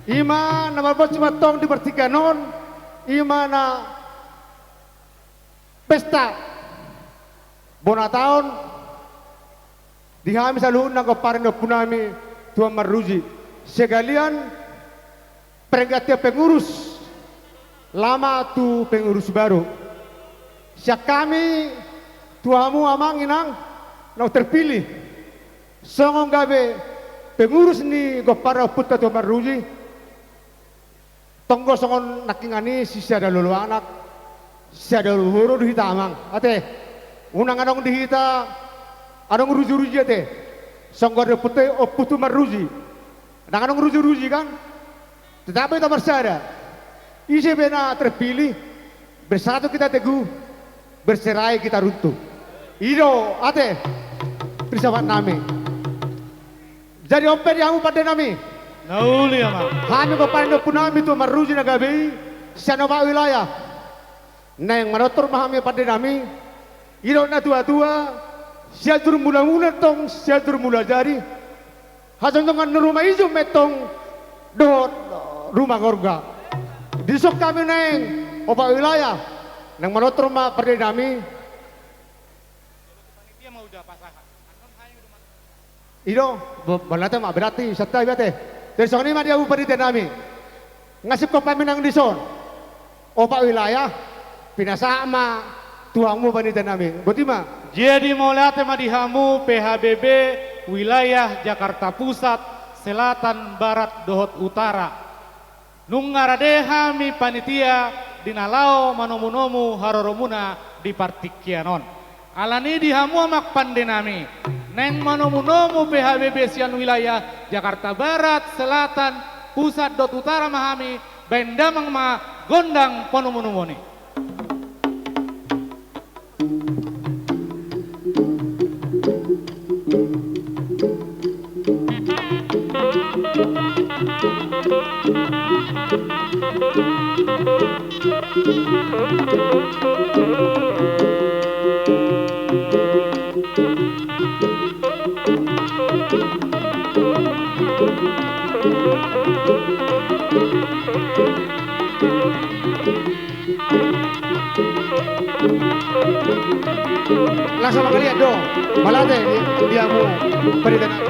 I ma na marbonsi ma tong di partingkian on, i ma na pesta bona taon di hami saluhutna gomparan ni ompunami Tuan Maruji. Sekalian pergantian pengurus lama tu pengurus baru. Sian hami tu hamu amang inang na terpilih songon gabe pengurus ni gomparan ni ompunta Tuan Maruji. Tong do songon nangkiningan i sisada lolo anak, sisada lolo boru do hita amang. Ate, unang adong di hita adong rujiruji ate. Songon di ompunta i Ompu Tuan Maruji. Ndang adong rujiruji kan? Tetap hita marsada. Ise pe na terpilih, bersatu kita teguh, bercerai kita runtuh. I do ate, filsafatnami. Jadi on pe di hamu pandenami. Na uli amang. Hami gomparan ni ompunami Tuan Maruji na gabe i sian opat wilayah. Naeng manortor ma hami pandenami. Didok natuatua, Sianjur Mulamula tong Sianjur Mulajadi. Hajongjongan ni ruma ijuk ma i tong dohot ruma gorga. Dison hami naeng opat wilayah. Naeng manortor ma pandenami. I do, bo-, mauliate ma berarti santabi ate. Jadi songon i ma di hamu panitenami. Nga singkop hami nang dison. Opat wilayah, pinasahat ma tu hamu panitenami. Boti ma. Jadi mauliate ma di hamu P H B B wilayah Jakarta Pusat, Selatan, Barat dohot Utara. Nunga rade hami panitia di na laho manomunomu haroromuna di partingkian on. Alani i di hamu amang pandenami, naeng manomunomu P H B B sian wilayah Jakarta Barat, Selatan, Pusat dohot Utara ma hami, baen damang ma gondang panomunomuon i. Langsung mangaliat do. Mauliate di, di hamu panitenami.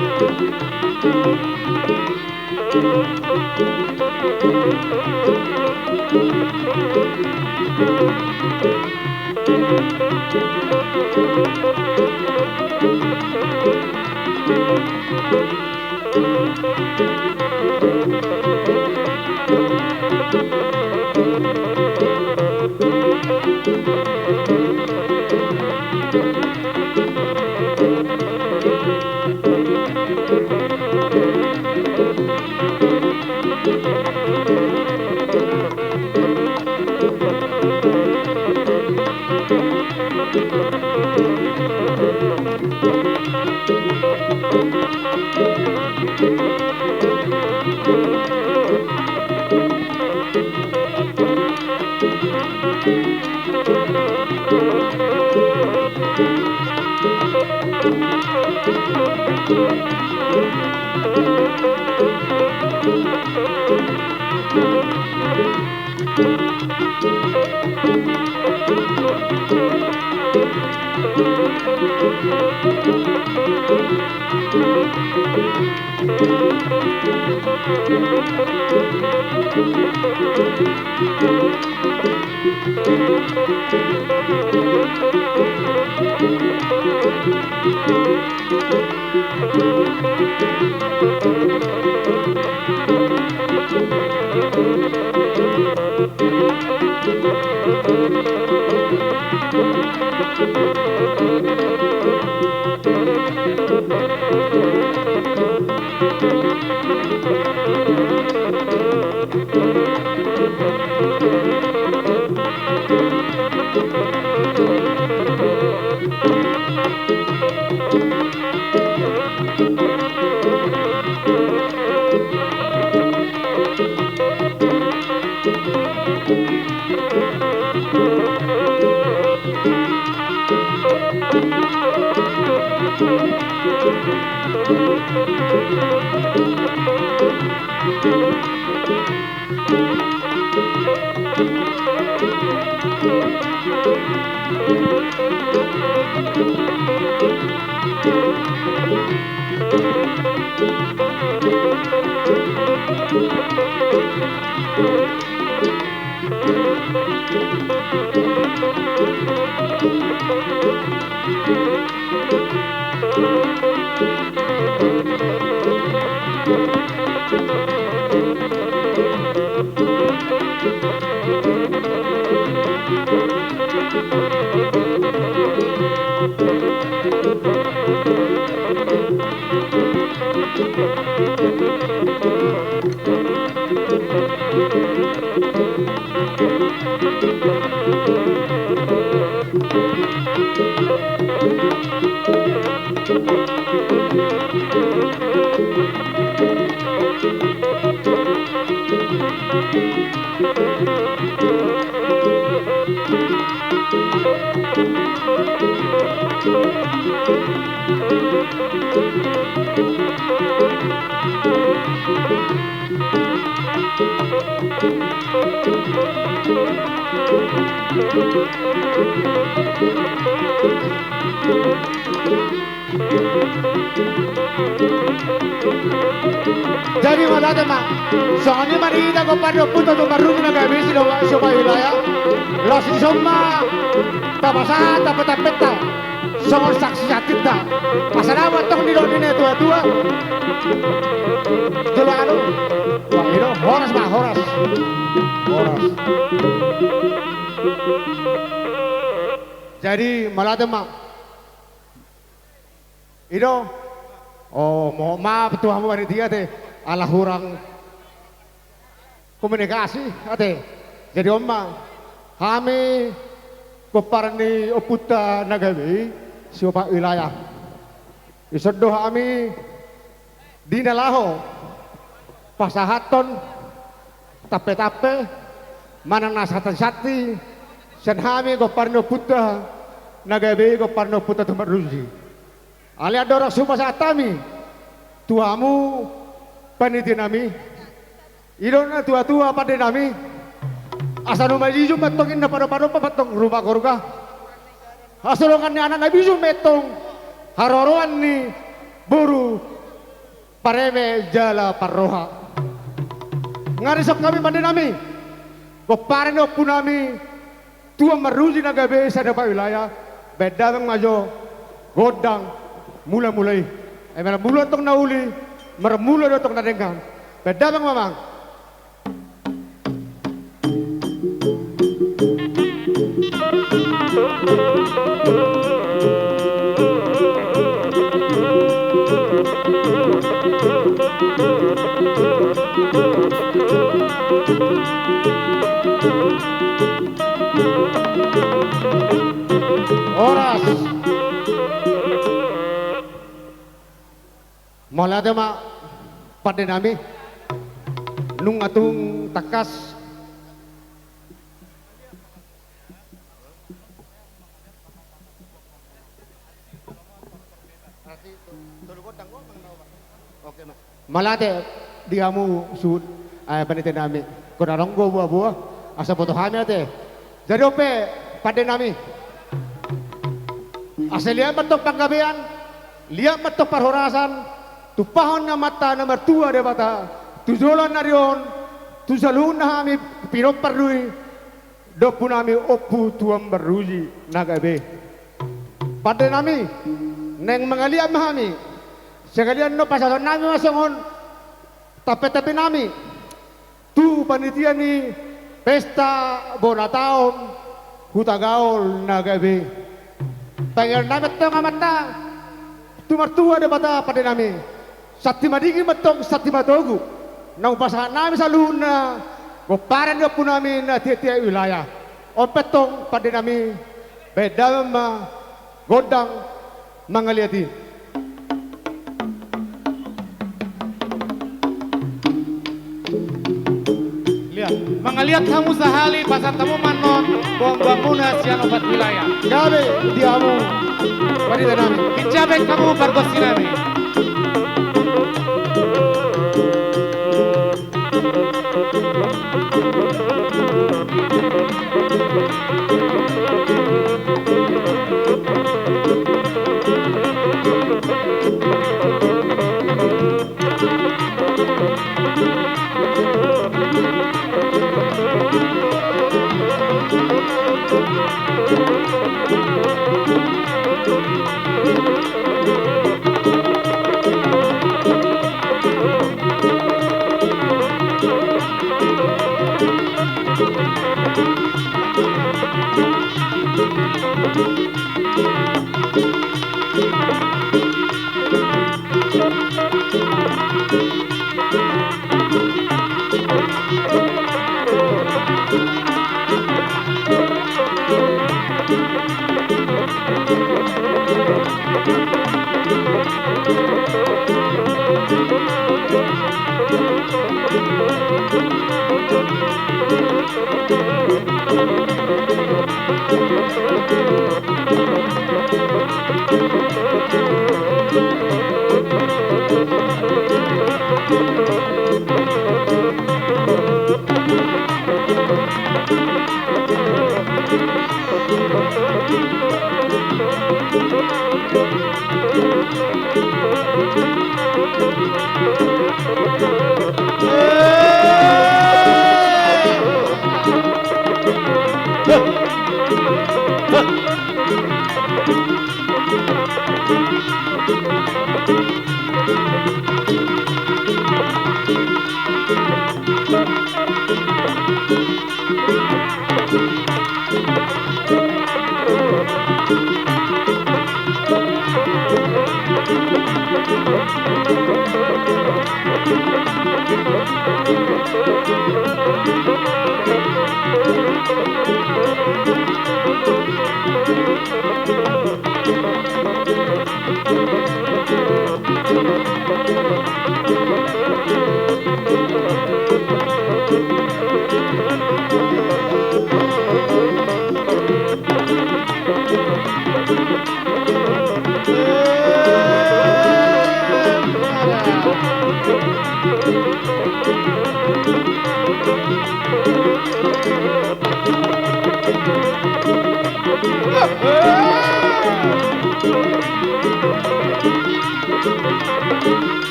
Jadi mauliate ma. Songon i ma di hita gompar ni ompunta Tumpak Marzuki na gabe sidohot siompa wilayah. Laos dison ma tapasahat tampe-tampenta songon saksi-saksinta. Asa dao ma antong didok ni na tua-tua. Jolo anu. Wah, i do, horas ma, horas. Horas. Jadi mauliate ma. I do. O, mohon maaf tu hamu panitia ate, ala hurang komunikasi ate. Jadi on ma, hami gompar ni ompunta na gabe i, siompa wilayah, dison do hami di na laho pasahathon tampe-tampe manang na santi-santi sian hami gompar ni ompunta na gabe i, gompar ni ompunta Tumpak Marzuki. Alai andorang so pasahat hami tu hamu panitia nami, i do na tua-tua pande nami, asa na umajijum ma antong inna padompadompa ma antong ruma gorga. Hasolongan ni anak na bijum ma antong haroroan ni boru pareme jala parroha. Nga dison hami pande nami, gompar ni ompu nami Tuan Marzuki na gabe sada pa wilayah, baen damang ma jo gondang mula-mula i. Ai marmula antong na uli, marmula do antong na denggan. Baen damang ma amang. Horas. Mauliate ma pande nami. Nunga tung tangkas. Mauliate di hamu suhut, eh, panitia nami. Anggo na adong do boaboa, asa boto hami ate. Jadi on pe, pande nami, asa liat ma antong panggabean, liat ma antong parhorasan, tumpahon ni Amanta na martua Debata tu joloan ni ari on, tu saluhutna hami pinompar dui, dohot ompu nami Ompu Tuan Marruji na gabe. Pande nami, naeng mangaliat ma hami. Sekalian do pasahaton nami ma songon tampe-tampe nami tu panitia ni pesta bona taon Hutagaol na gabe. Pangidoan nami antong Amanta, tu martua Debata, pande nami, santi madingin ma antong, santi matogu, naung pasahat nami saluhutna pomparan ni ompu nami na tiap-tiap wilayah. On pe antong, pande nami, bahen damang ma gondang mangaliat i. Liat, mangaliat hamu sahali, pasahat hamu ma annon boanboanmuna sian opat wilayah. Gabe di hamu, panitia nami. Hinjabek hamu pargonsi nami.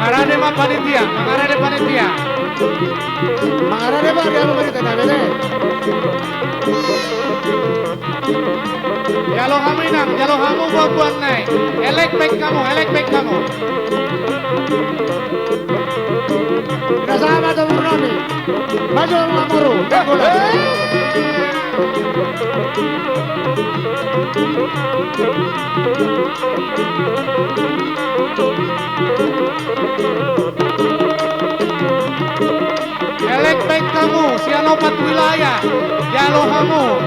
Mangarade ma panitia, mangarade panitia. Mangarade ma di hamu panitia nami. Jalo hamu inang, jalo hamu boanboan nai. Elek baen hamu, elek baen hamu. Ina sama tu umur nami. Maju, Amoru. Elek baen hamu, sian Opat wilayah, jalo hamu.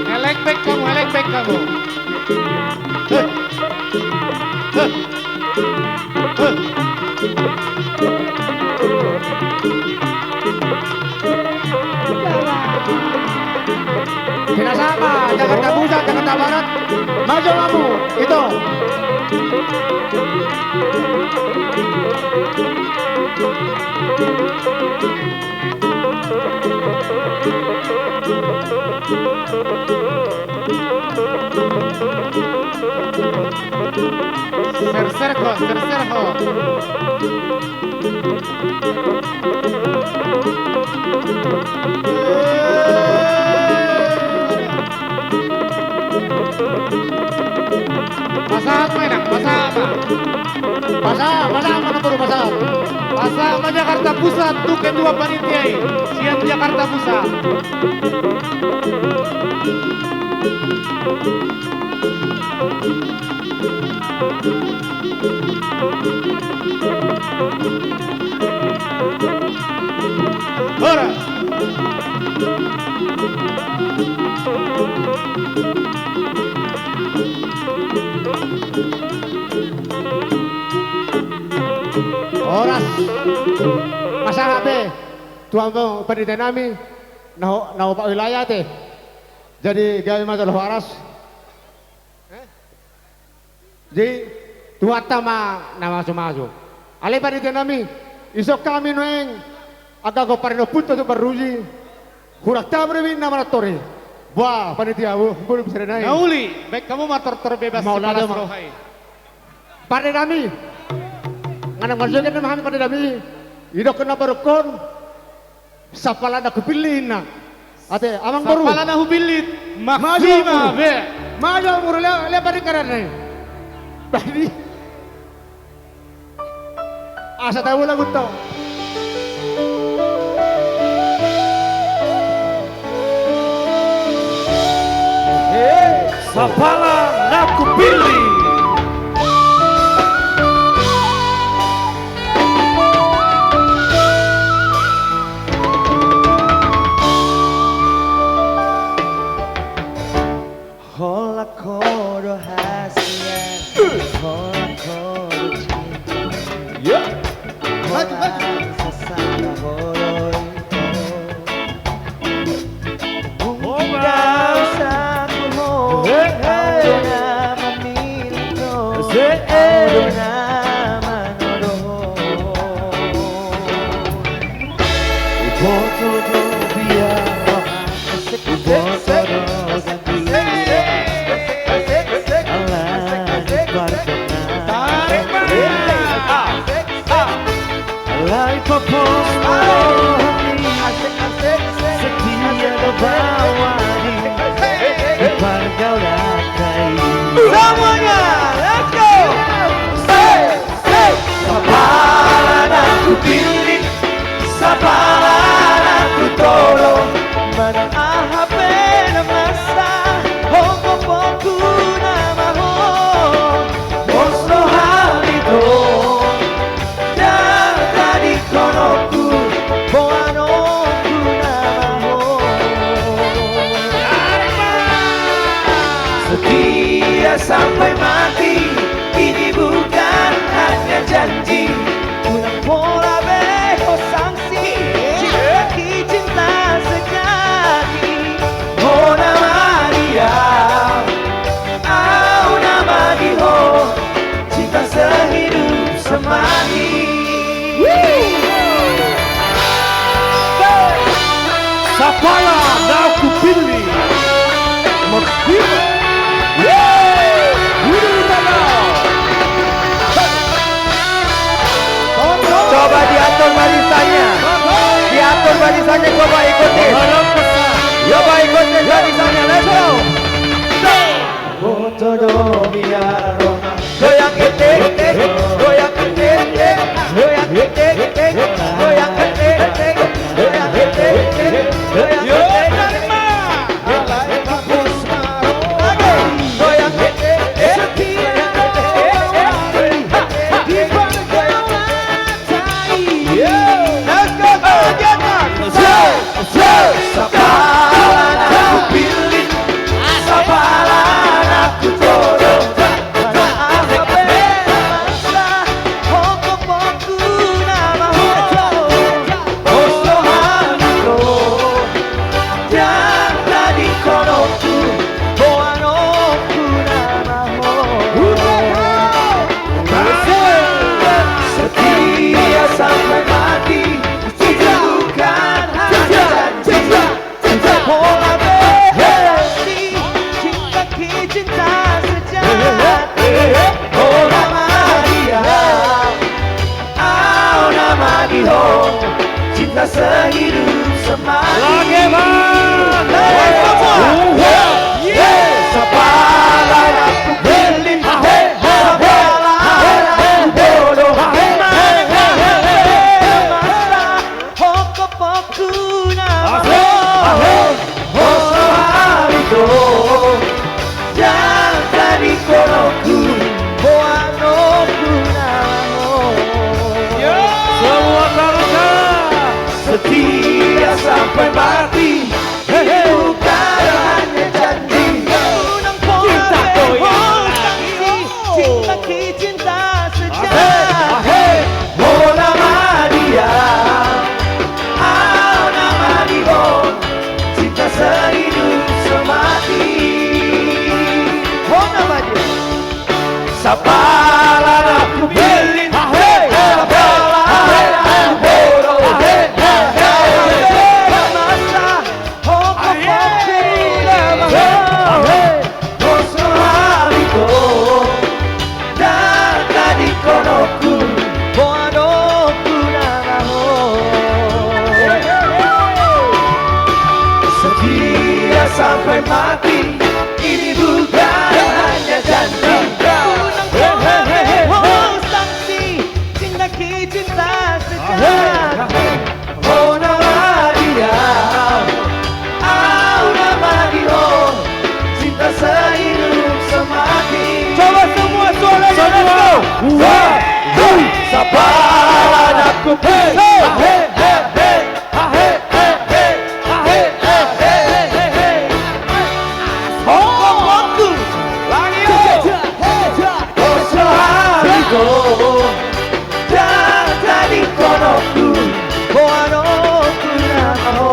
Elek back hamu, elek back hamu. Heh. Heh. Heh. Pinasahat ma Jakarta Pusat, Jakarta Barat. Maju hamu, ito. Serser ho, serser ho. Pasahat ma, Inang, pasahat ma. Pasahat, pasahat ma, Inang, pasahat. Pasahat ma Jakarta Pusat tu ketua panitia i, sian Jakarta Pusat. Horas. Pasahat be tu hamu panitia nami, na ho-, na opat wilayah ate. Jadi gabe ma jolo horas. Jadi, Tuhanta ma na mamasu-masu. Ale panitia nami, dison hami nuaeng angka parompuan tu Parhuji. Hurang tabo do i na manontor i. Bah, panitia, bo, boi bisa denai. Na uli, baen hamu ma tortor bebas. Mauliate ma. Sipalas roha i. Panitia nami. Nga na marjoget nama hami panitia nami. Didok na parungkon. Sampala na hupillit ninna. Ate, amangboru. Sampala na hupillit. Maju, amangboru. Maju, amangboru. Lea, lea paringkaran nai. Tadi. Asa tahu lagu tau. Sampala na hupillit. Holan ho do hasian, holan ho do cinta. Maju, maju. Sasada ho do ito. Mungkin kau satu ho, kau na mamilih ho, kau na manodo ho. Uboto do biar roha, uboto do gandula. Alai pardongan, alai papos rohani. Setia do baoa di pargaulan i. Semuanya, let's go. Hey! Sampala na hupillit, sampala na hutolong. Manang aha pe na masa, hongkopongku nama ho. Pos rohami do, ndang tadingkononku, boanonku nama ho. Setia sampai mati, ini bukan hanya janji. Unang pola be ho sangsi, cinta ki cinta sejati. Ho nama dia, au nama di ho, cinta sehidup semati. Sampala na hupillit. Maksimal. Coba diatur barisannya. Diatur barisannya, coba ikutin. Coba ikutin barisannya. Let's go. Uboto do biar roha. Goyang ketek, goyang ketek, goyang ketek, goyang ketek, goyang ketek, goyang ketek. Yo, terima. Goyang ketek. Setia. Cinta sehidup semati. Lagi, Bang. Hei, semua. Hei, hei. Sapala na hupillit, hei, hei, sapala na hubodo, hei, hei, hei, hei, hei. Ho, ho, ho, ho, na, hei, hei, hei. Ho so hami do, jala tadingkononku, ho anakku na ho. Yo. Semua tangan. Setia sampai mati, hei, hei, bukan hanya janji. Cinta goyang. Cinta ki cinta sejati. Ahe, ahe. Ho nama dia, au nama dia, cinta sehidup semati. Ho nama dia. Sapala na hupillit, ahe, sapala na hubodo, ahe, ahe, ahe. Ho so hami do, jala tadingkononku, ho anakku na ho. Setia sampai mati, ini bukan hanya janji. Ho sangsi, cinta ki cinta sejati. Ho nama dia, au nama dia, cinta sehidup semati. Coba semua suaranya, let's go. Semua. Dua, dua. Sapala na hupillit. Hei, hei, hei, hei. Ahe, ahe, ahe, ahe, ahe. Ho, ho, ho. Lagi, yo. Ho so hami do, jala tadingkononku, ho anakku na ho.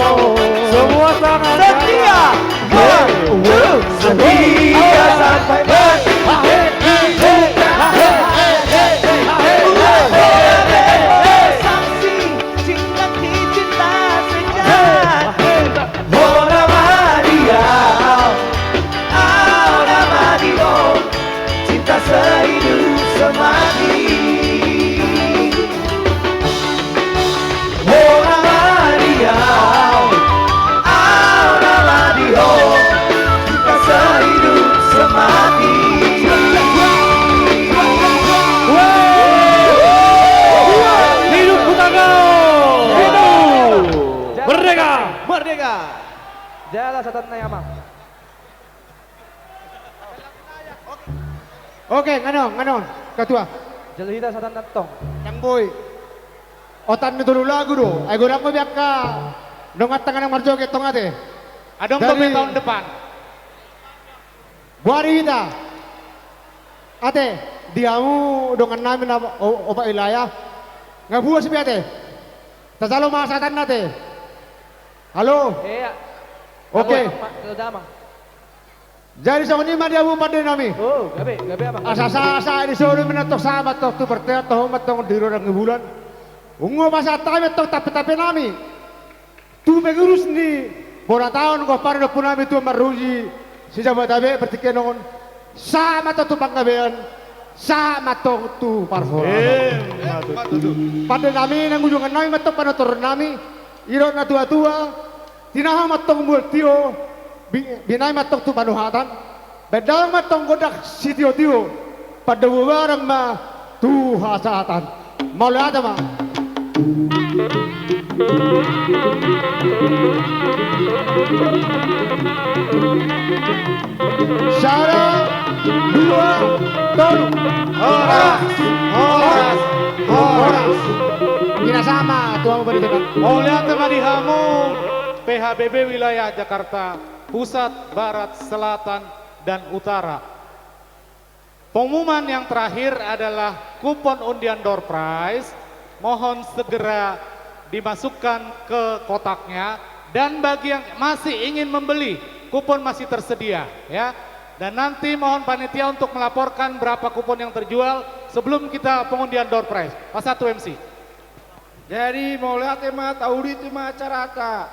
Semua tangan. Setia. Setia sampai mati. Sangsi cinta ki cinta sejati. Ho nama dia, au nama dia, cinta sehidup semati. Ho nama dia, au nama dia, cinta sehidup semati. Hidup Hutagau! Hidup! Merdeka! Merdeka! Jala satanna i, amang. Oke, nganon, nganon, ketua. Jala hita satanna tong. Ndang boi. Otan ni tolu lagu do. Ai godang ma be angka dongan tangan na marjoget tong ate. Adong do be tahun depan. Boari hita. Ate, di hamu dongan nami na o-, opat wilayah. Nga puas be ate. Tajalo ma satanna ate. Halo. Iya. Oke. Jadi songon i ma di hamu pande nami. Oh, gabe, gabe, amang. Asa sahat, sahat di solu ma antong, sahat ma antong tu partean, toho ma antong di rorang ni bulan. Ungo pasahat hami antong tampe-tampe nami tu pengurus ni bona taon, gompar ni ompu nami Tuan Marruji Sijabata be partingkian on. Sahat ma antong tu panggabean, sahat ma antong tu parhorasan. Emma tutu. Pande nami, nang ujungan nami ma antong panortoron nami. Didok na tua-tua, tinaho ma antong mual tio, bi-, binahen ma antong tu panuhatan. Baen damang ma antong gondang sitio-tio, pandomu barang ma tu hasahatan. Mauliate ma. Sada, dua, tolu. Horas, horas, horas. Ina sama, tuamu beri tekan. Mauliate ma di hamu P H B B wilayah Jakarta Pusat, Barat, Selatan, dan Utara. Pengumuman yang terakhir adalah kupon undian door prize. Mohon segera dimasukkan ke kotaknya. Dan bagi yang masih ingin membeli, kupon masih tersedia, ya. Dan nanti mohon panitia untuk melaporkan berapa kupon yang terjual sebelum kita pengundian door prize. Pak Satu M C. Jadi, mauliate ma, tauliti ma acarata.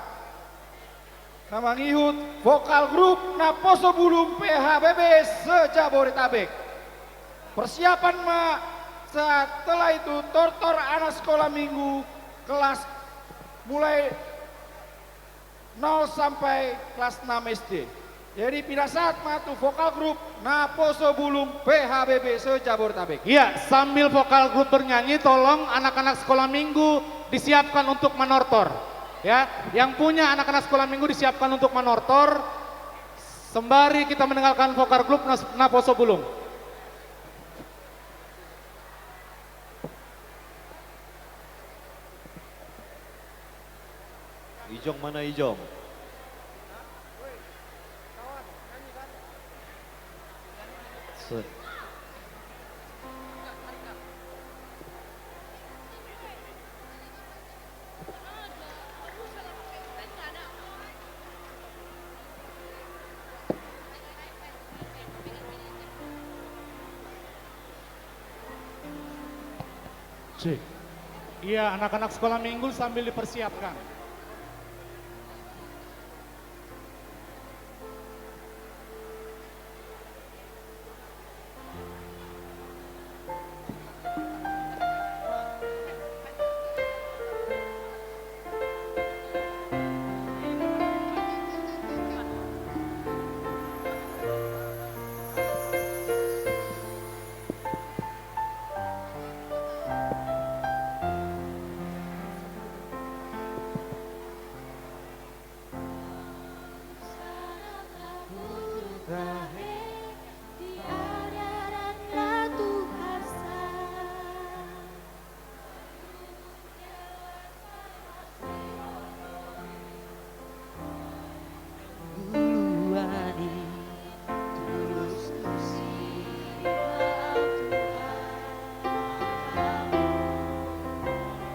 Na mangihut vokal grup Naposo Bulung P H B B se-Jabodetabek. Persiapan ma, setelah itu tortor anak sekolah minggu, kelas mulai nol sampai kelas enam S D. Jadi pinasahat ma tu vokal grup Naposo Bulung P H B B se-Jabodetabek. Iya, sambil vokal grup bernyanyi, tolong anak-anak sekolah minggu disiapkan untuk manortor. Ya, yang punya anak-anak sekolah minggu disiapkan untuk manortor. Sembari kita mendengarkan vokal grup Nas-, Naposo Bulung. Ijong mana Ijong? Set. Cek. Iya, anak-anak sekolah minggu sambil dipersiapkan.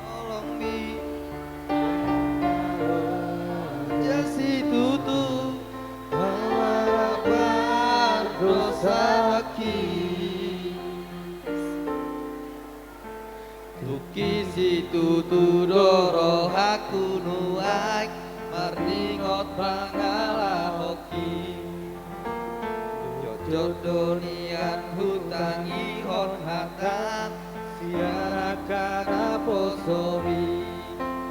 Tolong mi, ja situtu, mauara pardosa haki. Tungki situtu do rohangku nuaeng, marningot mangalahonki. Jotjot do nian hutangihon hata, sian angka naposomi,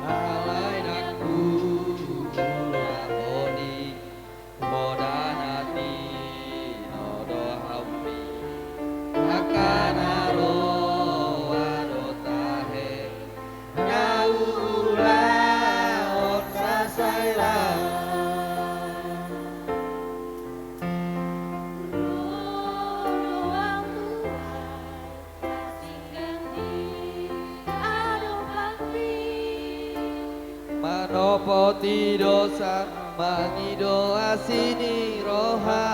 alai ndang huulahon i. Poda na tinodohonmi, angka na roa do tahe, na huulahon sasailan. Roa, roa, roa. Manopoti dosa, mangido asi ni roha.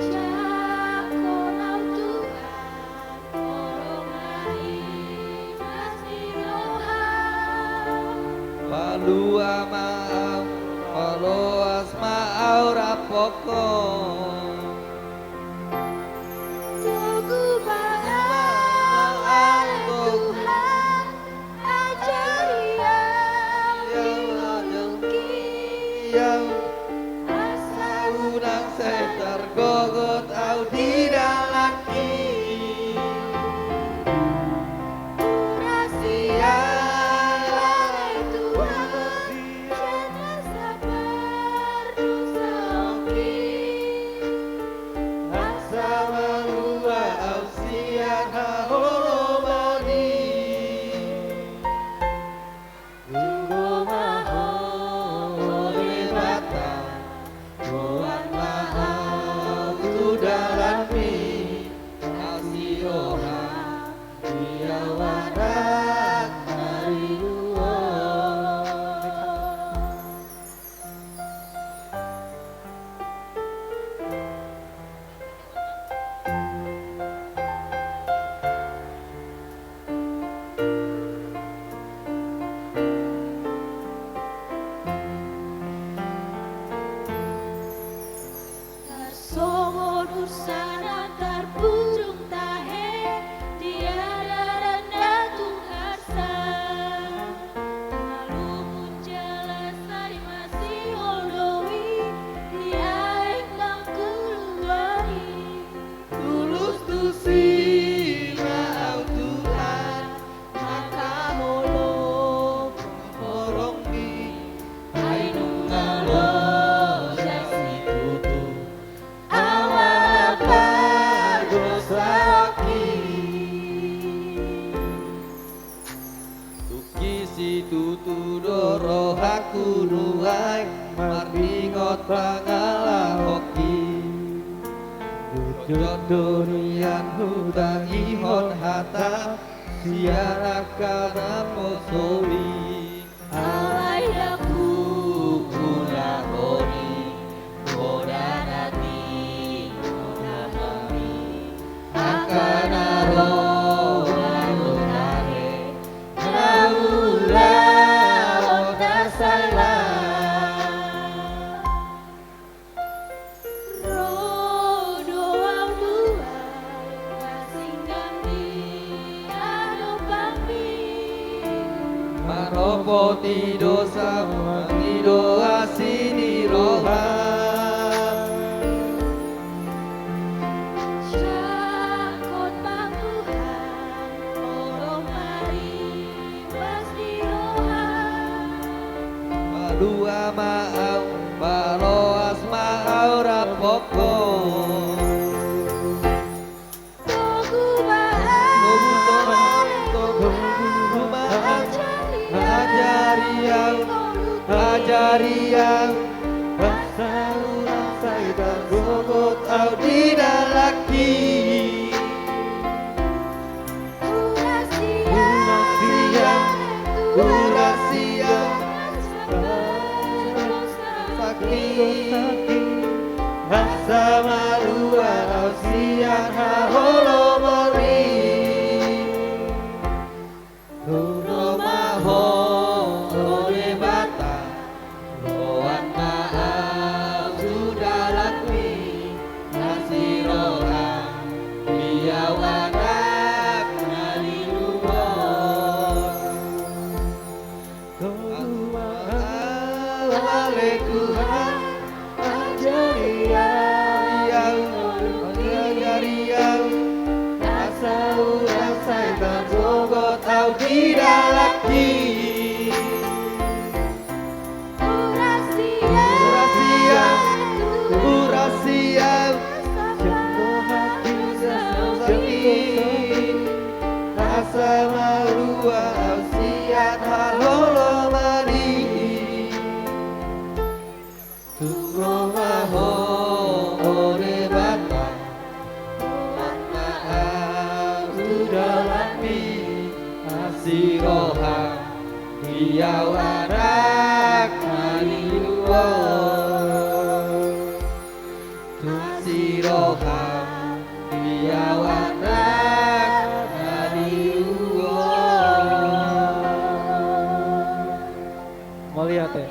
Jangkon au Tuhan, holong na ias ni roha. Palua ma au, paloas ma au rampokon. Togu ma au ale Tuhan, ajari au di ujungki. Asa unang sai targogot au di dalanki. Rasia ale Tuhan, sian rasa pardosaonki. Asa malua au sian haholomon i. Tubu ma Ho, Debata, goar ma au tu dalanmi, asi roha di au anak na ringot. Tarsongon ursa na tarpujung tahe, di adaran na Tutu do rohangku nuaeng mardingot pangalahonki. Jotjot do nian hutangihon hata sian angka naposo i. Alai dang huulahon i, poda na tingkos na hami angka na ro manutare. Naula ota sala. Ro do au nuaeng marsinggang di adopanmi. Manopoti dosa, mangido asi ni roha. Jangkon ma Tuhan, olo mari. Pas di roha. Palua ma au, paloas ma au rap ho. Togu ma au, togu ma au, ajari au, ajari au. Asa unang sai targogot au di dalanhi. Ura sian, ura sian, sakit, asa malua au sian haholomon i. Tung ro ma ho, o Debata, roan ma au tu dalanmi, asi roham di au anak na niuluhon. Togu ma au ale Tuhan, ajari au, ajari au, asa unang sai targogot au di dalanhi. Ura sian, ura sian, asa malua au sian haholomon i. Tung ro ma ho, o Debata, roan ma au tu dalanmi, asi roham di au anak na niuluhon. Asi roham di au anak na niuluhon. Mauliate.